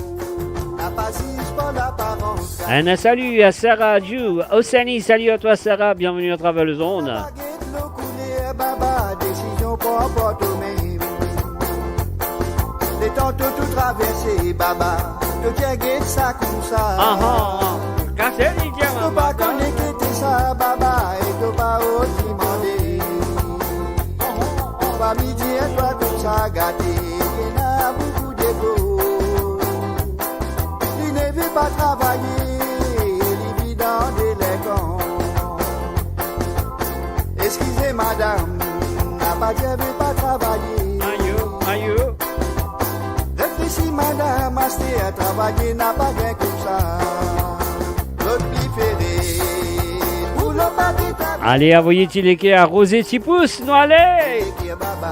Enn sali a Sarah Ju, Osani, salut à toi Sarah, bienvenue à travers les ondes. Get lo kouler, baba, desizion pran par to mem. Letan to tou traverse, baba, to ti get sa koumsa. Aha, kase li, to pa konn inkiete sa, baba, e to pa oz dimande. Fami dir twa koumsa gate, ena boukou defo. Li ne ve pa travaye, li vi dan delinkan. Eskize madam, napa dir ve pa travaye. Ayo, ayo. Reflesi madam, aster travaye napa gagn koumsa. Lot pli fere, pou lo pa get. Ale, avoye ti leker a Roze Tipous, nou ale. Leker baba,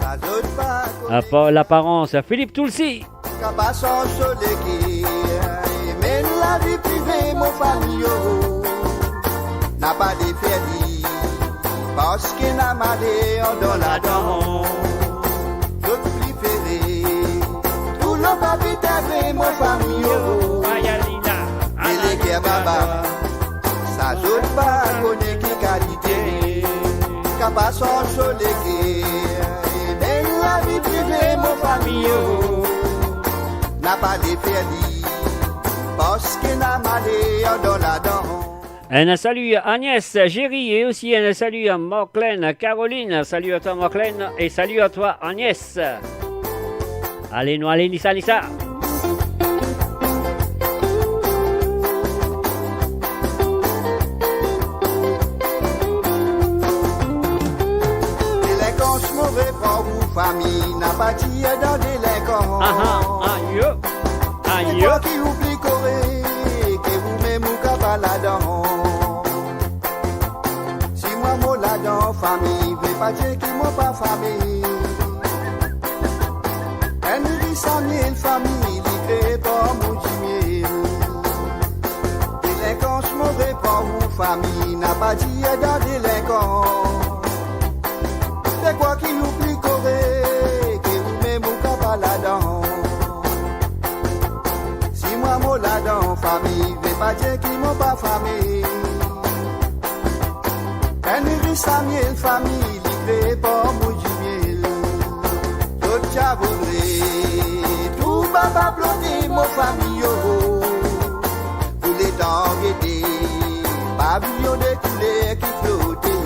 sa zot pa kone. Par l'apparence, Philippe Toulsi. Kapav sanz so leker, e menn lavi prive mo fami, oh. Napa de fer li, parski ena maler dan ladan. Zot pli fere, tou lo pa pete vre mo fami, oh. E leker baba, sa zot pa kone ki kalite. Kapav sanz so leker, e menn lavi prive mo fami, oh. Napa de fer li, parski ena maler dan ladan. Enn sali a Agnès, Géry, e osi enn sali a Marclène, Caroline. Salut à toi Marclène, et salut à toi Agnès. Ale, nou ale, Nisa, Nisa. Delinkans mo ve pran ou fami, napa dir dan delinkans. Aha, ayo, ayo. Ki ou pli korek, ki ou mem ou kapav ladan. Si mwa mo ladan fami, ve pa dir ki mo pa fami. Enn ri Samiel fami, li kre par mo dimiel. Delinkans mo ve pran ou fami, napa dir dan delinkans. Dekwa ki ou pli korek, ki ou mem ou kapav ladan. Si mwa mo ladan fami, ve pa dir ki mo pa fami. Enn ri Samiel fami, li kre par mo dimiel. Zot ti a voudre tou baba plote mo fami, oh. Pou letan gete, paviyon de kouler ki flote.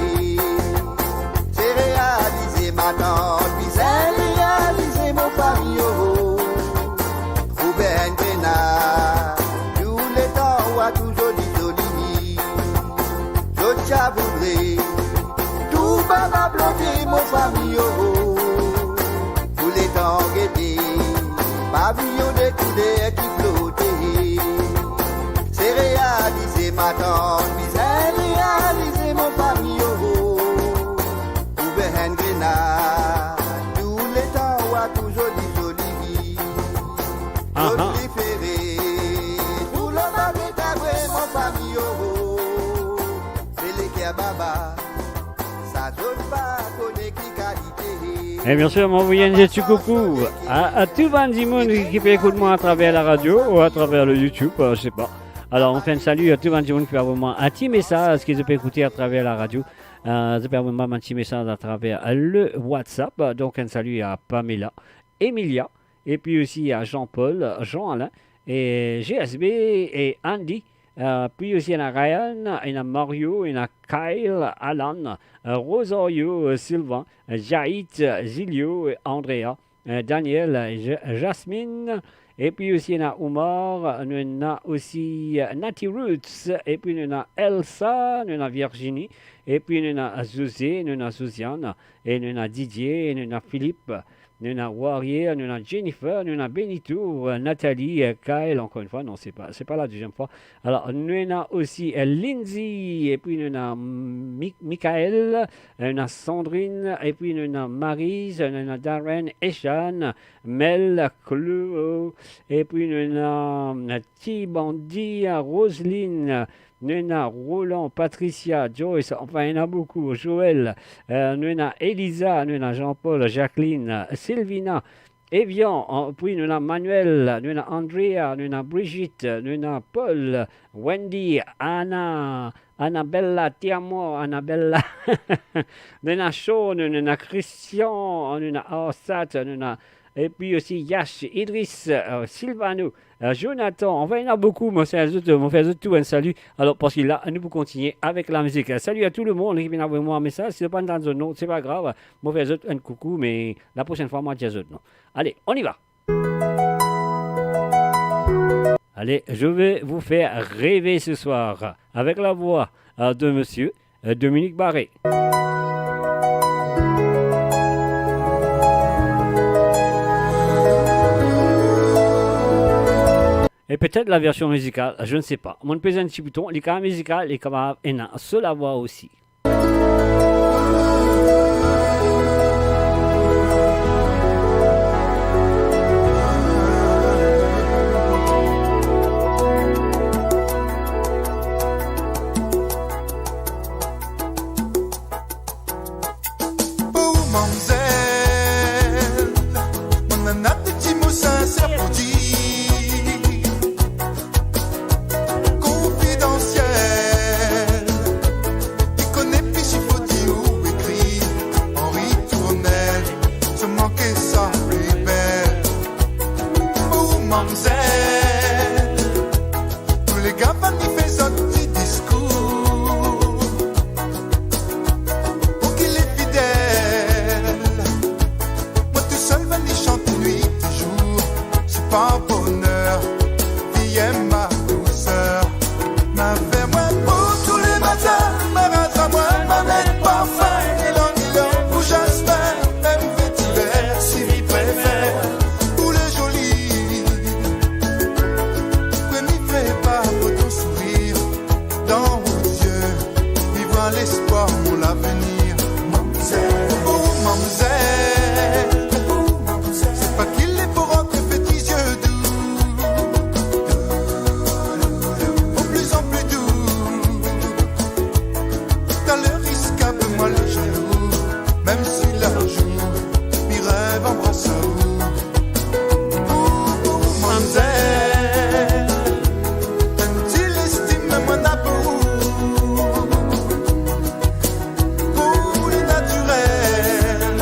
Se realize matant, bizin realize mo fami, oh. Ou benn grenad, tou letan ou a touzour dizoli. Zot ti a voudre tou baba plote mo fami, oh. Pou letan gete, paviyon de kouler ki flote. Se realize matant, bizin realize mo fami, oh. Ou benn grenad, tou letan ou a touzour dizoli. Aha. Zot pli fere, tou lo pa pete vre mo fami, oh. Se leker baba, sa zot pa kone ki kalite. E bien sir, mo anvoy enn ti koukou a, a tou bann dimoun ki pe ekout mwa atraver laradio ou atraver le YouTube, euh, je sais pas. Alors, on fait un salut à tout bann dimoun ki pe avoy mwa enn ti mesaz ki zot pe ekoute atraver laradio. Euh, zot pe avoy mwa enn ti mesaz atraver le WhatsApp. Donc, un salut à Pamela, Emilia, epi osi a Jean-Paul, Jean-Alain, e G S B e Andy. Euh, pi osi ena Ryan, ena Mario, ena Kyle, Alan, euh, Rosario, euh, Sylvain, euh, Jaït, euh, Zilio, euh, Andrea, euh, Daniel, euh, Ja-, Jasmine, epi osi ena Omar, nou ena osi, euh, Natty Roots, epi nou ena Elsa, nou ena Virginie, epi nou ena José, nou ena Josiane, e nou ena Didier, e nou ena Philippe. nou ena Warrior, nou ena Jennifer, nou ena Benito, euh, Nathalie, euh, Kyle, ankor enn fwa, non, se pa, se pa la deziem fwa. Alor, nou ena osi, euh, Lindsay, epi nou ena Mi-, Michael, nou ena Sandrine, epi nou ena Maryse, nou ena Darren, Eshan, Mel, Chloe, epi nou ena, euh, Tibandi, Roseline, nou ena Roland, Patricia, Joyce, anfin, ena boukou, Joël, euh, nou ena Elisa, nou ena Jean-Paul, Jacqueline, Sylvina, Evian, an-, epi nou ena Manuel, nou ena Andrea, nou ena Brigitte, nou ena Paul, Wendy, Anna, Annabella, te amo, Annabella. Nou ena Sean, nou ena Christian, nou ena Arsat, nou ena, epi osi Yash, Idriss, euh, Silvano, euh, Jonathan, anfin, ena boukou, mo fer zot, mo fer zot tou enn sali. Alor, parski la, nou pou kontigne avek lamizik. Salut à tout le monde ki pe avoy mwa mesaz. Si zot pa tann zot non, se pa grav. Mo fer zot enn koukou, me laprosenn fwa, mo dir zot non. Allez, on y va. Allez, je vais vous faire rêver ce soir avec la voix, euh, de monsieur, euh, Dominique Barré. Et peut-être la version musicale, je ne sais pas. Mo pez enn ti bouton, li kapav mizikal, li kapav ena so lavwa osi. Pou ou, manmzel, mo ena de ti mo sinser pou dir. Konfidansiel, li kone pli si fode ou ekrir, Henri Tournelle, selman ke sa pli bel. Pou ou, manmzel, tou lega vann fer zot ti diskour. Pou ki li fidel, mwa tousel vann li sant nwit e zour. Se pa boner, veye ma douser. Ma fer mwa bo tou le matin, ma ras amwa, ma met parfin, ilang ilang pou Jasmin, mem vetiver si li prefer. Ou le zoli, premie fer par pou ton sourir. Dans vos yeux, mi vwar lespwar, mon lavenir. Mamzel, oh mamzel, se pa ki li pou rant fer ti zie dou. De plus en plus dou. Taler risk apel mwa le zalou, mem si lazour, mi rev anbras ou. Ou, ou, manmzel, enn ti lestim mwa ena pou ou. Pou li natirel,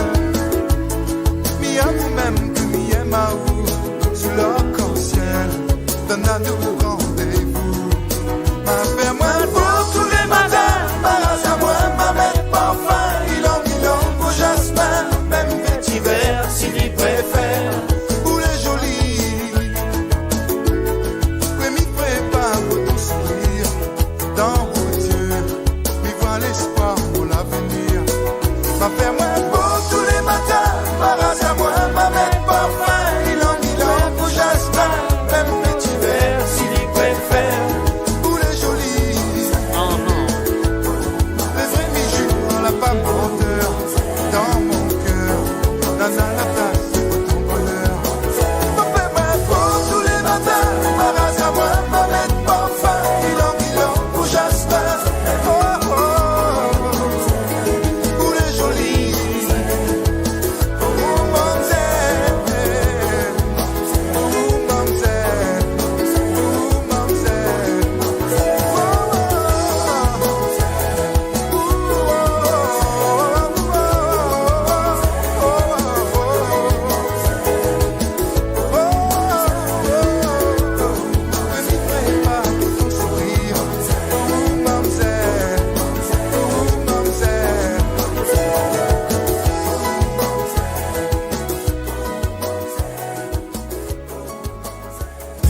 mi amour mem ke mi ena ou, sou larkansiel, dan nou randevou. Ma fer mwa bo tou le matin, ma ras amwa, ma met parfin, ilang ilang pou Jasmin, mem vetiver si li prefer. Ou le zoli, premie fer par pou ton sourir. Dans vos yeux, mi vwar lespwar, mon lavenir. Ma fer mwa bo tou le matin, ma ras amwa, ma met parfin, ilang ilang pou Jasmin, mem vetiver si li prefer. Ou le zoli, le vre mi zour, la pa manter. Dans mon cœur, nana laplas pou ton boner. Ma fer mwa bo tou le matin, ma ras amwa, ma met parfin, ilang ilang pou Jasmin. Oh, oh, oh. Ou le zoli, oh, manmzel. Ou, manmzel. Ou, manmzel. Oh, oh, oh.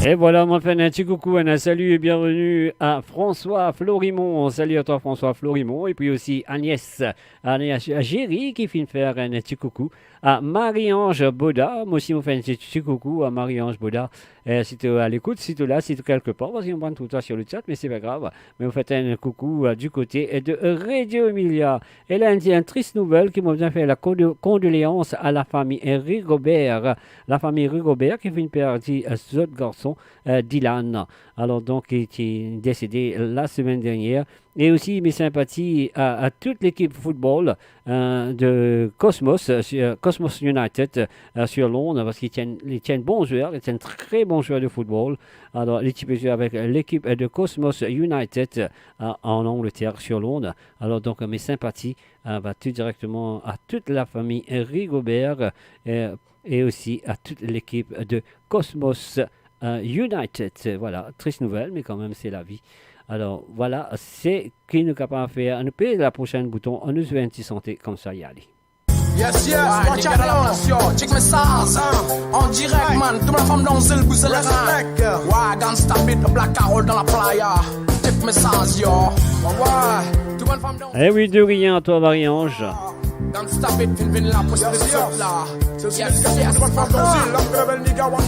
E vwala, mo fer enn ti koukou, enn salut et bienvenue à François Florimond. Salut à toi, François Florimond. Epi osi Agnès, Agnès Géry ki finn fer enn ti koukou. A Marie-Ange Boda, mo osi mo fer enn ti, ti koukou a Marie-Ange Boda. Eh, si to a lekout, si to la, si to kelkepar, parski mo pa trouv twa sur le chat, me se pa grav. Me mo fer enn koukou, eh, du kote, eh, de Radio Emilia. E la, enn, enn tris nouvel ki mo bizin fer la kondo-, kondoleans a la fami Rigobert. La fami Rigobert ki finn perdi, eh, zot garson, eh, Dylan. Alor donk, ki, ki desede la semenn dernier. E osi, mes sympathies à, à toute l'équipe football, euh, de Cosmos, euh, sur, Cosmos United, euh, sur Londres, parski li ti enn, li ti enn bon zwer, li ti enn tre bon zwer de football. Alor, li ti pe zwe avek lekip de Cosmos United, euh, an Angleterre, sur Londres. Alor, donk, mes sympathies, euh, va tout directement à toute la famille Rigobert, euh, et aussi à toute l'équipe de Cosmos, euh, United. Vwala, tris nouvel, me kanmem, se lavi. Alor, vwala, seki nou kapav fer. Nou pe la prosenn bouton, annou zwe enn ti sante koumsa, ale. Yes, yes, watch out, yo. Check mesaz, hein. En direct, man. Tout la fam dan zil, bouze les mains. Respect. Ouais, Gangsta Beat, Black Carol dans la playa. Check mesaz, yo. Ouais, ouais. Tout la fam dan Eh oui, de rien à toi, Marie-Ange. Gangsta Beat finn vinn la pou split zot la. Yes, yes. Yes,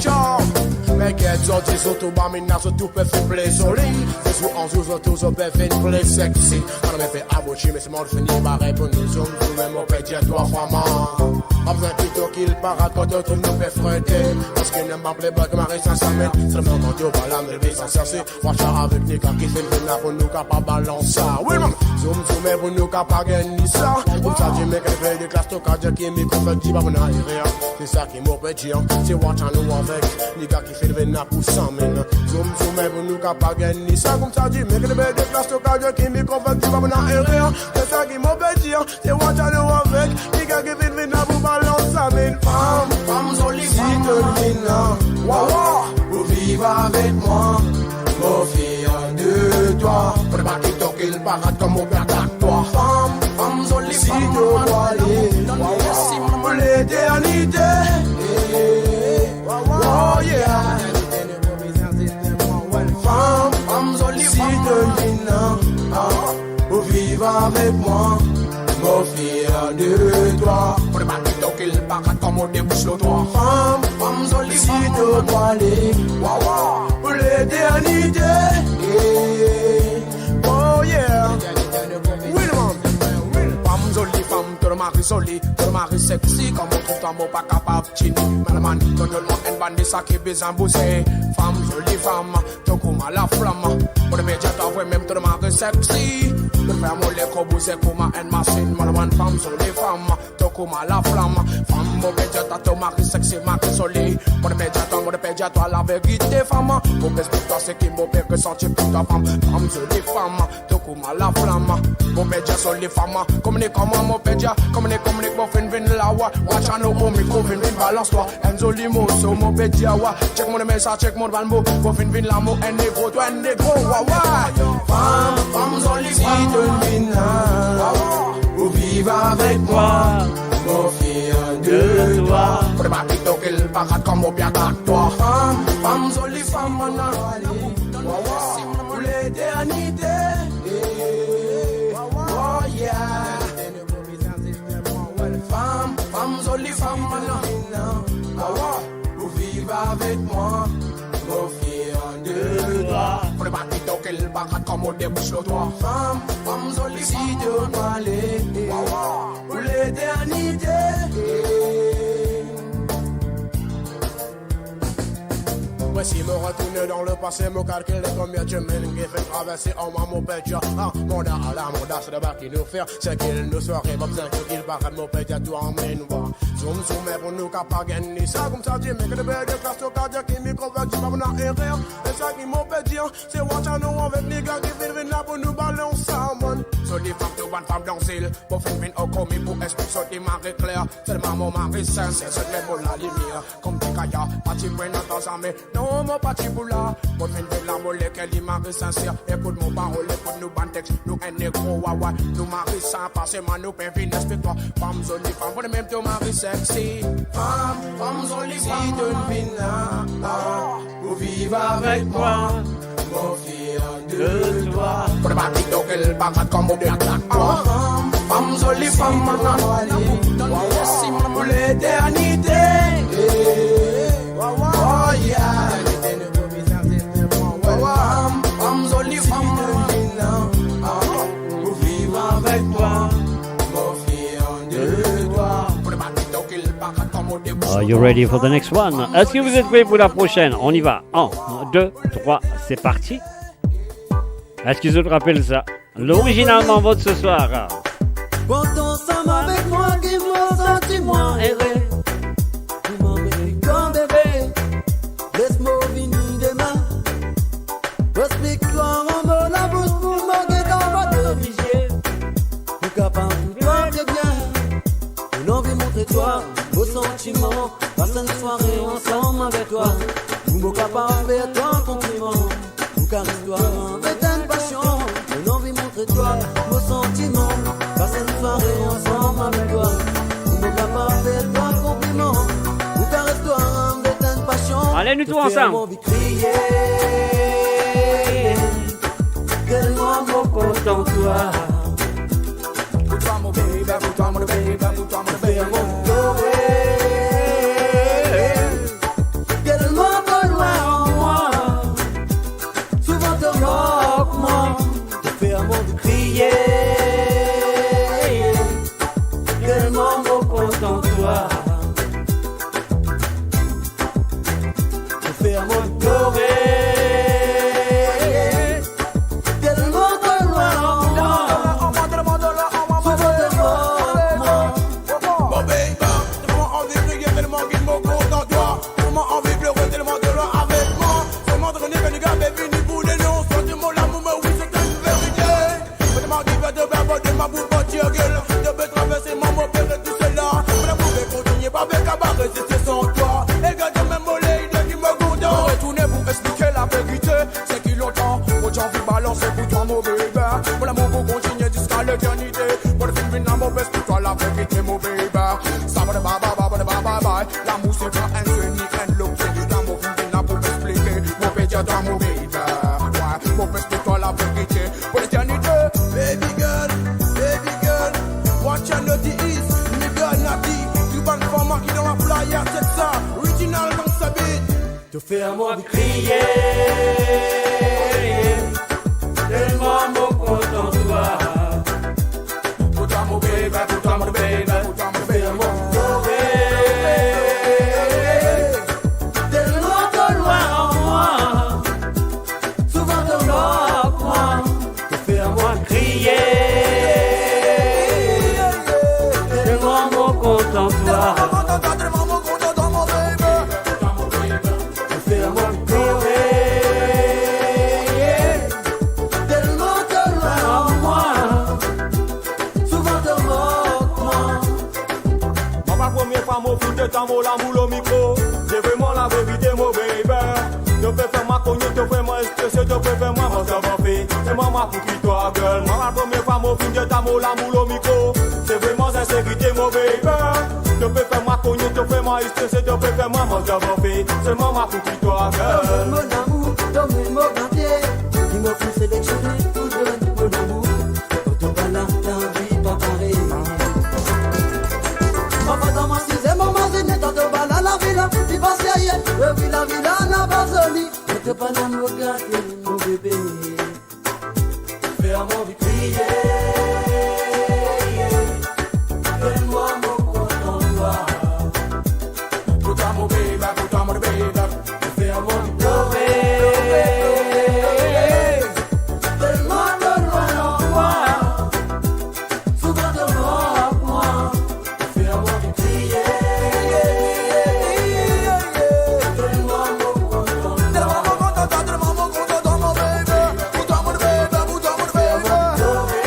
yes. Me get zot, zot tou ba, mintnan zot tou pe finn pli zoli. De zour an zour, zot tou, zot pe vinn pli sexy. Anou fer abochi, me selman fini bare pou nou zoum, zoum, me mo pe dir twa, fam, pa bizin pito ki l parad kan to trouv nou pe frete. Parski nou pa playboy kouma Marie-Ange, selman kan to pa la, me le bizin serse. Watch out avek niga ki finn vinn la pou nou kapav balans sa. Wi, man. Zoum, zoum, e pou nou kapav gagn sa. Koumsa, dimoun ki pe de klas, to kapav dir ki mikro fek diba pou nou aere. Se sa ki mo pe dir, se watch out nou avek niga ki finn vinn la pou sa, man. Zoum, zoum, e pou nou kapav gagn sa. Koumsa, dimoun ki pe de klas, to kapav dir ki mikro fek diba pou nou aere. Se sa ki mo pe dir. Se watch out nou avek niga ki finn vinn la pou balans sa, man. Fam, fam zoli, si fam, to vinn la, wa, wa, pou viv avek mwa, mo fier de twa. Fode pa ki to ki l parad kan mo pe atak twa. Fam, fam zoli, si fam, to vinn ale, wa, wa, pou leternite. Oh, yeah. Fam, fam zoli, si fam, to vinn la, ah, pou viv avek mwa, mo fier de twa. Fode pa ki to ki l parad kan mo debous lor twa. Fam, fam zoli, si fam, to vinn ale, wa, wa, pou leternite. Oh, yeah. Wi, man. Fam zoli, fam, to mari zoli, to mari sexy, kan mo trouv twa, mo pa kapav tini. Malaman, to donn mwa enn bann de sa ki bizin bouze. Fam zoli, fam, to kouma laflam. Mo pe dir twa vre, mem to mari sexy. To fer mo lekor bouze kouma enn masinn. Malaman, fam zoli, fam, to kouma laflam. Fam, mo pe dir twa, to mari sexy, mari zoli. Mo pe dir twa, mo pe dir twa laverite, fam. Mo pe explik twa seki mo pe resanti pou twa, fam. Fam zoli, fam, to kouma laflam. Mo pe dir zoli, fam, koumsa, kouma mo pe dir, koumsa, koumsa mo finn vinn la, wa. Watch out nou, mikro finn vinn balans twa. Enn zoli morso, mo pe dir, wa. Check mo mesaz, check mo bann mo, mo finn vinn la, mo enn negro, twa enn negro, wa, wa. Fam, fam zoli, si to vinn la, wa, wa, pou viv avek mwa, mo fier de twa. Fode pa ki to ki l parad kan mo pe atak twa. Fam, fam zoli, fam, ann ale, wa, wa, pou leternite. Oh, yeah. Fam, fam zoli, fam, ann ale, wa, wa, pou viv avek mwa, mo fier de twa. Fode pa ki to ki l parad kan mo debous lor twa. Fam, fam zoli, si to vinn ale, wa, wa, pou leternite. Mwa si mo retourne dan le pase, mo kalkil konbien semenn ki finn traverse, o mwa mo pe dir, ah, mo dan ala, mo dan se deba ki nou fer, seki nou sware, mo bizin ki l parad, mo pe dir twa, amen, wa. Zoum, zoum, e pou nou kapav gagn sa, koumsa, dimoun ki pe de klas, to kapav dir ki mikro fek diba pou nou aere. E seki mo pe dir, se watch out nou avek niga ki finn vinn la pou nou balans sa, man. Zoli fam, tou bann fam dan zil, mo finn vinn o komi pou explik zot li mari kler. Selman mo mari sinser, zot mem mo lalimier. Kouma ti kaya, pa ti pran atansion zame. Non, mo pa Ki pou la, kot vinn de la mo leker li mari sinser. Ekout mo parol, ekout nou bann tex, nou enn negro wawa. Nou mari sin, pa selman nou pe vinn respek twa. Fam zoli, fam, mo mem to mari sexy. Fam, fam zoli, si to vinn la, ah, pou viv avek mwa, mo fier de twa. Pou le bati tokel, pa kat koman ou atak twa. Fam, fam zoli, fam, mo mari, mo mari, si mo pou leternite. Oh yeah. Are you ready for the next one? Est-ce que vous êtes prêts pour la prochaine? On y va. Un, deux, trois, c'est parti. Est-ce que vous vous rappelez ça? L'original Mambo de ce soir. Kan to ansam avek mwa, ki mo santi mwa ere. Pou mwa, bebe, kan bebe, les mo vini demin. Mo explik twa an mo labous pou mo get anba to lizie. Mo kapav pou twa tre bien. Mo anvi montre twa mo santiman. Pas enn sware ansam avek twa. Pou mo kapav fer twa konpliman. Mo kares twa avek enn pasion. Mo anvi montre twa mo santiman. Pas enn sware ansam avek twa. Pou mo kapav fer twa konpliman. Mo kares twa avek enn pasion. Ale, nou tou ansam. To fer mo anvi kriye. Telman mo kontan twa. Pou twa mo baby, pou twa mo baby, pou twa mo baby. Fer mo plore. Telman to lwin mwa. Souvan to mok mwa. To fer mo anvi kriye. Telman mo kontan twa. To fer mo plore. Telman to lwin mwa. Souvan to mok mwa. Mo baby, telman anvi kriye, telman ki mo kontan twa. Telman anvi plore, telman to lwin avek mwa. Selman to kone ki nou gagn vini pou de lon. Santi mo lamour, me wi, se enn verite. Mo demann ki fer to pe abandonn mwa pou parti, girl. To pe traverse mwa, mo pe res tou sel la. Mo lamour pe kontinie, pa pe kapav reziste san twa. E gard mem mo lady ki mo kontan. Mo retourne pou explike laverite. Seki lontan mo ti anvi balanse pou twa, mo baby. Mo lamour pou kontinie ziska leternite. Mo finn vinn la, mo pe explik twa laverite, mo baby. Sa mo de bye bye, bye bye, bye bye. Lamour se pa enn zeni, enn lobze. Lamour vinn vinn la pou explike. Mo pe dir twa, mo baby. Wi, mo pe explik twa laverite. Pou leternite. Baby girl, baby girl, watch out, notice, mi girl Nati, tou bann fam ki dan la playa, check sa, original gangsta beat. To fer mwa anvi kriye, telman mo kontan twa. Pou twa mo baby, pou twa mo baby, pou twa mo baby. To fer mwa plore, telman to lwin mwa. Souvan to mok mwa, to fer mwa kriye. Telman mo kontan twa. To fer mwa plore. Telman to lwin mwa. Souvan to mok mwa. Mwa, pa premie fwa mo finn get twa mo lamour lor mikro. Se vreman laverite, mo baby. To pe fer mwa kogne, to fer mwa strese, to pe fer mwa manz dan banfe. Se mwa, mwa pou ki twa, girl. Mwa, pa premie fwa mo finn get twa mo lamour lor mikro. Se vreman sinserite, mo baby. To pe fer mwa kogne, to fer mwa strese, to pe fer mwa manz dan banfe. Se mwa, mwa pou ki twa, girl. Donn mwa mo lamour, donn mwa mo gate. Ki mo finn seleksionnen pou donn mo lamour. Kan to pa la, lavi pa parey. Papa dan mwa size, mo mazinn, kan to pa la, lavi la, li pa serye. Epi lavi la, la pa zoli. Kan to pa la, mo gate, mo bebe. Fer mwa anvi kriye. Telman mo kontan twa. Pou twa mo baby, pou twa mo baby. Fer mwa anvi plore. Telman to lwin mwa. Souvan to mok mwa. Fer mwa anvi kriye. Telman mo kontan twa. Telman mo kontan twa, telman mo kontan twa, mo baby. Pou twa mo baby, pou twa mo baby. Fer mwa anvi plore.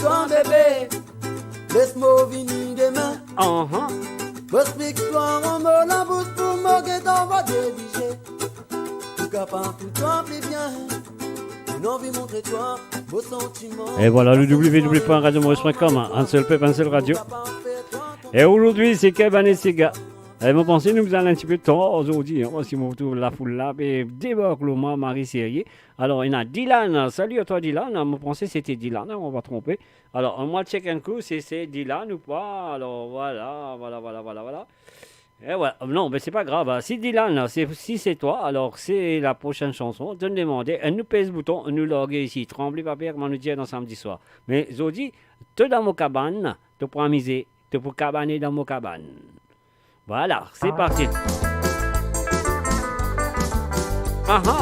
Twa bebe, les mo vini demin. Ahan. Mo explik twa an mo labous pou mo get anvi dirige. Pou kapav pou twa pli bien. Mo anvi montre twa mo santiman. E vwala, le w w w point radio maurice point com, enn sel pep, enn sel radio. E azordi, se Kabanet Sega. E mo panse nou bizin al enn tipe tar azordi, hein, parski mo trouv lafoul la pe debark lor mwa, mari serye. Alor, ena Dylan. Salut à toi, Dylan. Mo panse sete Dylan, hein, mo pa tronpe. Alor, ann al check enn kou si se Dylan ou pa. Alor, vwala, vwala, vwala, vwala, vwala. E vwala. Non, me se pa grav, hein. Si Dylan, se, si se twa, alor se la prosenn sanson. To'nn demande, e nou pez bouton, nou large isi. Tranble pa per, kouma nou dir dan Samedi Soir. Me zordi, to dan mo kabann, to pou amize, to pou kabane dan mo kabann. Vwala, se parti. Aha.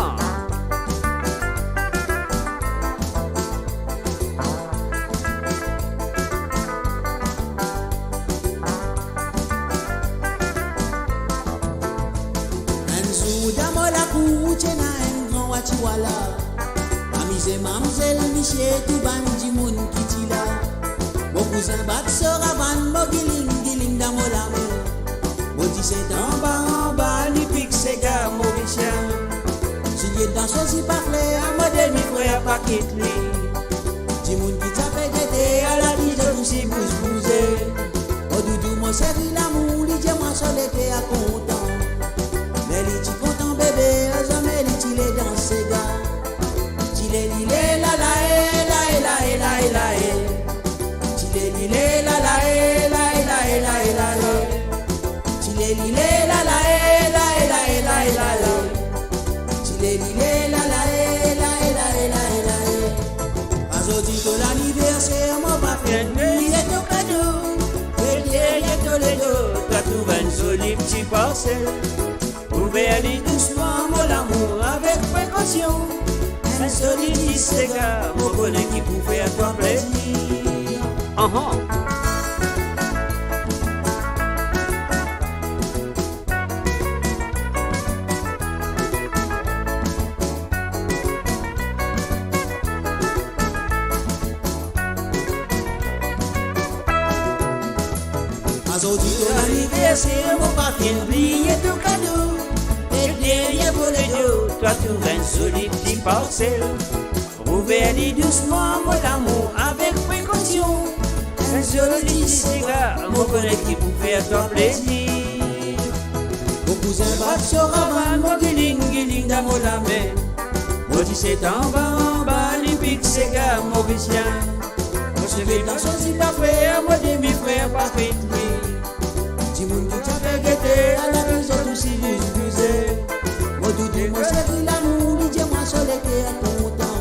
Enn zour dan mo lakour, ti ena enn gran watiwala. Amize mamzel, misie, tou bann dimoun ki ti la. Mo kouzin bat so ravann, mo giling, giling dan mo lamour. Mo ti set anba, anba, li pik sega morisien. Si li dan so zipa fler, mo demi frer pa kit li. Dimoun ki ti ape gete, ala ki zot osi bous bouze. O doudou, mo seri lamour, li dir mwa so lete a kontan. Me li ti kontan bebe, zame li ti le dans sega. Ti le li le la la e, la e, la e, la e, la e. Ti le li le la la e, la e, la e, la e, la e. Ti le li le la la e, la e, la e, la e, la e. Ti le li le la la e, la e, la e, la e, la e. Azordi to laniverser, mo pa fer bliye to kado. E deryer to ledo, to trouv enn zoli ti parsel. Ouver li dousman, mo lamour, avek prekosion. Enn zoli ti sega, mo kone ki pou fer twa plezir. Ahan. Azordi to laniverser, mo pa fer bliye to kado. E deryer mo ledo, to trouv enn zoli ti parsel. Ouver li dousman, mo lamour, avek prekosion. Enn zoli ti sega, mo kone ki pou fer twa plezir. Mo kouzin bat so ravann, mo giling, giling dan mo lame. Mo ti set anba, anba, li pik sega morisien. Mo seve dan so zipa fler, mo demi frer pa kit li. Dimoun ki ti ape gete, ala ki zot osi bous bouze. Mo doudou, mo seri lamour, li dir mwa so lete a kontan.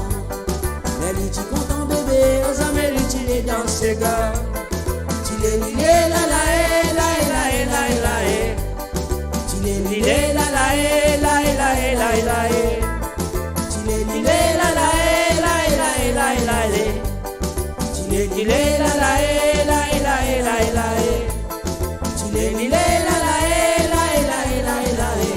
Me li ti kontan bebe, zame li ti le dans sega. Ti le li le la la e, la e, la e, la e, la e. Ti le li le la la e, la e, la e, la e, la e. Ti le li le la la e, la e, la e, la e, la e. Ti le li le la la e, la e, la e, la e, la e. Ti le li le la la e, la e, la e, la e, la e.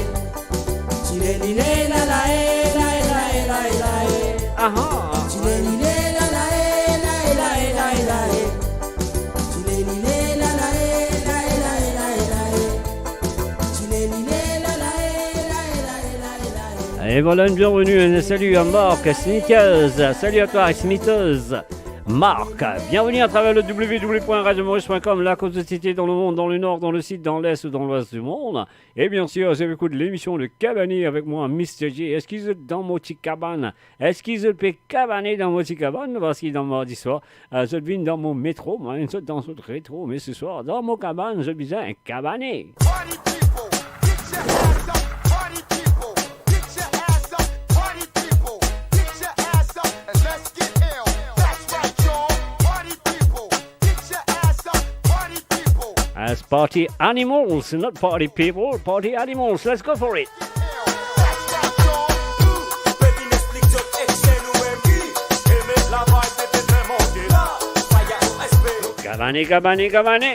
Ti le li le la la e, la e, la e, la e, la e. Aha. Ti le li le la la e, la e, la e, la e, la e. Ti le li le la la e, la e, la e, la e, la e. Ti le li le la la e, la e, la e, la e, la e. Et voilà une bienvenue, un salut à Marc Sneakers. Salut à toi, Sneakers. Marc, bienvenue à travers le w w w point radio maurice point com, la cause de cité dans le monde, dans le nord, dans le sud, dans l'est ou dans l'ouest du monde. Et bien sûr, je vous écoute l'émission de Kabané avec moi, Mister J. Eski zot dan mo ti kabann? Eski zot pe kabane dan mo ti kabann? Parski dan mardi swar, euh, zot vinn dan mo metro, mwa, zot dan zot retro, me se swar, dan mo kabann, zot bizin kabane. Party people, get your ass up. Party people, get your ass up. Party people, get your ass up and let's get ill. That's right, y'all. Party people, get your ass up. Party people. As party animals, not party people, party animals. Let's go for it. That's right, y'all. Baby, let's flick your ex and who and me. Aimez la vibe, baby, vraiment, t'es là. Fire O S P. Kabane, kabane, kabane.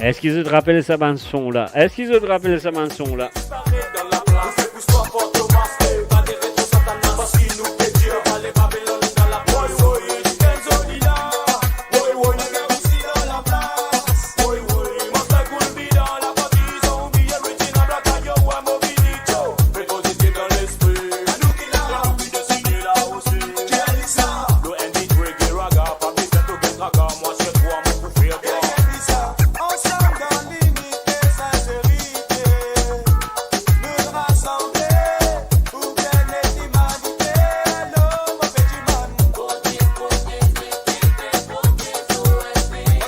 Eski zot rapel sa bann son la? Eski zot rapel sa bann son la?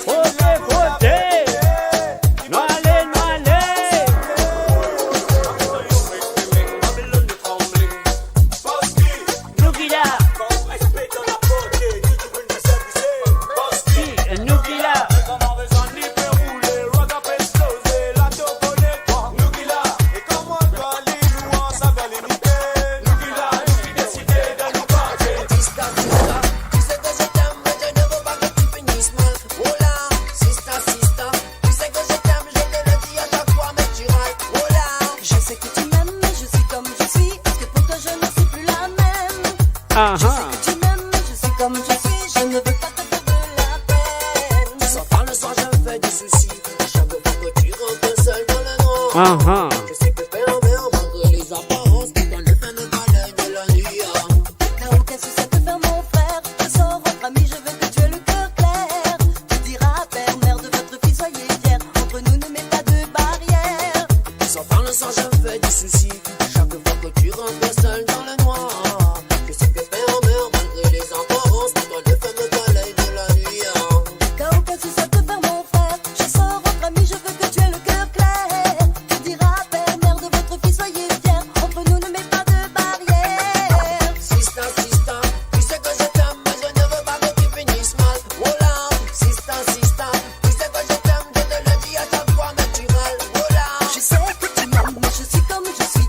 Vote, vote! Nou ale, nou ale! Nou ki la! Si, nou ki la! Je sais que tu m'aimes, mais je suis comme je suis, parce que pour toi je ne suis plus la même. Ah ah. Je sais que tu m'aimes, mais je suis comme je suis, je ne veux pas te faire de la peine. Tu sors tard le soir, je me fais des soucis. À chaque fois que tu rentres seul dans le noir. Ah ah. Je sais que père en mère, malgré les apparences, tu t'en es fait le malin de la nuit, ah. T'as aucun souci à te faire, mon frère. Je sors entre amis, je veux que tu aies le cœur clair. Tu diras à père, mère de votre fils, soyez fiers. Entre nous, ne mets pas de barrière. Tu sors tard le soir, je me fais des soucis. Chaque fois que tu rentres seul dans le noir, je sais que père en mère, malgré les apparences, tu t'en es fait le malin de la nuit, ah. T'as aucun souci à te faire, mon frère. Je sors entre amis, je veux que tu aies le cœur clair. Tu diras à père, mère de votre fils, soyez fiers. Entre nous, ne mets pas de barrière. Sista, sista, tu sais que je t'aime, mais je ne veux pas que tu finisses mal. Oh là, sista, sista, tu sais que je t'aime, je te le dis à chaque fois, mais tu râles. Oh là. Je sais que tu m'aimes, mais je suis comme je suis.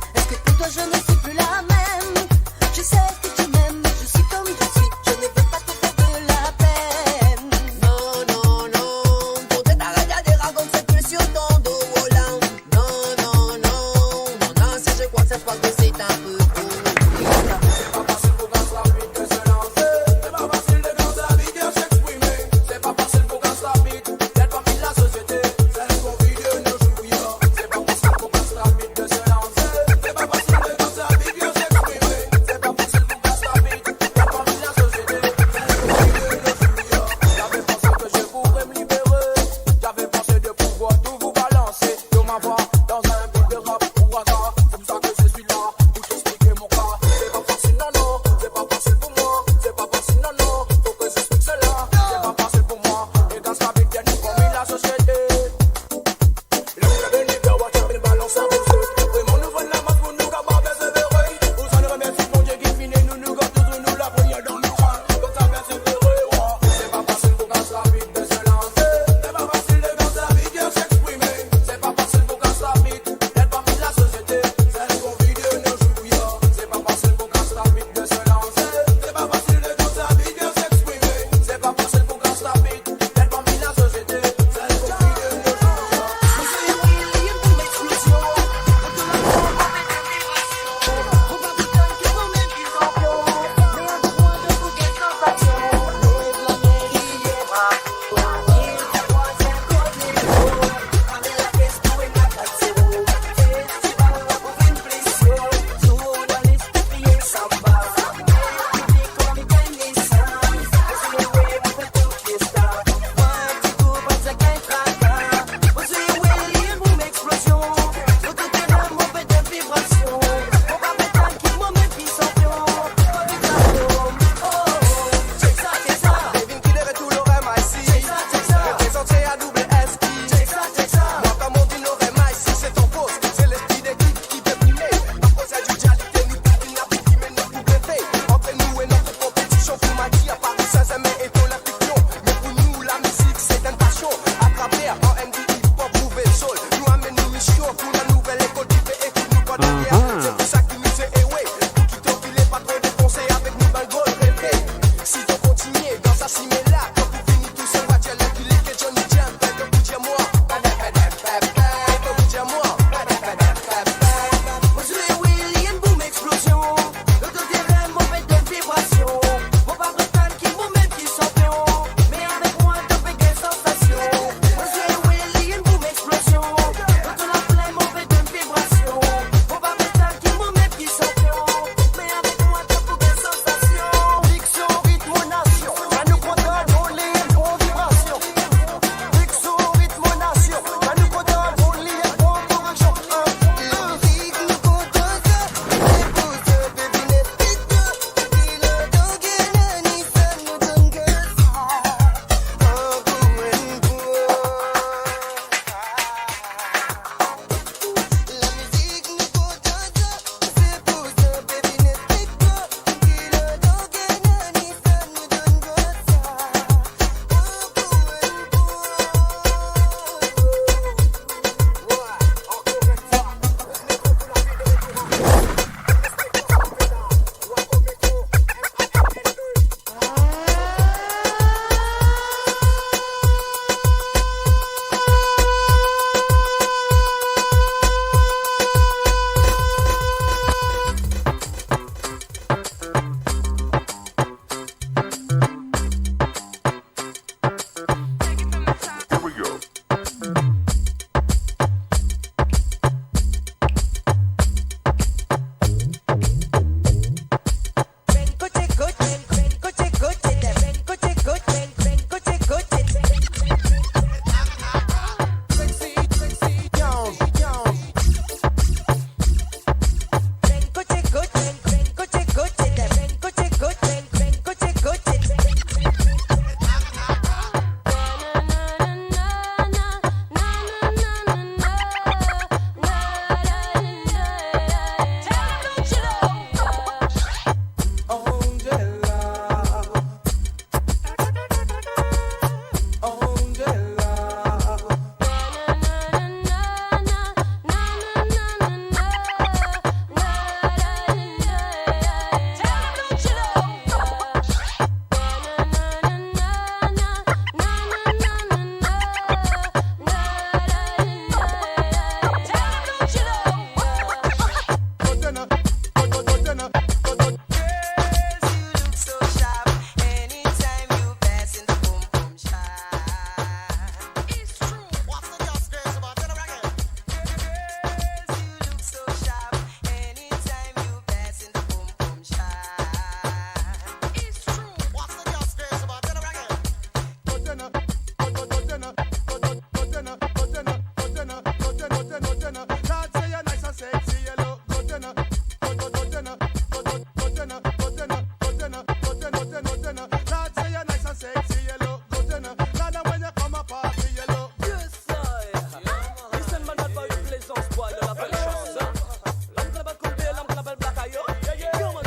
Yes, sir. Listen, man, bad boy, Plaisance, boy, yo, la belle chose, hein. L'homme qui n'a pas de couleur, l'homme qui n'a pas de black eye, yo. Yeah, yeah. Yo, man.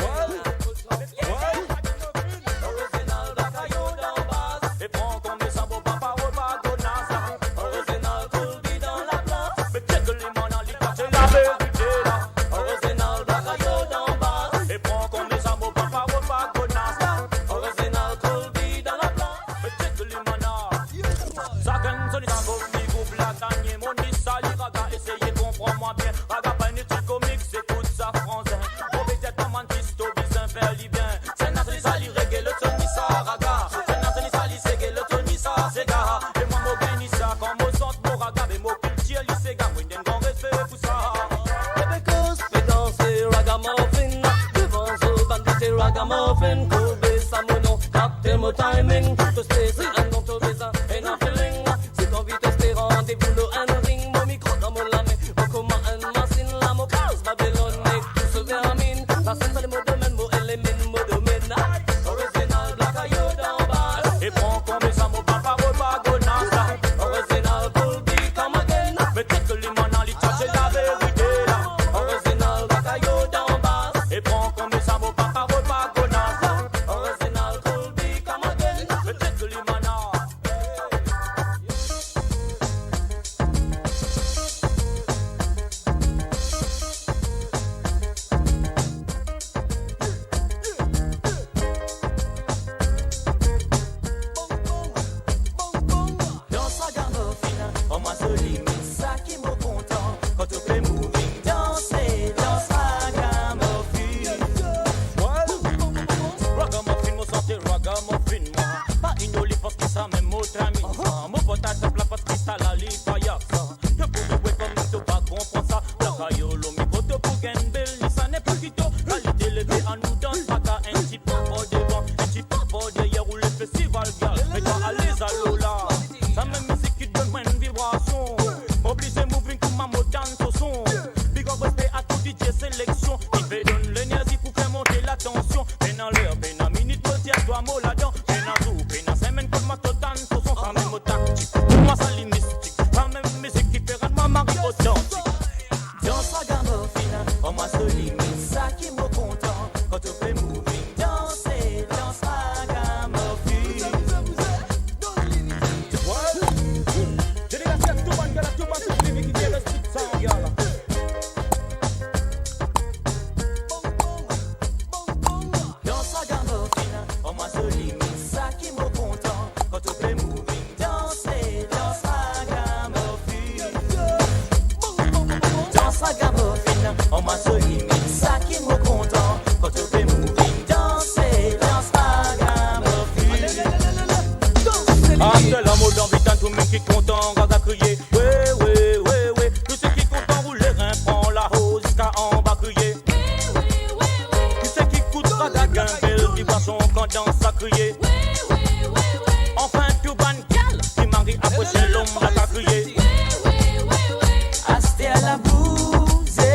Original Black Ayo dan baz. E pran konbien sa mo papa, oh, pa gonas la. Original Cool B dan la plas. Me check li, man, li kache laverite la. Original Black Ayo dan baz. E pran konbien sa mo papa, oh, pa gonas la. Original Cool B dan la plas. Me check li, man, ah. Sakenn zot li sa, kom li group la gagne. Mo ni sa li raga, eseye konpran mwa bien. Raga pa enn ti komik, se kout sa franzen. Mo petet pa mann zis to bizin fer li bien. Sinn-la zot li sa li rege, lot zot ni sa raga. Sinn-la zot li sa li sege, lot zot ni sa sega. E mwa mo gagn ni sa, kan mo sant mo raga, be mo kiltir li sega. Mo inn donn gran respe pou sa. Ebe koz pe danse ragamuffin, devan zot bann kote ragamuffin, koube sa mo non, kapte mo timing, to stay, se enn non to bizin, ena feeling. Si to anvi teste, randevou lor enn ring, mo mikro dan mo lame, mo kouma enn masinn la, mo kraz Babilonn ek tou so verminn. Lasinn sa le mo domenn, mo elemenn, mo domenn. Original Black Ayo dan baz. E pran konbien sa mo papa, oh, pa gonas la. Original Cool B come again. Me check li, man, li kache laverite la. Original Black Ayo dan baz. E pran konbien sa mo papa, oh, pa gonas la. Original Cool B come again. Me check li, man. Dan sa gamme fine, oh ma zoli, me sa ki mo kontan, kan to pe moving, danse, dans ragamuffin. Ragamuffin, mo sante ragamuffin, mwa. Pa ignore li, paski sa mem mo timing sa. Mo port a tap la, paski sa la li faya sa. Yo pou zwe kouma to pa konpran sa. Black Ayo lo mikro, to pou gagn bel ni sa, nepot ki to. Kalite leve anou dans, pa ka enn ti pa par devan, enn ti pa par deryer, ou le festival gyal. Me to alez alor la. Sa mem mizik ki donn mwa enn vibrasion. Oblize moving kouma mo tann so son. Big up, respe a tou D J seleksion. Ki pe donn lenerzi pou fer monte latansion. Pena ler, pena minit, mo dir twa mo ladan. Pena zour, pena semenn, kot mwa to tann so son. Sa mem mo taktik, mwa sa li mistik. Sa mem mizik ki pe rann mwa mari otantik. Dans ragamuffin, oh ma zoli, me sa ki mo kontan, kan to pe moving, danse, dans ragamuffin. Dedikase a tou bann gal, a tou bann tifi ki pe respek sa, gal. Dans ragamuffin, oh ma zoli, me sa ki mo kontan, kan to pe moving, danse, dans ragamuffin. Dans ragamuffin, oh ma zoli, me sa ki mo kontan, kan to pe moving, danse, dans ragamuffin. Aster la mo anvi tann tou dimoun ki kontan, raga kriye, we, we, we, we. Tou seki kontan, roule, pran laho ziska anba, kriye. Tou seki ekout raga, gagn bel vibration kan dans sa, kriye. Anfin tou bann gal ki mari apros lom la, ta kriye. Aster la bouze,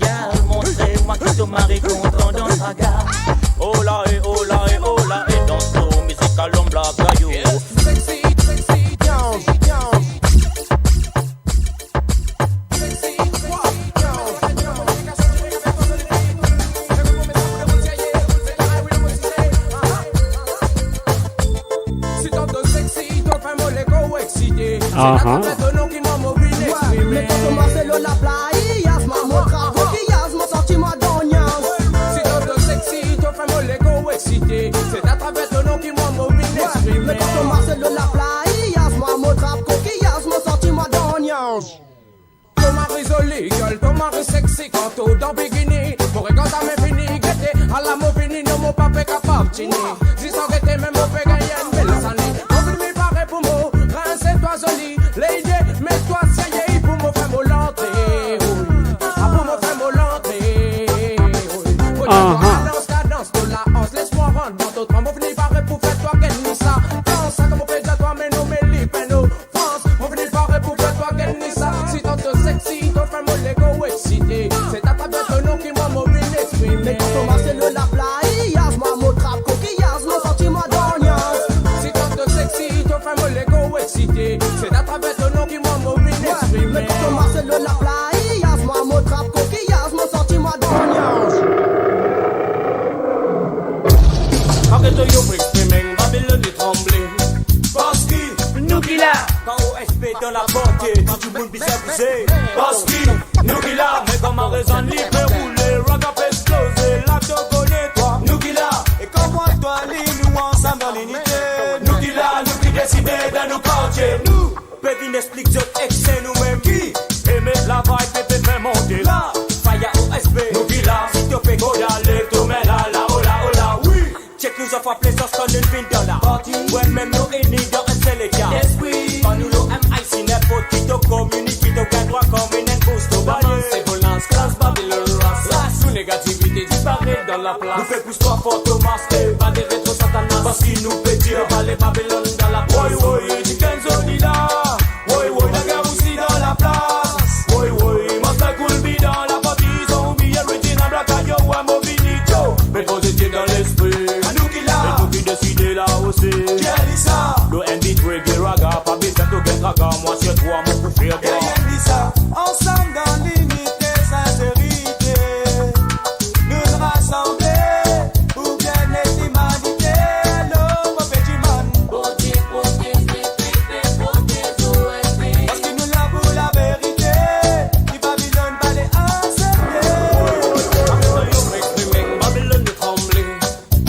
gal, montre mwa ki to mari kontan dans raga. Ola e, ola e, ola e, dans to mizik a lom la, gayo. Sexy, sexy, down, down. Si to trouv sexy, to fer mo leker eksite. Aha. Se dan to nom ki mwa mo vinn exprime. Met to Marcelo Laplaya, mwa mo trap, kokiaz, mo santi mwa dan niaz. Si to trouv sexy, to fer mo leker eksite. Se atraver to nom ki mwa mo vinn exprime. Met to Marcelo Laplaya, mwa mo trap, kokiaz, mo santi mwa dan niaz. To mari zoli, gyal, to mari sexy, kan to dan bikini, mo regar zame fini, gete, ala mo fini, non mo pa pe kapav tini. Zis arete, mem mo pe gagn enn bel sani. Mo fini pare pou mo rinse twa zoli, lady, met twa serye pou mo fer mo lantre, wi. Ah, pou mo fer mo lantre, wi. Mo dir twa, aha, dans, dans, to la ans, les mwa rant dan to tran. Mo fini pare pou fer twa gagn sa. Dans sa, kouma mo pe dir twa, me non, me li peno. Frans, mo fini pare pou fer twa gagn sa. Si to Laplayaz, mwa mo trap kokiyaz, mo santi mwa dan niaz. Aret to, yo, pou exprime, Babilonn li tranble. Parski nou ki la. K O S P dan la parti, tou dimoun bizin bouze. Parski nou ki la. Me kouma rezon li pe roule, ragga pe exploze, la to kone twa. Nou ki la. E kouma twa li, nou ansam dan linite. Nou ki la, nou ki deside dan nou kartie. Nou pe vinn explik zot ek se nou mem ki e met la vibe, pe, pe fer monte la. Faya O S P, nou ki la. Si to pe koz, lev to me la, la, ola, ola, wi. Check nou, zot fwa plezans kan nou vinn dan la parti. Wi, mem nou ini dan enn sel eta lespri. Kan nou lor M I C, ninport ki to community, to gagn drwa kom enn boost to balans. Se volans, klas, Babilonn, ras, ras. Tou negativite disparet dan laplas. Nou pe pous twa for to maske, pa de retro Satanas. Parski nou pe dir, ale Babilonn dan laplas. Woy, woy, Dikenzo li la. Woy, woy, lager osi dan laplas. Woy, woy, Master Cool B dan la parti, son oubliye Regina Black, ayo, wa mo vini, yo. Met pozitif dan lespri. A nou ki la. E nou ki deside la osi. Ki li sa? Lor enn bit reggae ragga, pa bizin to gagn traka, mwa sir twa mo pou fer bwa. Ki li sa? Ansam dan linite, sinserite. Nou rasanble pou bienet limanite, lor mo peti mann. Bondie protez, protez, protez O S P. Parski nou la pou laverite, ki Babilonn pa le aksepte. Aret to, yo, pou exprime, Babilonn li tranble.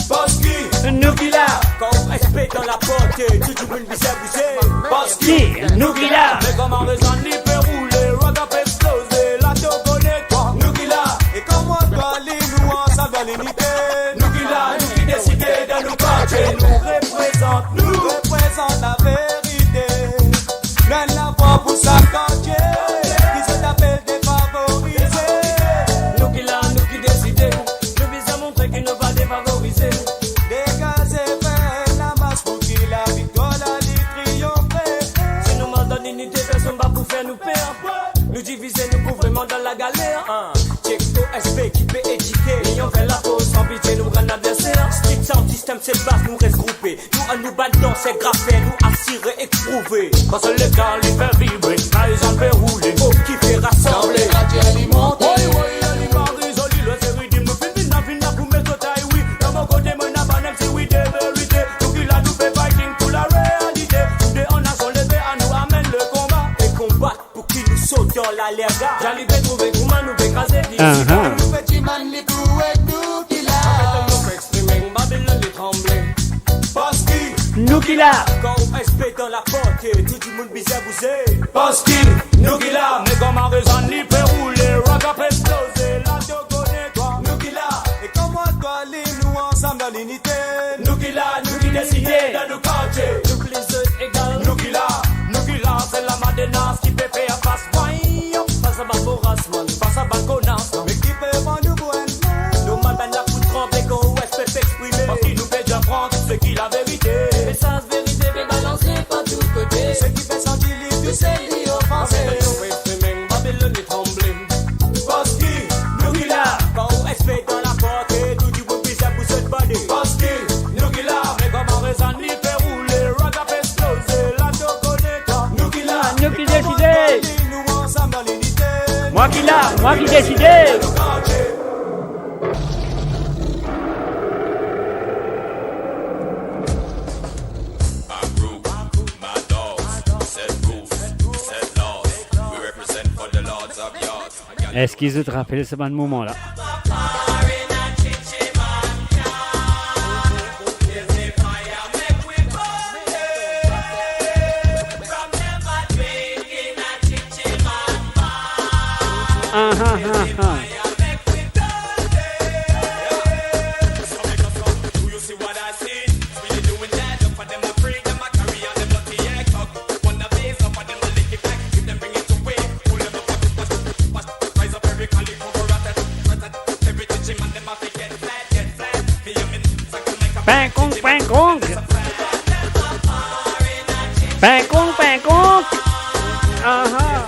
Parski nou ki la. K O S P dan la parti, tou dimoun bizin bouze. Parski nou ki la. Me kouma rezon li pe roule, ragga pe exploze, la to kone twa. Nou ki la. E kouma twa li, nou ansam dan linite. Nou ki la, nou ki deside dan nou kartie. Nou reprezant, nou reprezant laverite. Nou ena lavwa pou sa kartie ki zot apel defavorize. Nou ki la, nou ki deside. Nou bizin montre ki nou pa defavorize. Degaze, fer lamas pou ki laviktwar la li triyonfe. Si nou mars dan linite, personn pa pou fer nou per. Nou divize, nou pou vreman dan lagaler. Check O S P ki pe edike. Linyon fer laforse, san pitie nou gagn ladverser. Street sound system se baz, nou res groupe. Nou, anou bann danser, grafer, nou asire ek prouve. Kan so letan li fer vibre, la rezon pe roule. Oh, ki fer rasanble. Woy, woy, Alimari, Zoli, le seri dim, nou finn vinn la, vinn la pou met so tay, wi. Dan mo kote, mo ena bann M C, wi, de verite. Nou ki la, nou pe fighting pou larealite. Tou de an, ason leve, anou amenn le konba. E konbat pou ki nou sot dan lalerga. Zoli pe trouve kouma nou pe kraze li. Aha. Nou pe dimann li pou ek nou ki la. Aret to, yo, pou exprime, Babilonn li tranble. Parski nou ki la. K O S P dan la parti, tou dimoun bizin bouze. Parski nou ki la. Me kouma rezon li pe roule, ragga pe exploze, la to kone twa. Nou ki la. E kouma twa li, nou ansam dan linite. Nou ki la, nou ki deside dan nou kartie. Nou plis egal. Nou ki la, nou ki la, se la madenas ki pe fer fas. Voyon, pa sa bann boras, man, pa sa bann konas, non. Me ki pe vann nou pou enn. Nou bann la pou tranble kan O S P pe exprime. Parski nou pe dir fran tou seki laverite. Mesaz verite pe balanse partou kote. Seki pe santi li tousel li ofanse. Aret to, yo, pou exprime, Babilonn li tranble. Parski nou ki la. K O S P dan la parti, tou dimoun bizin pou zot bande. Parski nou ki la. Me kouma rezon li pe roule, ragga pe exploze, la to kone twa. Nou ki la. Nou ki deside. Nou ansam dan linite. Mwa ki la, mwa ki deside. My group, my dogs, set rules, set laws. We represent for the lords of yards. Eski zot rapel sa bann moman la? Ah, ah, ah, ah. Ping pong, ping pong. Ping pong, ping pong. Aha.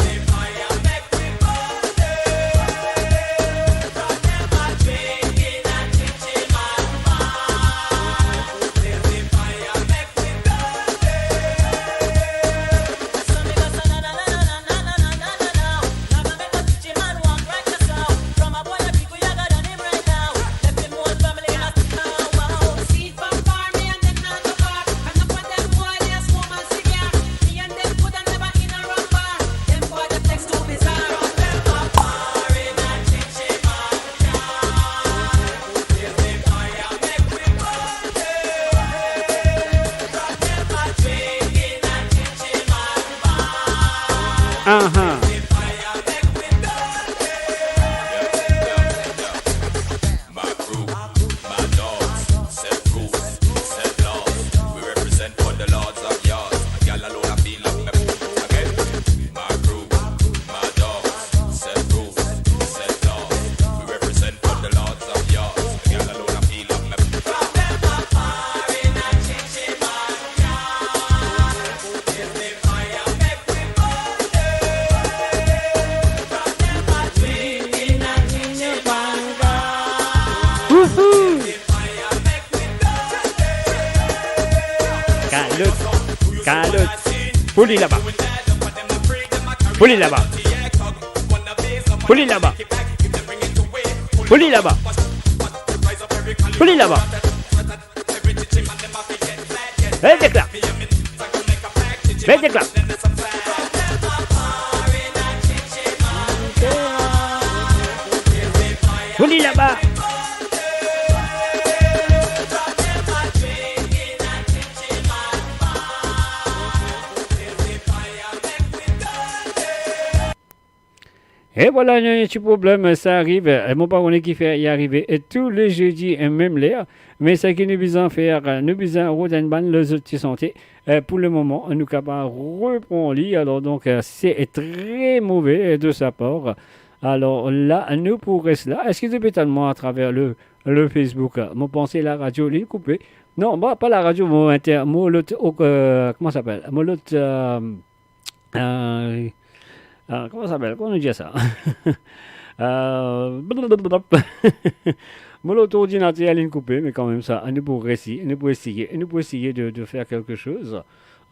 Pou li laba. Pou li laba. Pou li laba. Pou li laba. Pou li laba. Met dekla. Met dekla. Pou li laba. E vwala, nou ena enn ti problem, sa ariv. E mo pa kone kifer li arive, e tou le zedi, e mem ler. Me seki nou bizin fer, nou bizin rod enn bann lezot ti sante. E pou le moman, nou kapav repran li. Alor donk, e, se tre move de sa par. Alor la, nou pou res la. Eski zot pe tann mwa atraver le, le Facebook? Mo panse laradio, li koupe. Non, bon, pa laradio, mo inter-, mo lot, o, e, kouma sa apel? Mo lot, e, e, e, kouma sa apel? Kouma nou dir sa? E, blablabla. Mo lot ordinater, li koupe, me kanmem sa, nou pou resi, nou pou eseye, nou pou eseye de, de fer kelke soz.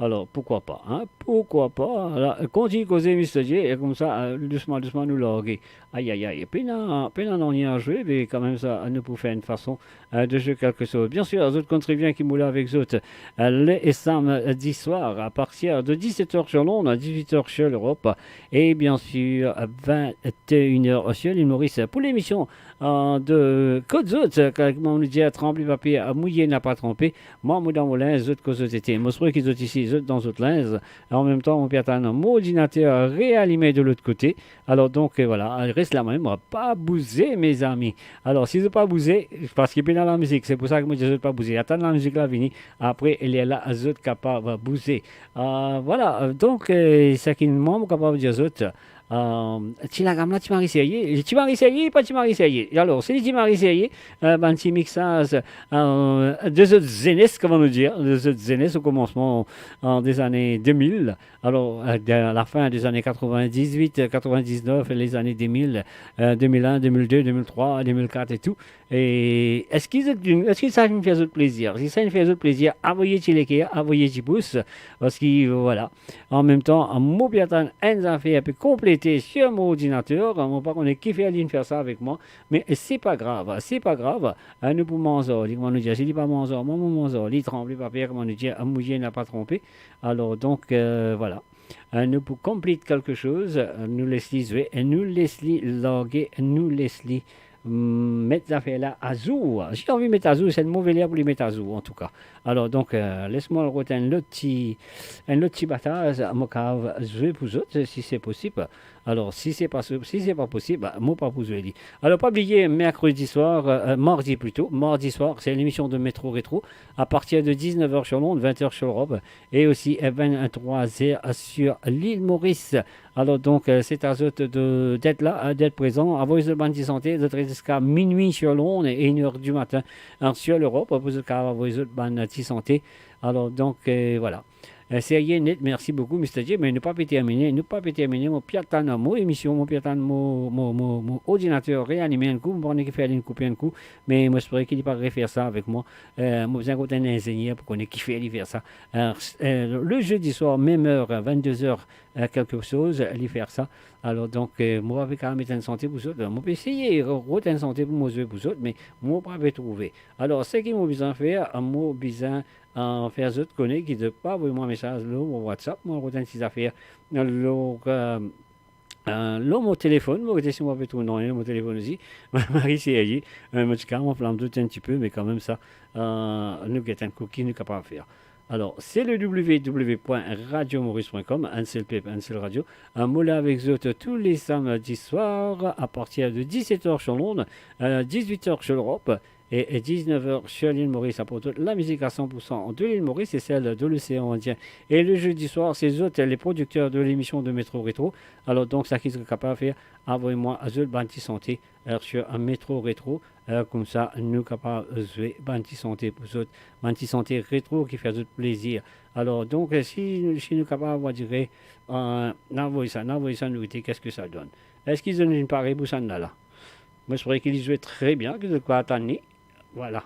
Alor, poukwa pa, hein? Poukwa pa? La, kontign koze, Mister J, e koumsa, e, dousman, dousman, nou large. Ay, ay, ay, pena, pena nanye a zwe, me kanmem sa, nou pou fer enn fason, e, de zwe kelke soz. Bien sir, zot konn tre bien ki mo la avek zot, e, le samedi swar, a partir de diset er sir Lond, dizuit er sir Lerop, e bien sir, vinte et une heures sir lil Moris. Pou lemision, e, de Kot Zot, e, kouma nou dir, Tranble pa per, e, mouye napa tranpe. Mwa, mo dan mo linz, zot kot zot ete? Mo espere ki zot isi, zot dan zot linz. E an mem tan, mo pe atann mo ordinater realime de lot kote. Alor donk, e, vwala, res la mem, pa bouze, mezami. Alor, si zot pa bouze, parski pena lamizik, se pou sa ki mo dir zot pa bouze. Atann lamizik la vini, apre, lerla, zot kapav bouze. E, vwala, donk, e, seki mwa, mo kapav dir zot, e, ti lagam la, Ti Mari Serye, Ti Mari Serye, pa Ti Mari Serye. Alor, si li Ti Mari Serye, e, bann ti mixaz, e, de zot zenes, kouma nou dir, de zot zenes o komansman, e, dezane de mil, alor, e, de, a lafin dezane katrovin-dizuit, katrovin-diznef, lezane de mil, e, de mil enn, de mil de, de mil trwa, de mil kat e tou. E eski zot, eski sa inn fer zot plezir? Si sa inn fer zot plezir, avoy ti like, avoy ti pous, parski, vwala. An mem tan, mo pe atann enn zafer pe konplete sir mo ordinater, mo pa kone kifer li inn fer sa avek mwa, me se pa grav, se pa grav. E, nou pou manz ar li, kouma nou dir, si li pa manz ar mwa, mo manz ar li, Tranble pa per, kouma nou dir, mouye napa tranpe. Alor donk, e, vwala. E, nou pou konplete kelke soz, e, nou les li zwe, e nou les li large, nou les li, mm, met zafer la azour. Si li anvi met azour, se enn move ler pou li met azour, antouka. Alor donk, e, les mwa rod enn lot ti, enn lot ti bataz, mo kapav zwe pou zot, si se posib. Alor, si se pa, si se pa posib, mo pa pou zwe li. Alor, pa bliye, merkredi swar, e, mardi plito, mardi swar, se lemision de Metro Retro, a partir de diznef er sir Lond, vinte er sir Lerop, e osi, e, venntrwa er sir lil Moris. Alor donk, e, se a zot de, d'et la, e, d'et prezan. Avoy zot bann ti sante, zot res ziska minwi sir Lond e inn er dimatin, e, sir Lerop, pou zot kapav avoy zot bann ti sante. Alor donk, e, vwala. E, Serye Net, mersi boukou, Mister J, me nou pa pe termine, nou pa pe termine, mo pe atann mo emision, mo pe atann mo, mo, mo, mo ordinater realime enn kou, mo pa kone kifer li inn koupe enn kou, me mo espere ki li pa refer sa avek mwa. E, mo bizin kot enn inzenier pou kone kifer li fer sa. E, s-, e, le zedi swar, mem er, vennde er, e, kelke soz, li fer sa. Alor donk, e, mo pa pe kapav met enn sante pou zot, mo pe eseye ro-, rod enn sante pou mo zwe pou zot, me mo pa pe trouve. Alor, seki mo bizin fer, mo bizin, e, fer zot kone ki zot pou avoy mwa mesaz lor mo WhatsApp, mo rod enn ti zafer lor, e, e, lor mo telefonn, mo rod si mo pe trouv nanye lor mo telefonn osi. Mari Serye, e, mo ti kav mo flam dout enn tipe, me kanmem sa, e, nou get enn kou ki nou kapav fer. Alor, se le w w w point radio maurice point com, enn sel pep, enn sel radio. E, mo la avek zot tou le samedi swar, a partir de diset er sir Lond, e, dizuit er sir Lerop, e, e diznef er sir lil Moris, pou tout lamizik a san pour san de lil Moris e sel de losean Indien. E le zedi swar, se zot, le prodikter de lemision de Metro Retro. Alor donk, seki zot kapav fer, avoy mwa zot bann ti sante, e, sir Metro Retro, e, koumsa nou kapav zwe bann ti sante pou zot, bann ti sante retro ki fer zot plezir. Alor donk, e, si, si nou kapav, on va dire, e, nou avoy sa, nou avoy sa, nou ete, qu'est-ce que ça donne? Eski zot inn pare pou sannla la? Mo espere ki li zwe tre bien, ki zot kapav atann li. Vwala.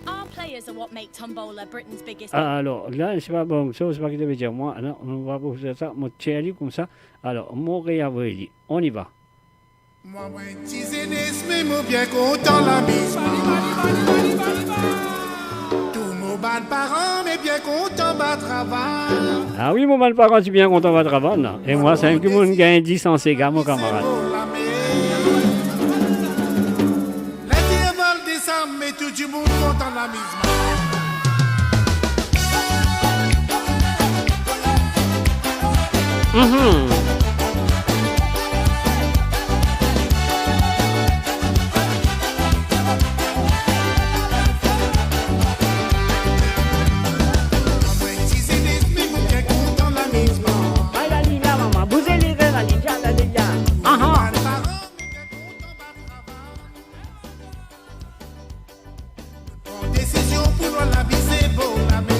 Our players So what make Tombola Britain's biggest... Ah, alor, la, se pa bon, sa, se pa ki to pe dir mwa, non, nou pa pou fer sa, mo tir li koumsa. Alor, mo reavoy li. On y va. Mwa, mwa, ti zenes, me mo bien kontan lamizman. Tou mo bann paran, me bien kontan bann travay. Ah wi, mo bann paran ti bien kontan bann travay, non. E mwa, se enn ki moun gagn dis an sega, mo kamarad. Ler ti vol desam, me tou dimoun kontan lamizman. Mhm. Ala li la, mama, bouze li, ala li la, ala li la. Aha. Pran desizion pou nou al abize bor lamer.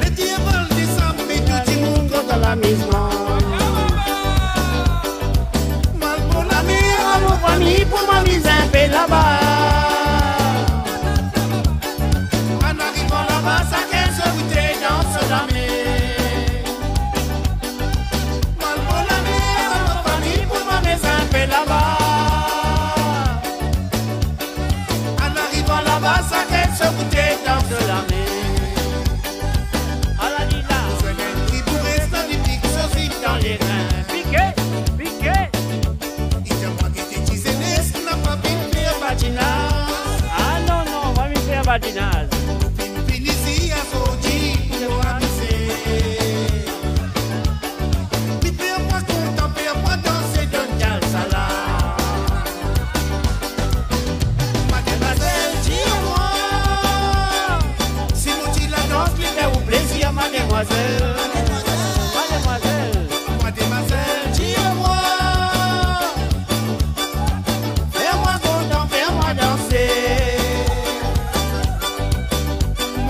Ler ti vol desam, me tou dimoun kontan lamizman. Mwa al bor lamer, a mo fami pou mo amiz inpe laba. An arivan laba, sakenn so kote dan so lamer. Mwa al bor lamer, a mo fami pou mo amiz inpe laba. An arivan laba, sakenn so kote dan so lamer. Ala li la. Zwenn enn ki pou res dan li, pik so zip dan lerin. Pike, pike. Li dir mwa gete ti zenes, napa vinn fer badinaz. Ah non, non, pa vinn fer badinaz. Nou finn vini isi azordi pou nou amize. Li fer mwa kontan, fer mwa danse, donn salsa la. Mademazel, dir mwa si nou ti ladans li fer ou plezir, mademazel. Mademazel. Mademazel, dir mwa. Fer mwa kontan, fer mwa danse.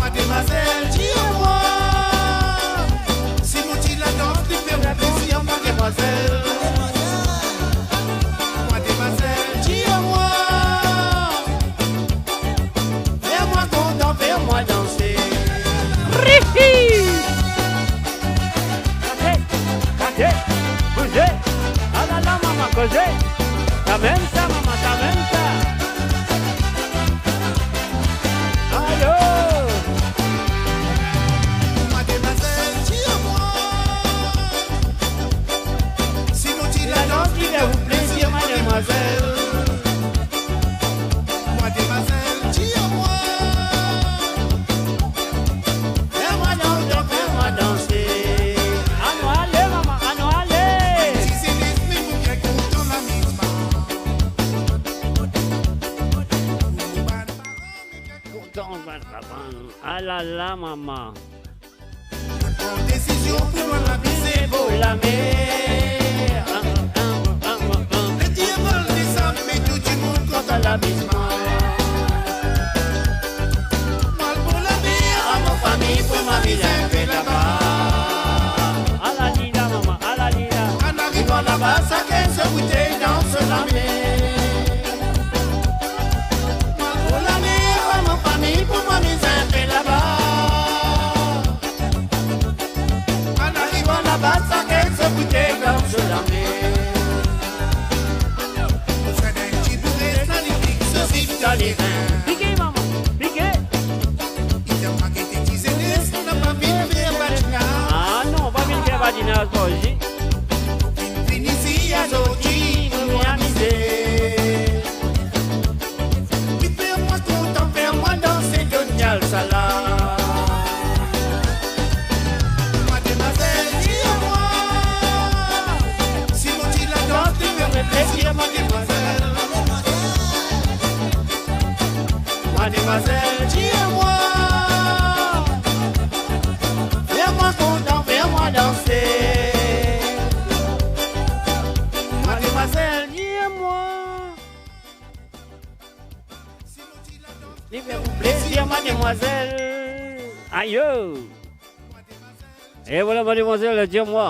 Mademazel, dir mwa si nou ti ladans li fer ou plezir, mademazel. Mademazel, dir mwa. Fer mwa kontan, fer mwa danse. Rihi! Kate, kate, bouze. Alala, mama, koze. Sa mem sa, mama, sa mem sa. Alo. Mademazel, dir mwa si nou ti ladans li fer ou plezir, mademazel. Mademazel, dir mwa. Fer mwa danse, fer mwa danse. Anou ale, mama, anou ale. Ti zenes, me nou bien kontan lamizman. Kontan bann paran. Alala, mama. Pran desizion pou nou al abize bor lamer. Ler ti vol desam, me tou dimoun kontan lamizman. Mwa al bor lamer, a mo fami pou mo amiz inpe laba. Ala li la, mama, ala li la. An arivan laba, sakenn so kote dan so lamer. Mwa al bor lamer, a mo fami pou mo amiz inpe laba. An arivan laba, sakenn so kote dan so lamer. Zwenn enn ti boure, sa li pik so zip dan lerin. Pike, mama, pike. Li dir mwa gete ti zenes, napa vinn fer badinaz. Ah non, pa vinn fer badinaz, pa osi. Vinn, vinn isi azordi, nou amize. Li fer mwa kontan, fer mwa danse, donn salsa la. Mademazel, dir mwa si nou ti ladans li fer ou plezir, mademazel. Mademazel, dir mwa. Fer mwa kontan, fer mwa danse. Mademazel, dir mwa. Li fer ou plezir, mademazel. Ayo. E vwala, mademazel, dir mwa.